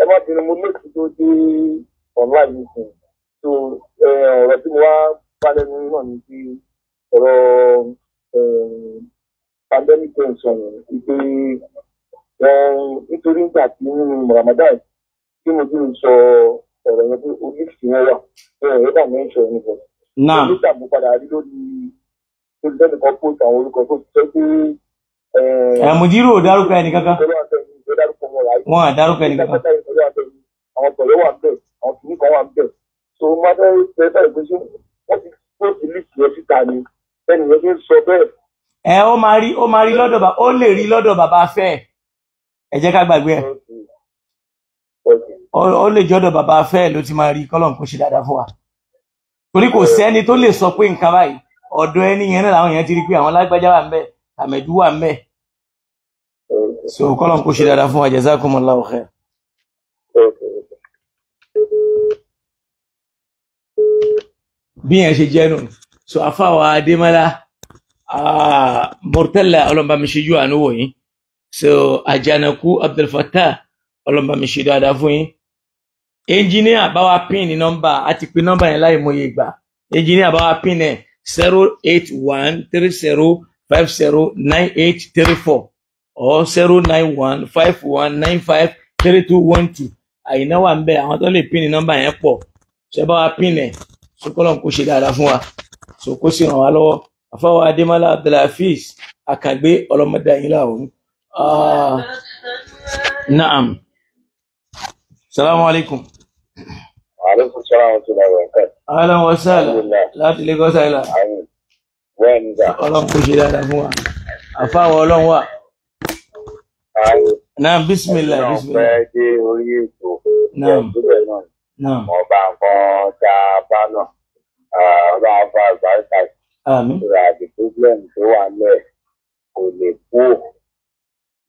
Ẹ má bínú, mo lóòtú tó dé online meeting. So ọ̀rọ̀ tí mo wá bá lẹ́nu náà ni pé ọ̀rọ̀ pandemic tension wípé nítorí nígbà tí nínú Ramadan tí mo ti ń sọ ọ̀rọ̀ yẹn pé oríṣi wọn wà wọn ò rẹ́bà mẹ́ńsọ̀ níbọ̀. Naam. Nígbà mo padà rí lórí lórí kan post àwọn orúkọ tó sọ pé. Mùdírù ò dárúkọ ẹnì kankan. Wọn à dárúkọ ẹnì kankan. Àwọn tọ̀lé wà bẹ́ẹ̀, àwọn kìnnì kan wà bẹ́ẹ̀. So mo máa fẹ́ fẹ́ báyìí pé ṣé wọ́n ti post list yẹn síta ni ẹnì yẹn ti ń sọ bẹ́ẹ̀. Ẹ ó máa rí lọ́dọ̀ bàbá, ó lè rí lọ́dọ̀ bàbá fẹ́. Ẹ jẹ́ ká gbàgbé ẹ̀. Ó lè jọ́dọ̀ bàbá fẹ́ ló ti máa rí, kọ́lọ́n kó ṣe dáadáa fún wa. Torí kò sẹ́ni tó lè sọ pé nǹkan báyìí, ọ̀dọ̀ ẹni yẹn náà làwọn èèyàn ti rí pé àwọn lágbájá wà ń bẹ̀, àmẹ̀dú wà ń bẹ̀. So kọ́lọ́n kó ṣe dáadáa fún wa, jazakumullahu khair. Bí yẹn ṣe jẹ́ nù. So àfàwà Adémọ́lá Murtala, ọlọ́mọba mi ṣe yú àánú wò yín. So Àjànàkú Abdulfatah, ọlọ́mọba mi ṣe dáadáa fún yín. Engineer bá wa pín ní nọ́mbà, a ti pín nọ́mbà yẹn láì mọye ìgbà. Engineer bá wa pín ẹ̀ 081 30 50 9834 or 091 51 95 3212. Àyìnà wà ń bẹ, àwọn tó lè pín ní nọ́mbà yẹn pọ̀. Ṣé bá wa pín ẹ̀, so kọ́lọ́n kó ṣe dáadáa fún wa, so kó sì ràn wá lọ́wọ́. Àfáwọ̀ Adémọ́lá Abdulhafiz Àkàgbé, ọlọ́mọdé yín láwọn. Naam. Salamu alaikum. Alaikum salaam wa rahmatullahi wa barakatuh. Ahlan wa sahlan. Láti Lagos Island. Ọlọ́run kó ṣe dáadáa fún wa. Àfáwọ̀ Ọlọ́run wà. Naam, bismillah, bismillah. Fẹ́ dé orí ètò. Naam. Síbẹ̀ náà. Naam. Ọba nǹkan tá a bá náà. Ọba àfa àgbàríkà. Àmín. Ìrà àti problem tó wà lẹ̀ kò lè kú.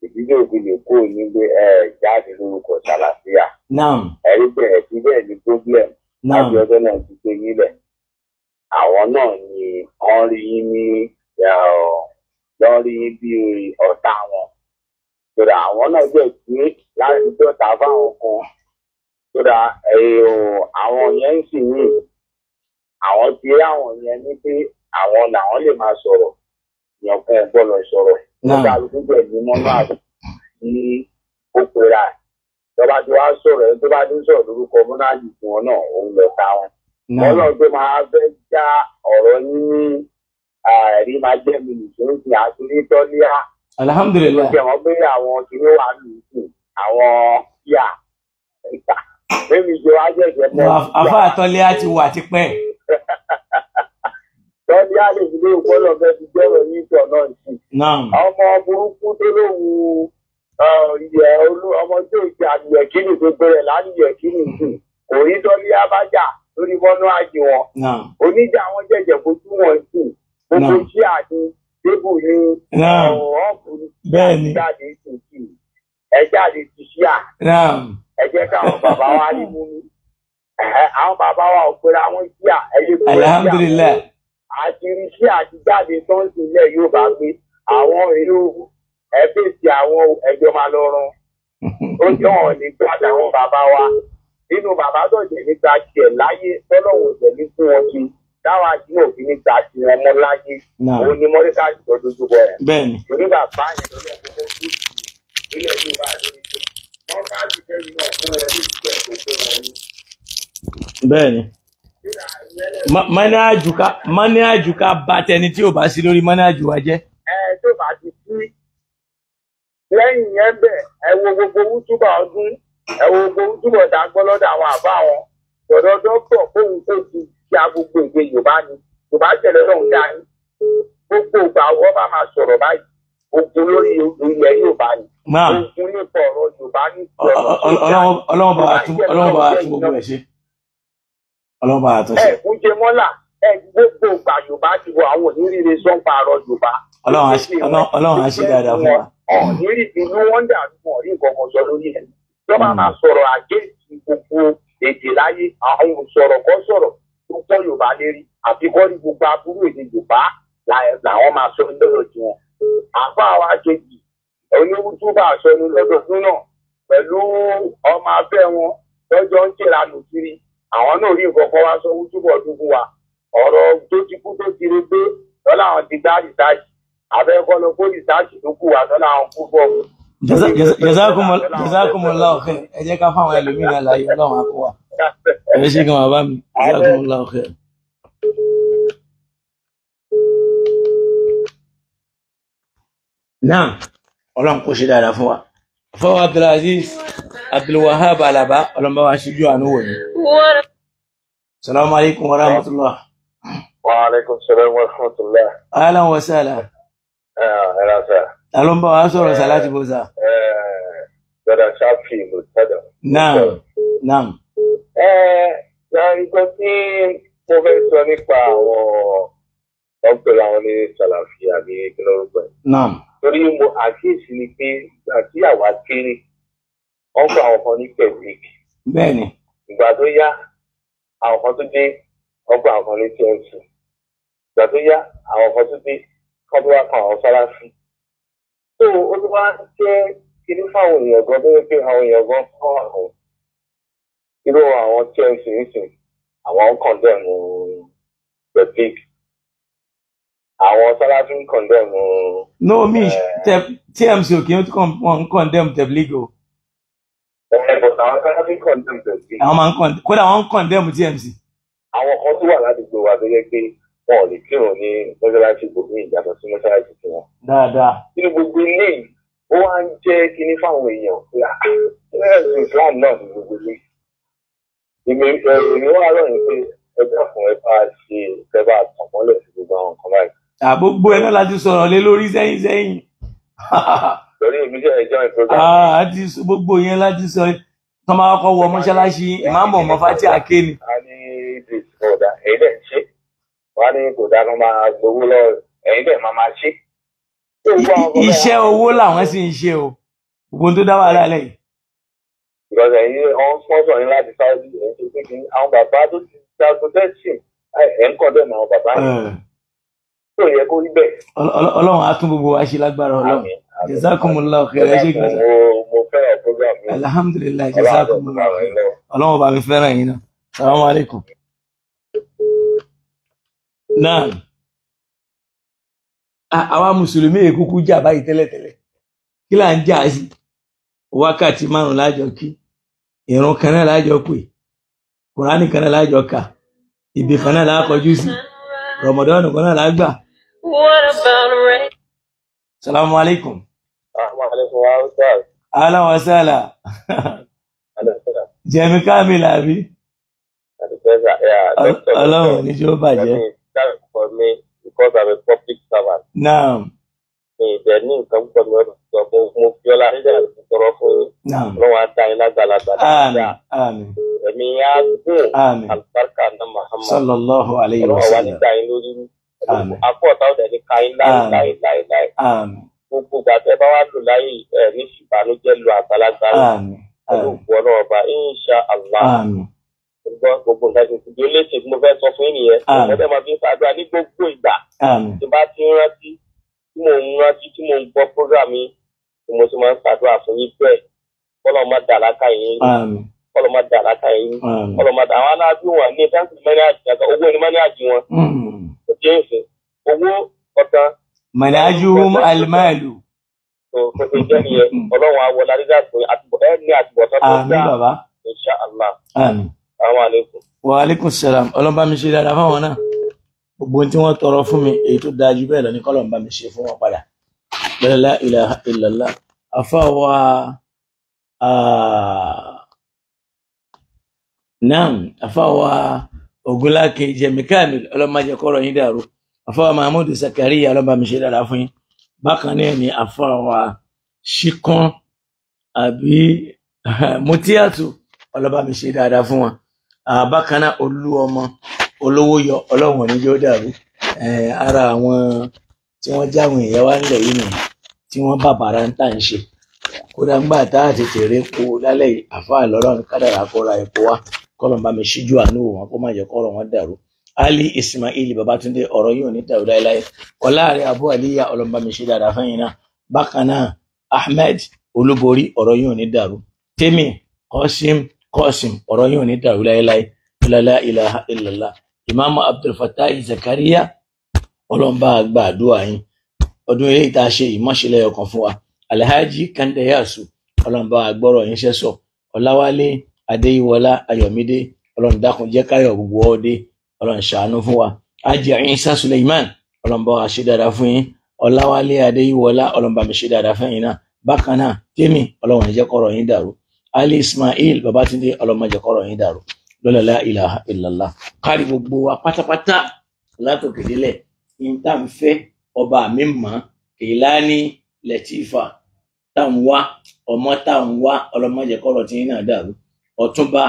Ìdílé òfin lè kú nígbé ẹ jáde lórúkọ Sàlàfíà. Naam. Ẹ̀rí bẹ̀rẹ̀ síbẹ̀ ní problem. Naam. Láti ọjọ́ náà ti gbé nílẹ̀. Àwọn náà ni wọ́n rí yín ní wọ́n rí yín bí ọ̀tá wọn. Tòdà àwọn náà jẹ́ pé láti dọ́ta fáwọn kan. Tòdà àwọn yẹn ń sì ní. Àwọn ti rí àwọn yẹn ní pé àwọn làwọn lè máa sọ̀rọ̀. Èèyàn kan ò gbọ́dọ̀ sọ̀rọ̀. Naam. Nígbà tó bẹ̀ ní mọ́nà àti ó pera ẹ̀. Tọ́ba ti wá sọ̀rọ̀ ẹni tó bá ti ń sọ̀rọ̀ lórúkọ mọ́nàjì fún wọn náà òun lọ ta wọn. Naam. Ọlọ́run tó máa fẹ́ já ọ̀rọ̀ yín ní ẹ̀rí máa jẹ́ mi nìṣó ń sìn àti ní tọ́líà. Alhamdulillah. Jẹ́ wọ́n pé àwọn kìíní wà lù ú sìn àwọn kíá. Bẹ́ẹ̀ni ṣe wá jẹ̀jẹ̀ mọ́. Àfa àtọ́lé á ti wà tipẹ́. Tọ́líà lè fi lóò gbọ́dọ̀ fẹ́ fi jẹ́rọ̀ yín tọ̀ náà sí. Naam. Ọmọ burúkú tó lóhùn ọmọ tí ò ṣe àlùyẹ̀ kíni tó gbé rẹ̀ lálùyẹ̀ kíni sí. Kò rí tọ́líà bá jà lórí bọ́nú àjì wọn. Naam. Oníjà wọn jẹjẹ fojú wọn sí gbogbo Naam. sí àti débù ní Naam. ọ̀hún Bẹ́ẹ̀ni. jáde sí ẹ jáde ti sí à Naam. ẹ jẹ́ káwọn bàbá wa rí mú mi àwọn bàbá wa ò pera wọn sí à ẹ lè pera sí à Alhamdulillah. àti rí sí àti jáde tó ń sìn lẹ̀ yóò bá gbé àwọn èrò ẹbí sí àwọn ẹjọ́ máa lọ rán ó jẹ́ wọn ní gbàdá àwọn bàbá wa nínú bàbá tó jẹ́ nígbà tiẹ̀ láyé tọ́lọ́hùn jẹ́ ní fún wọn sí táwa tí òfin nígbà tí wọn mọ́ láyé Naam. òun ni mọ́ríkà jọ dojú bọ̀ ẹ̀ Bẹ́ẹ̀ni. torí bàbá yẹn lọ́lọ́ kókó tó sì nílẹ̀ Yorùbá lórí tó wọ́n ká sí kẹ́yìn náà fún wọn ní ìjẹ́ tó fún wọn ní. Bẹ́ẹ̀ni. Mọ́nájú ká bá tẹni tí ò bá sí lórí mọ́nájú wa jẹ́. Ẹ tó bá ti sí lẹ́yìn yẹn bẹ̀ ẹ wo gbogbo wútúbà ọdún ẹ wo gbogbo wútúbà tá a gbọ́ lọ́dọ̀ àwọn àbá wọn tọ̀dọ̀ dọ́kítọ̀ kóhun tó ti ya gbogbo èdè Yorùbá ni Yorùbá tẹ̀lé lọ́hùn dání gbogbo ìgbà wọ́n bá máa sọ̀rọ̀ báyìí ogun lórí ilẹ̀ Yorùbá ni Naam. ogun nípa ọ̀rọ̀ Yorùbá ní Ọlọ́run bá wa tún gbogbo ẹ̀ ṣe. Ọlọ́run bá wa tún ṣe. ẹ kún jẹ mọ́là ẹ gbogbo ìgbà Yorùbá ti wọ àwọn onírìíre sọ́ńpa ọ̀rọ̀ Yorùbá. Ọlọ́run á ṣe dáadáa fún wa. Ọ̀nìrì inú wọn dàrú wọn rí nǹkan kan sọ lórí ẹ̀. Ìjọba máa sọ̀rọ̀ àgéǹtì gbogbo èdè láyé àwọn òṣòrọ̀ kọ́ sọ̀rọ̀ tó pọ̀ Yorùbá lérí àfi kọ́ ní gbogbo aburú èdè Yorùbá làwọn máa sọ lọ́dọ̀ tí wọn. Àfa wa kejì oníwútúbà sọnù lọ́dọọdún náà pẹ̀lú ọmọ afẹ́ wọn lọ́jọ́ ń ṣèrànù kiri àwọn náà rí nǹkan kan wá sọ wútúbọ̀ ọdún fún wa ọ̀rọ̀ tó ti kú tó ti rí pé lọ́la àwọn ti gbá rìsáàjì abẹ́kọ́ lọ kó rìsáàjì tó kù wá lọ́la àwọn kú bọ̀. Jazakumullahu khair. Ẹ jẹ́ ká fáwọn ẹlòmíràn láyé Ọlọ́run á kó wa. Ẹ ṣe gan bàbá mi. Jazakumullahu khair. Naam, Ọlọ́run kò ṣe dáadáa fún wa. Fọwọ́ Abdulaziz Abdulwahab Alaba, Ọlọ́run bá wa ṣíjú àánú wò ní. Salamu alaikum wa rahmatullah. Wa alaikum salam wa rahmatullah. Ahlan wa sahlan. Ẹ ra sà. Ta ló ń bá wa sọ̀rọ̀ sà láti bó sà? Dada Ṣáfì Mùsàdà. Naam, naam. Ẹ nǹkan tí mo fẹ́ sọ nípa àwọn ọ̀pẹ̀lẹ̀ àwọn ní Sàlàfíà ní kílórúkọ ẹ̀. Naam. Torí mo àkíyèsí ni pé ìgbà tí àwa kéré, wọ́n fún àwọn kan ní Pẹ̀lík. Bẹ́ẹ̀ni. Ìgbà tó yá, àwọn kan tó dé, wọ́n fún àwọn kan ní TMC. Ìgbà tó yá, àwọn kan tó dé, kọ́ bí wá kan àwọn Sàlàfí. Tó o ti wá jẹ́ kiri fáwọn èèyàn gan tó yẹ pé àwọn èèyàn gan kọ́ àwọn irú àwọn TMC nísìn àwọn ń kọ̀ndẹ̀mù Pẹ̀lík. Àwọn Sàlàfí ń kọ̀ndẹ̀mù. No, mi TMC ò kí ń condemn Tabligh o. But àwọn Sàlàfí ń condemn Tabligh. Àwọn máa ń condemn, kódà wọ́n ń condemn TMC. Àwọn kan tó wà ládùúgbò wa tó yẹ pé wọn ò lè kírun ní mọ́ṣáláṣí gbogbo ìyàtọ̀ sí mọ́ṣáláṣí tiwọn. Dáadáa. Nínú gbogbo ilé yìí, ó wá ń jẹ́ kinní fáwọn èèyàn pé ẹ̀sìn Islam náà ní gbogbo ilé. Èmi wà lọ́yìn pé ẹ dákun ẹ bá ṣe ẹ bá tàn mọ́lẹ̀ sí gbogbo àwọn nǹkan báyìí. Àgbogbo ẹ náà láti sọ̀rọ̀ lé lórí sẹ́yìn sẹ́yìn. Torí èmi jẹ́ ìjọ ìprogram. Àti gbogbo yẹn láti sọ tó máa kọ́ wọ mọ́ṣáláṣí ìmáàmù ọmọ fati àké ni. A ní Idris kódà èyí dẹ̀ ń ṣe. Wọ́n á ní kò dáa kó máa gbowó lọ ẹ̀yin dẹ̀ máa máa ṣe. Iṣẹ́ owó làwọn sì ń ṣe o. Gbogbo tó dá wàhálà lẹ́yìn. Because ẹ̀yin ọ̀hún sponsor yín láti Saudi ẹ̀yin tó kékeré àwọn bàbá tó ti jagun tẹ́sí ẹ̀ ń kọ́ dẹ̀ mọ́ àwọn bàbá yẹn. Tó yẹ kó rí bẹ́ẹ̀. Ọlọ́run á tún gbogbo wa ṣe lágbára Ọlọ́run. Jazakumullahu khairan. Ẹ ṣé gan. Mo fẹ́ràn program yìí. Alhamdulillah, jazakumullahu khairan. Ọlọ́run bá mi fẹ́ràn yín náà. Salamu alaikum. Naam. Àwa Mùsùlùmí èkúkú jà báyìí tẹ́lẹ̀tẹ́lẹ̀. Kí là ń jà sí? Wákàtí márùn-ún lájọ kí. Ìrun kan náà lájọ pè. Kùránì kan náà lájọ kà. Ibì kan náà lákọjú sí. Ramadan kan náà lágbà. Salamu alaikum. Ahlan wa sahlan. Jẹ̀mí Kamil àbí? Ọlọ́run ní tí ó bàjẹ́. Because I'm a public servant. Naam. Mi ìbẹ̀ ní nǹkan púpọ̀ mi ọ̀dọ̀ sọ mo fi ọlá nígbà tó tọrọ fún yín. Naam. Ọlọ́run á dá yín lágbàlagbà dáadáa. Àmín. Ẹ̀mí á gùn. Àmín. Àlùbáríkà náà Muhammad. Sallallahu alayhi wa Ọlọ́run wá sallam. nígbà yín lórí. Àmín. Akọ́ ọ̀tá ọ̀dẹ̀ ní ká yín láì láì láì láì. Àmín. Gbogbo ìgbà tẹ́ bá wá lò láyé ẹ̀ ní ìbànújẹ́ lo àgbàlagbà yín. Àmín. Pẹ̀lú Àmín. òkú Ọlọ́run ọba Insha Allah. Àmín. Gbọ́ gbogbo nǹkan tó ti di léṣe tí mo fẹ́ sọ fún yín nìyẹn. Àmín. Mo fẹ́ máa fi ń ṣàdúrà ní gbogbo ìgbà. Àmín. Tí bá ti ń rántí tí mò ń rántí tí mò ń gbọ́ program yín tí mo ti máa ń ṣàdúrà fún yín bẹ́ẹ̀. Kọ́lọ́ má dà láká yín. Àmín. Kọ́lọ́ má dà láká yín. Àmín. Kọ́lọ́ má dà àwọn aláàbí wọn ní táǹkì mẹ́nájì àti owó ní mẹ́nájì wọn. Ó jẹ́ ìsìn. Owó ọ̀tán Manajuhum almalu. tó tó ti jẹ́ nìyẹn. Ọlọ́run á wọlé adídá fún yín ẹ ní àtúbọ̀tán tó Àmín dáa. bàbá. Insha Allah. Àmín. Assalamu alaikum. Wa alaikum salam. Ọlọ́run bá mi ṣe dáadáa fáwọn náà. Gbogbo ohun tí wọ́n tọrọ fún mi èyí tó dáa jù bẹ́ẹ̀ lọ ní kọ́lọ̀ ń bá mi ṣe fún wọn padà. La ilaha illallah. Àfáwa naam àfáwa Ògúnlákin Jẹ̀mí Kamil Ọlọ́run má jẹ́ kọ́rọ̀ yín dàrú. Àfáwa Mahmood Zakariya Ọlọ́run bá mi ṣe dáadáa fún yín. Bákan náà ni àfáwa Ṣíkán àbí Mutiatu Ọlọ́run bá mi ṣe dáadáa fún wọn. Bákan náà olú ọmọ olówó yọ Ọlọ́run ò ní jẹ́ ó dàrú. Ara àwọn tí wọ́n jáwọn èèyàn wá nílẹ̀ yìí nù tí wọ́n bàbàrà ń tà ń ṣe. Kódà ńgbà tá a tètè rí epo lálẹ́ yìí àfáà lọ́rọ̀ kádàrá kó ra epo wá kọ́lọ̀ bá mi ṣíjú àánú wò wọn kó má jẹ́ kọ́rọ̀ wọn dàrú. Ali Ismail Babatunde ọ̀rọ̀ yìí ò ní dàrú láéláé. Ọláàrẹ Abu Aliya Ọlọ́run bá mi ṣe dáadáa fẹ́yìn náà. Bákan náà Ahmed Olúborí ọ̀rọ̀ yìí ò ní dàrú. Tèmi Qasim Qasim ọ̀rọ̀ yìí ò ní dàrú láéláé. La ilaha illallah. Imam Abdul Fattah Zakaria Ọlọ́run bá gba àdúrà yín. Ọdún eléyìí tá a ṣe ìmọ̀ṣẹ́lẹ̀ ọkàn fún wa. Alhaji Kandeyasu Ọlọ́run bá gbọ́rọ̀ yín ṣẹ́sọ̀. Ọláwálé Adéyíwọlá Ayọ̀mídé Ọlọ́run dákun jẹ́ káyọ̀ gbogbo ọdẹ Ọlọ́run ṣàánú fún wa. Haji Isa Suleiman Ọlọ́run bá wa ṣe dáadáa fún yín. Ọláwálé Adéyíwọlá Ọlọ́run bá mi ṣe dáadáa fún yín náà. Bákan náà Tèmi Ọlọ́run jẹ́ kọ́rọ̀ yín dàrú. Ali Ismail Babatunde Ọlọ́run má jẹ́ kọ́rọ̀ yín dàrú. La ilaha illallah. Kárí gbogbo wa pátápátá látòkè délẹ̀ ní tá à ń fẹ́ ọba mi mọ̀ Kèlání Lẹ́tífà tá ń wá ọmọ tá ń wá ọlọ́mọdé kọ́rọ̀ tí yín náà dàrú. Ọ̀túnba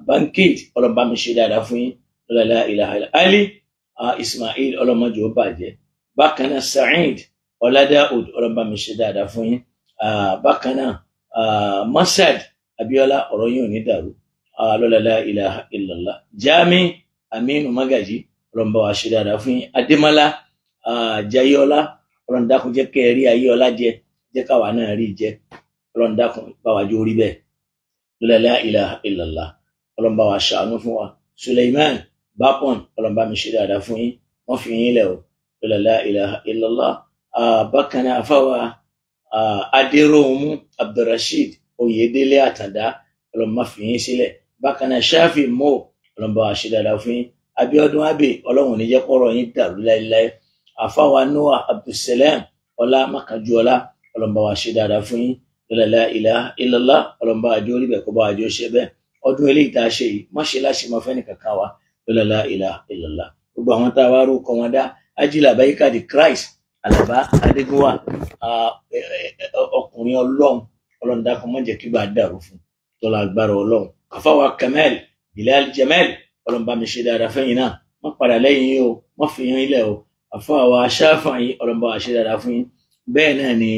Bankit ọlọ́ba mi ṣe dáadáa fún yín. La ilaha illallah. Ali Ismail ọlọ́mọdé ó bàjẹ́. Bákan náà Saheed Ọládáùd ọlọ́ba mi ṣe dáadáa fún yín. Bákan náà Masad Abiola ọ̀rọ̀ yín ò ní dàrú. La ilaha illallah. Jami Aminu Magaji ọlọ́mọba wa ṣe dáadáa fún yín. Adémọ́lá Jayọ́lá Ọlọ́run dákun jẹ́ kẹ́ ẹ rí ayé ọlá jẹ jẹ́ káwa náà rí jẹ. Ọlọ́run dákun bá wa jó rí bẹ́ẹ̀. La ilaha illallah. Ọlọ́run bá wa ṣàánú fún wa. Suleiman Bapon Ọlọ́run bá mi ṣe dáadáa fún yín. Wọ́n fi yín lẹ̀ o. La ilaha illallah. Bákan náà afáwa Adéròhunmú Abdulrasheed Oyèdélé Àtàndá Ọlọ́run má fi yín sílẹ̀. Bákan náà Shafi Mo Ọlọ́run bá wa ṣe dáadáa fún yín. Abíọ́dún Abe Ọlọ́run ò ní jẹ́ kọ́rọ̀ yín dàrú láéláé. Àfáwa Noah Abdulsalam Ọlá Mákànjúọlá Ọlọ́run bá wa ṣe dáadáa fún yín. La ilaha illallah. Ọlọ́run bá wa jó rí bẹ́ẹ̀ kó bá wa jó ṣe bẹ́ẹ̀. Ọdún eléyìí tá a ṣe yìí má ṣe láṣẹ máa fẹ́ nìkan kan wa. La ilaha illallah. Gbogbo àwọn tá a wá rúkọ wọn dá Ajílà Bayika di Christ Àlàbá Adégúnwà, ọkùnrin Ọlọ́run, Ọlọ́run dákun má jẹ́ kí bá dàrú fún tọ́lá agbára Ọlọ́run. Àfáwà Kamal Bilal Jamal, Ọlọ́run bá mi ṣe dáadáa fẹ́yìn náà, má padà lẹ́yìn yín o, má fi yín ilẹ̀ o. Àfáwà Ṣáfàyín, Ọlọ́run bá wa ṣe dáadáa fún yín. Bẹ́ẹ̀ náà ni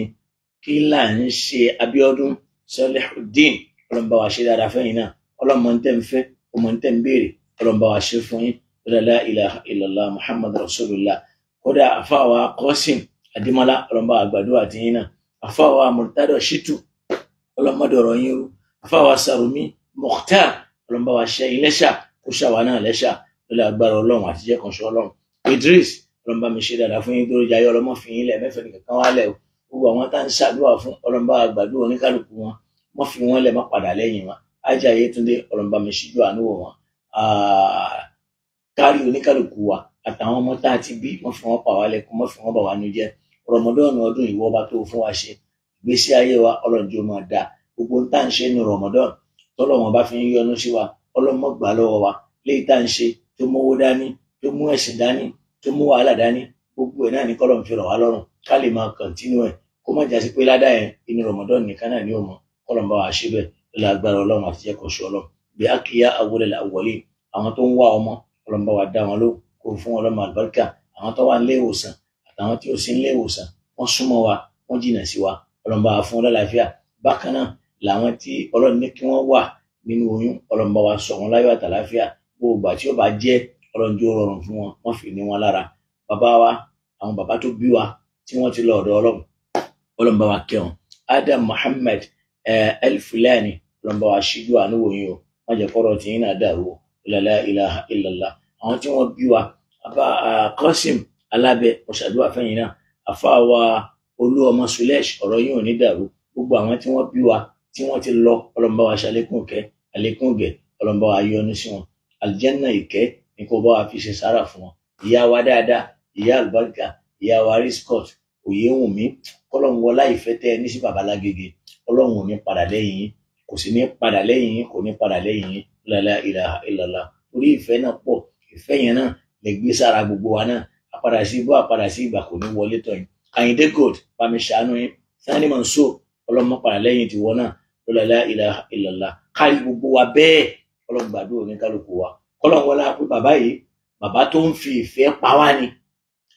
kí là ń ṣe Abíọ́dún Salihuddin, Ọlọ́run bá wa ṣe dáadáa fẹ́yìn náà. Ọlọ́run mọ̀ ń tẹ́ ń fẹ́, ọmọ ń tẹ́ ń béèrè, Ọlọ́run bá wa ṣe fún yín. La ilaha illallah Muhammad Rasulullah. Kódà àfáwà Qasim Adémọ́lá, Ọlọ́run bá wa gbàdúrà tí yín náà. Àfáwà Murtado Shitu, ọlọ́mọdé ọ̀rọ̀ yín rú. Àfáwà Sarumi Mukhtar, Ọlọ́run bá wa ṣe yín lẹ́ṣà, kó ṣàwà náà lẹ́ṣà lórí agbára Ọlọ́run àti jẹ́ kan ṣe Ọlọ́run. Idris, Ọlọ́run bá mi ṣe dáadáa fún yín torí jayé ọlọ́mọ fi yín lẹ̀ mẹ́fẹ̀ẹ́ nìkan kan wálẹ̀ o. Gbogbo àwọn tá ń ṣàdúrà fún, Ọlọ́run bá wa gbàdúrà oníkálukú wọn, wọ́n fi wọ́n lẹ̀ má padà lẹ́yìn wọn. Ajá Yétúndé, Ọlọ́run bá mi ṣíjú àánú wò wọn. Kárí oníkálukú wa àtàwọn ọmọ tá a ti bí, wọ́n fi wọ́n pa wá lẹ́kún, wọ́n fi wọ́n bà wá nu jẹ́. Rọmọdọ́ọ̀nù ọdún ìwọ bá tó fún wa ṣe, ìgbésí ayé wa Ọlọ́run jọ̀ọ́ máa dáa. Gbogbo ń tá ń ṣe ní Rọmọdọ́ọ̀nù tọ́lọ́run bá fi ń yọ́nú sí wa, Ọlọ́run má gbà lọ́wọ́ wa. Léyìí tá ń ṣe tó mówó dání, tó mú ẹ̀sìn dání, tó mú wàhálà dání, gbogbo ẹ̀ náà ní kọ́lọ́run fi rọ̀ wá lọ́rùn ká lè máa kọ̀ntínú ẹ̀, kó má jásí pé ládàá yẹn inú Rọmọdọ́ọ̀nù nìkan náà ní òmò. Kọ́lọ́run bá wa ṣe bẹ́ẹ̀ lọ́la agbára Ọlọ́run àti jẹ́ kọ̀ṣọ́ Ọlọ́run. Bí a kì í yá awolẹ̀ àwọlé, àwọn tó ń wá ọmọ, Ọlọ́run bá wa dá wọn lóhùn, kó fún Ọlọ́run àlùbáríkà. Àwọn tó wà nílé ìwòsàn àtàwọn tí ó sì nílé ìwòsàn, wọ́n súnmọ́ wa, wọ́n jìnà sí wa, Ọlọ́run bá wa fún wọn lálàáfíà. Bákan náà làwọn tí Ọlọ́run ní kí wọ́n wà nínú oyún, Ọlọ́run bá wa sọ wọn láyọ̀ àtàláfíà. Gbogbo ìgbà tí ó bá jẹ́, Ọlọ́run jó rọrùn fún wọn, wọ́n fi ní wọn lára. Bàbá wa, àwọn bàbá tó bí wa tí wọ́n ti lọ ọ̀dọ̀ Ọlọ́run, Ọlọ́run bá wa kẹ́ wọn. Adam Muhammad El Fulani, Ọlọ́run bá wa ṣíjú àánú wò yín o, wọ́n jẹ́ kọ́rọ̀ tí yín náà dàrú o. La ilaha illallah. Àwọn tí wọ́n bí wa, bàbá Qasim Alábẹ, ọ̀ṣàdúrà fẹ́yìn náà. Àfáà wa Olúọmọ Sulesh, ọ̀rọ̀ yín ò ní dàrú. Gbogbo àwọn tí wọ́n bí wa tí wọ́n ti lọ, Ọlọ́run bá wa ṣàlékún ìkẹ́, àlékún ìgẹ̀, Ọlọ́run bá wa yọ́nú sí wọn. Àlùjánnà ìkẹ́ ni kó bá wa fi ṣe sára fún wọn. Ìyá wa dáadáa, ìyá àlùbáríkà, ìyá wa Riscot, Oyèwùnmí, kọ́lọ́run wọlá ìfẹ́ tẹ́ ẹ ní sí bàbá Lágége, Ọlọ́run ò ní padà lẹ́yìn yín, kò sì ní padà lẹ́yìn yín, kò ní padà lẹ́yìn yín. La ilaha illallah. Torí ìfẹ́ náà pọ̀, ìfẹ́ yẹn náà lè gbé sára gbogbo wa náà. Àpadà sí ibú, àpadà sí ìgbà kò ní wọlé tọ̀ yín. Àyìndé Gold, bá mi ṣàánú yín. Sani Mansour, ọlọ́mọ padà lẹ́yìn tiwọ náà. La ilaha illallah. Kárí gbogbo wa bẹ́ẹ̀, Ọlọ́run gbàdúrà oníkálukú wa. Kọ́lọ́run wọlá pé bàbá yìí, bàbá tó ń fi ìfẹ́ pa wá ni.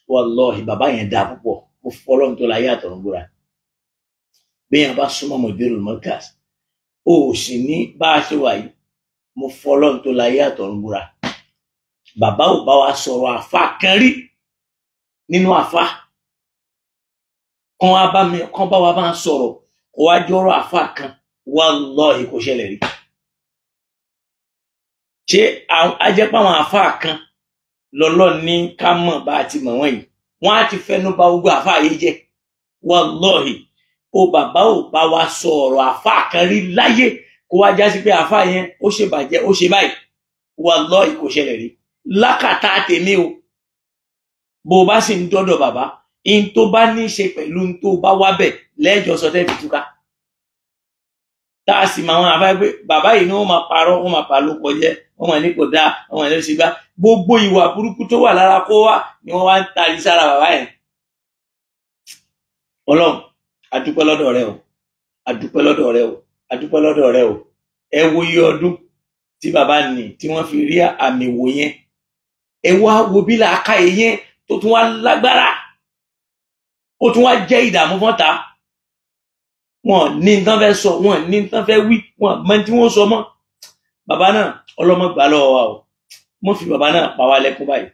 Wallahi, bàbá yẹn dáa púpọ̀. Mo fọlọ́run tó láyé àtọ̀run búra. Bí yẹn bá súnmọ́ Mudirul Markaz, o sì ní bá a ṣe wà yìí, mo fọlọ́run tó láyé àtọ̀run búra. Bàbá ò bá wa sọ̀rọ̀ àfa kan rí nínú àfa kan wá bá mi, kan bá wa bá ń sọ̀rọ̀ kó wá jọ̀rọ̀ àfa kan, wallahi kò ṣẹlẹ̀ rí. Ṣé a jẹ́ pé àwọn àfa kan lọ́lọ́ ní ká mọ̀ bá a ti mọ̀ wọ́n yìí, wọ́n á ti fẹnu bà gbogbo àfa yìí jẹ́. Wallahi, o bàbá ò bá wa sọ̀rọ̀ àfa kan rí láyé kó wá jásí pé àfa yẹn ó ṣe bàjẹ́, ó ṣe báyìí. Wallahi kò ṣẹlẹ̀ rí lákàtà tèmi o. Bó o bá sì ń dọ́dọ̀ bàbá, in tó bá ní í ṣe pẹ̀lú in tó bá wá bẹ̀ lẹ́jọ́ sọ tẹ́ fi túká. Tá a sì máa wọn àfáà pé bàbá yìí ni wọ́n máa parọ́, wọ́n máa pa ló kọjẹ́, wọ́n máa ní kò dáa, wọ́n máa ní ṣe gbá. Gbogbo ìwà burúkú tó wà lára kó wá ni wọ́n wá ń tari sára bàbá yẹn. Ọlọ́run, a dúpẹ́ lọ́dọ̀ rẹ o, a dúpẹ́ lọ́dọ̀ rẹ o, a dúpẹ́ lọ́dọ̀ rẹ o. Ẹ wo iye ọdún tí bàbá ní tí wọ́n fi rí àmì wò yẹn. Ẹ wá wo bí làákàyè yẹn tó tún wá lágbára, ó tún wá jẹ́ ìdààmú fọ́ta. Wọn ní nǹkan fẹ́ sọ, wọn ní nǹkan fẹ́ wí, wọn mọ tí wọ́n sọ mọ́. Bàbá náà ọlọ́mọ gbà lọ́wọ́ wa o, mo fi bàbá náà pa wá lẹ́kún báyìí.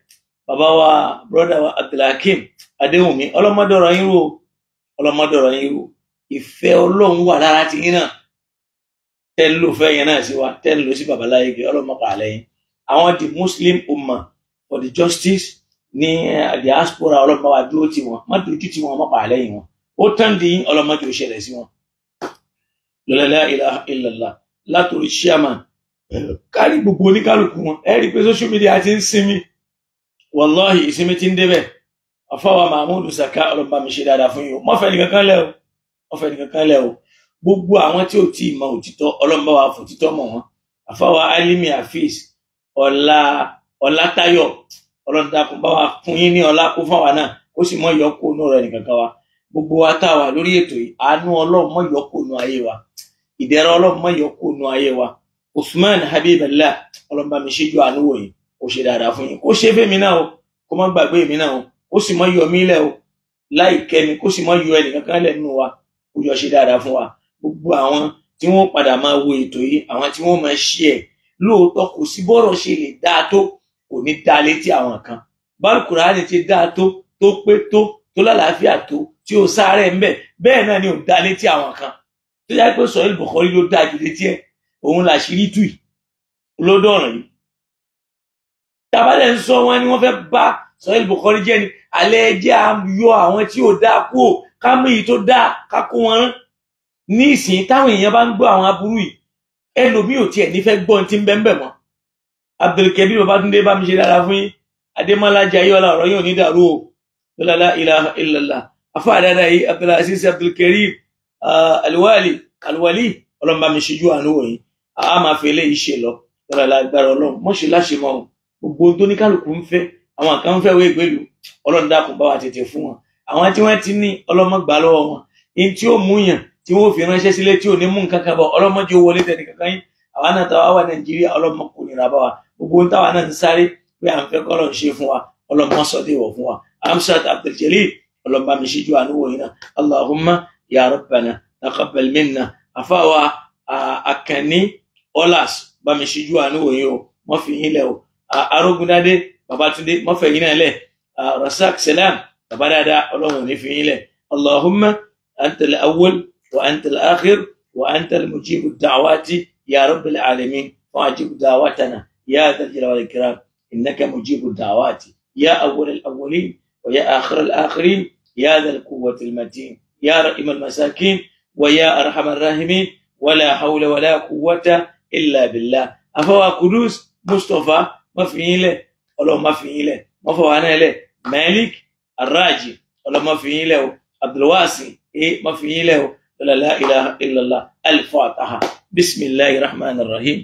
Bàbá wa brọ́dà wa Abdulhakeem Adéwùnmí, ọlọ́mọdọ̀rọ̀ yín rú o, ọlọ́mọdọ̀rọ̀ yín rú. Ìfẹ́ Ọlọ́run wà lára ti yín náà, tẹ́ ń lò fẹ́ yẹn náà sí wa, tẹ́ ń lò sí bàbá Láyége, ọlọ́mọ pa àlẹ́ yín. Àwọn the Muslim Ummah for the justice ní diaspora, ọlọ́mọ wa dúró tì wọ́n, má dúró tì wọ́n, má pa àlẹ́ yín wọn. Ó tán di yín, ọlọ́mọdé ò ṣẹlẹ̀ sí wọn. La ilaha illallah. Látòrí chairman kárí gbogbo oníkálukú wọn, ẹ rí i pé social media ti ń sinmi, wallahi ìsinmi ti ń débẹ̀. Àfáwà Mahmood Saka, ọlọ́mọba mi ṣe dáadáa fún yín o, mọ́fẹ́ nìkan kan lẹ́ o, mọ́fẹ́ nìkan kan lẹ́ o. Gbogbo àwọn tí ò tí ì mọ òtítọ́, ọlọ́mọba wa fòtítọ́ mọ̀ wọ́n. Àfáwà Alimi Hafiz Ọlátayọ̀, ọlọ́run dákun bá wa fún yín ní ọlá kó fáwa náà. Kó sì mọ́ yọ kó nù rẹ̀ nìkankan wa. Gbogbo wa tá a wà lórí ètò yìí, àánú Ọlọ́run mọ́ yọ kó nù ayé wa. Ìdẹ̀ra Ọlọ́run mọ́ yọ kó nù ayé wa. Usman Habiballah, Ọlọ́run bá mi ṣíjú àánú wò yín, kó ṣe dáadáa fún yín, kó ṣe fẹ́mi náà o, kó má gbàgbé mi náà o, kó sì má yọ mí lẹ̀ o, láì kẹ́mi, kó sì má yọ ẹnìkankan lẹ̀ nínú wa, kó yọ ṣe dáadáa fún wa. Gbogbo àwọn tí wọ́n padà máa wo ètò yìí, àwọn tí wọ́n máa ṣí ẹ̀, lóòótọ́ kò sí bọ́rọ̀ ṣe lè dáa tó, kò ní dáa létí àwọn kan. Bálùkùránì ti dáa tó, tó pé tó, tó lálàáfíà tó, tí ó sáré ń bẹ̀, bẹ́ẹ̀ náà ni ò dáa létí àwọn kan. Tó yá pé Sahih Bukhari ló dáa jù létí ẹ̀, òun làṣírí tù yìí lódọ̀ràn yìí. Tabalẹ̀ ń sọ wọn ni wọ́n fẹ́ bá Sahih Bukhari jẹ́ ni, alẹ́ jẹ́ yọ àwọn tí ò dáa kú ò, ká mú èyí tó dáa ká kó wọn rán. Ní ìsìn táwọn èèyàn bá ń gbọ́ àwọn aburú yìí, ẹlòmíì ò tiẹ̀ nífẹ̀ẹ́ gbọ́ ohun tí ń bẹ ń bẹ̀ mọ́. Abdulkabir Babatunde bá mi ṣe dára fún yín. Adémọ́lá Jayéọlá, ọ̀rọ̀ yóò ní dàrú o. La ilaha illallah. Afá dáadáa yìí, Abdulaziz Abdulkarim Alwali Alwali, Ọlọ́run bá mi ṣíjú àánú wò yín. A máa fi eléyìí ṣe lọ. Lọ́la agbára Ọlọ́run, mọ́ṣe láṣẹ mọ́ o. Gbogbo ohun tó ní kálukú ń fẹ́, àwọn kan ń fẹ́ wé ìgbélú, Ọlọ́run dákun bá wa tètè fún wọn. Àwọn tí wọ́n ti ní, Ọlọ́run gbà lọ́wọ́ wọn. In tí ó mú yàn tí wọ́n fi ránṣẹ́ sílé tí ò ní mú nǹkan kan bọ̀, Ọlọ́run jẹ́ wọlé tẹ̀lé kankan yín. Àwa náà táwa wà Nàìjíríà, Ọlọ́run kò nira bá wa. Gbogbo ohun táwa náà ń sáré pé à ń fẹ́ kọ́ Ọlọ́run ṣe fún wa, Ọlọ́run sọ dé wọ̀ fún wa. Amsat Abduljalil, Ọlọ́run bá mi ṣíjú àánú wò yín náà. Allahumma ya Rabbana taqabbal minna. Àfáwa Àkànní Ọlás, bá mi ṣíjú àánú wò yín o, wọ́n fi yín lẹ̀ o. Arógundádé Babatunde, wọ́n fẹ̀ yín náà lẹ̀. Rasak Salam, bàbá dáadáa, Ọlọ́run ò ní fi yín lẹ̀. Allahumma anta al-awwal wa anta al-akhir wa anta al-mujibu ad-da'wati ya rabbil alamin, fa'ajib da'watana ya dhal jalali wal ikram, innaka mujibu ad-da'wati ya awwal al-awwalin wa ya akhir al-akhirin ya dhal quwwati al-matin ya rahim al-masakin wa ya arham ar-rahimin, wala hawla wala quwwata illa billah. Afawa Kudus Mustapha, má fi yín lẹ̀, Ọlọ́run má fi yín lẹ̀, má fọwọ́ náà lẹ̀. Malik Arraji, Ọlọ́run má fi yín lẹ̀ o. Abdulwasi, má fi yín lẹ̀ o. La ilaha illallah. Al-Fatiha. Bismillahir rahmanir rahim.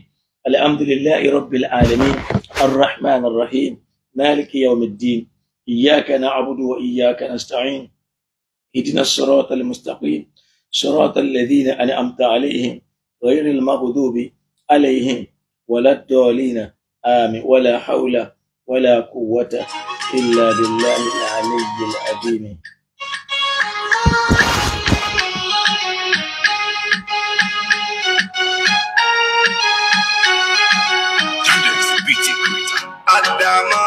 Alhamdulillahi rabbil alamin. Arrahmanir rahim. Maliki yawmiddin. Iyyaka na'budu wa iyyaka nasta'in. Ihdina as-siratal mustaqim. Siratal ladhina an'amta alayhim ghayril maghdubi alayhim waladdallin. آمين. ولا حول ولا قوة إلا بالله العلي العظيم. Adama,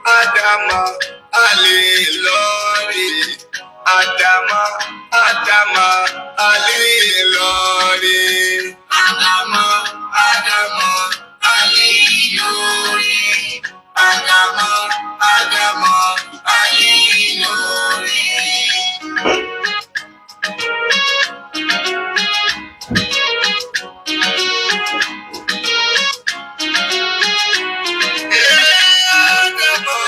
Adama, Ali lórí. Adama, Adama, Ali lórí. Adama, Adama, Ali lórí. Adama, Adama, Ali lórí. Adama,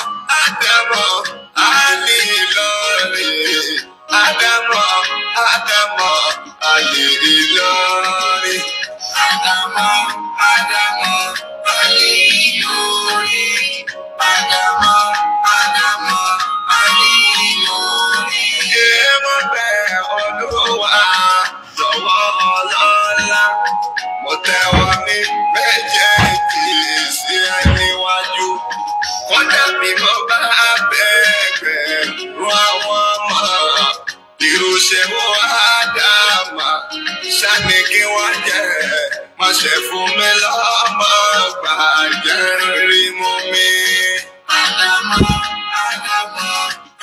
Adama, Ali lórí. Adama, Adama, Ali lórí. Adama, Adama, Ali lórí. Adama, Adama, Ali lórí. Ṣé mo bẹ̀ Olúwa lọ́wọ́ ọlọ́lá? Mo tẹ́wọ́ ní méjèèjì sí ẹ níwájú. Kódà bí mo bá bẹ̀gbẹ̀ rú àwọn ọmọ. Irúṣẹ́ wo Ádámà ṣáni kí wọ́n jẹ́? Má ṣe fún mi lọ́mọ gbàjẹ́ rí mú mi. Adama, Adama,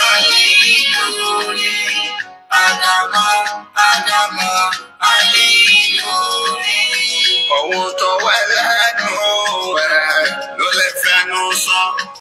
Ali lórí. Adama, Adama, Ali lórí. Ohun tó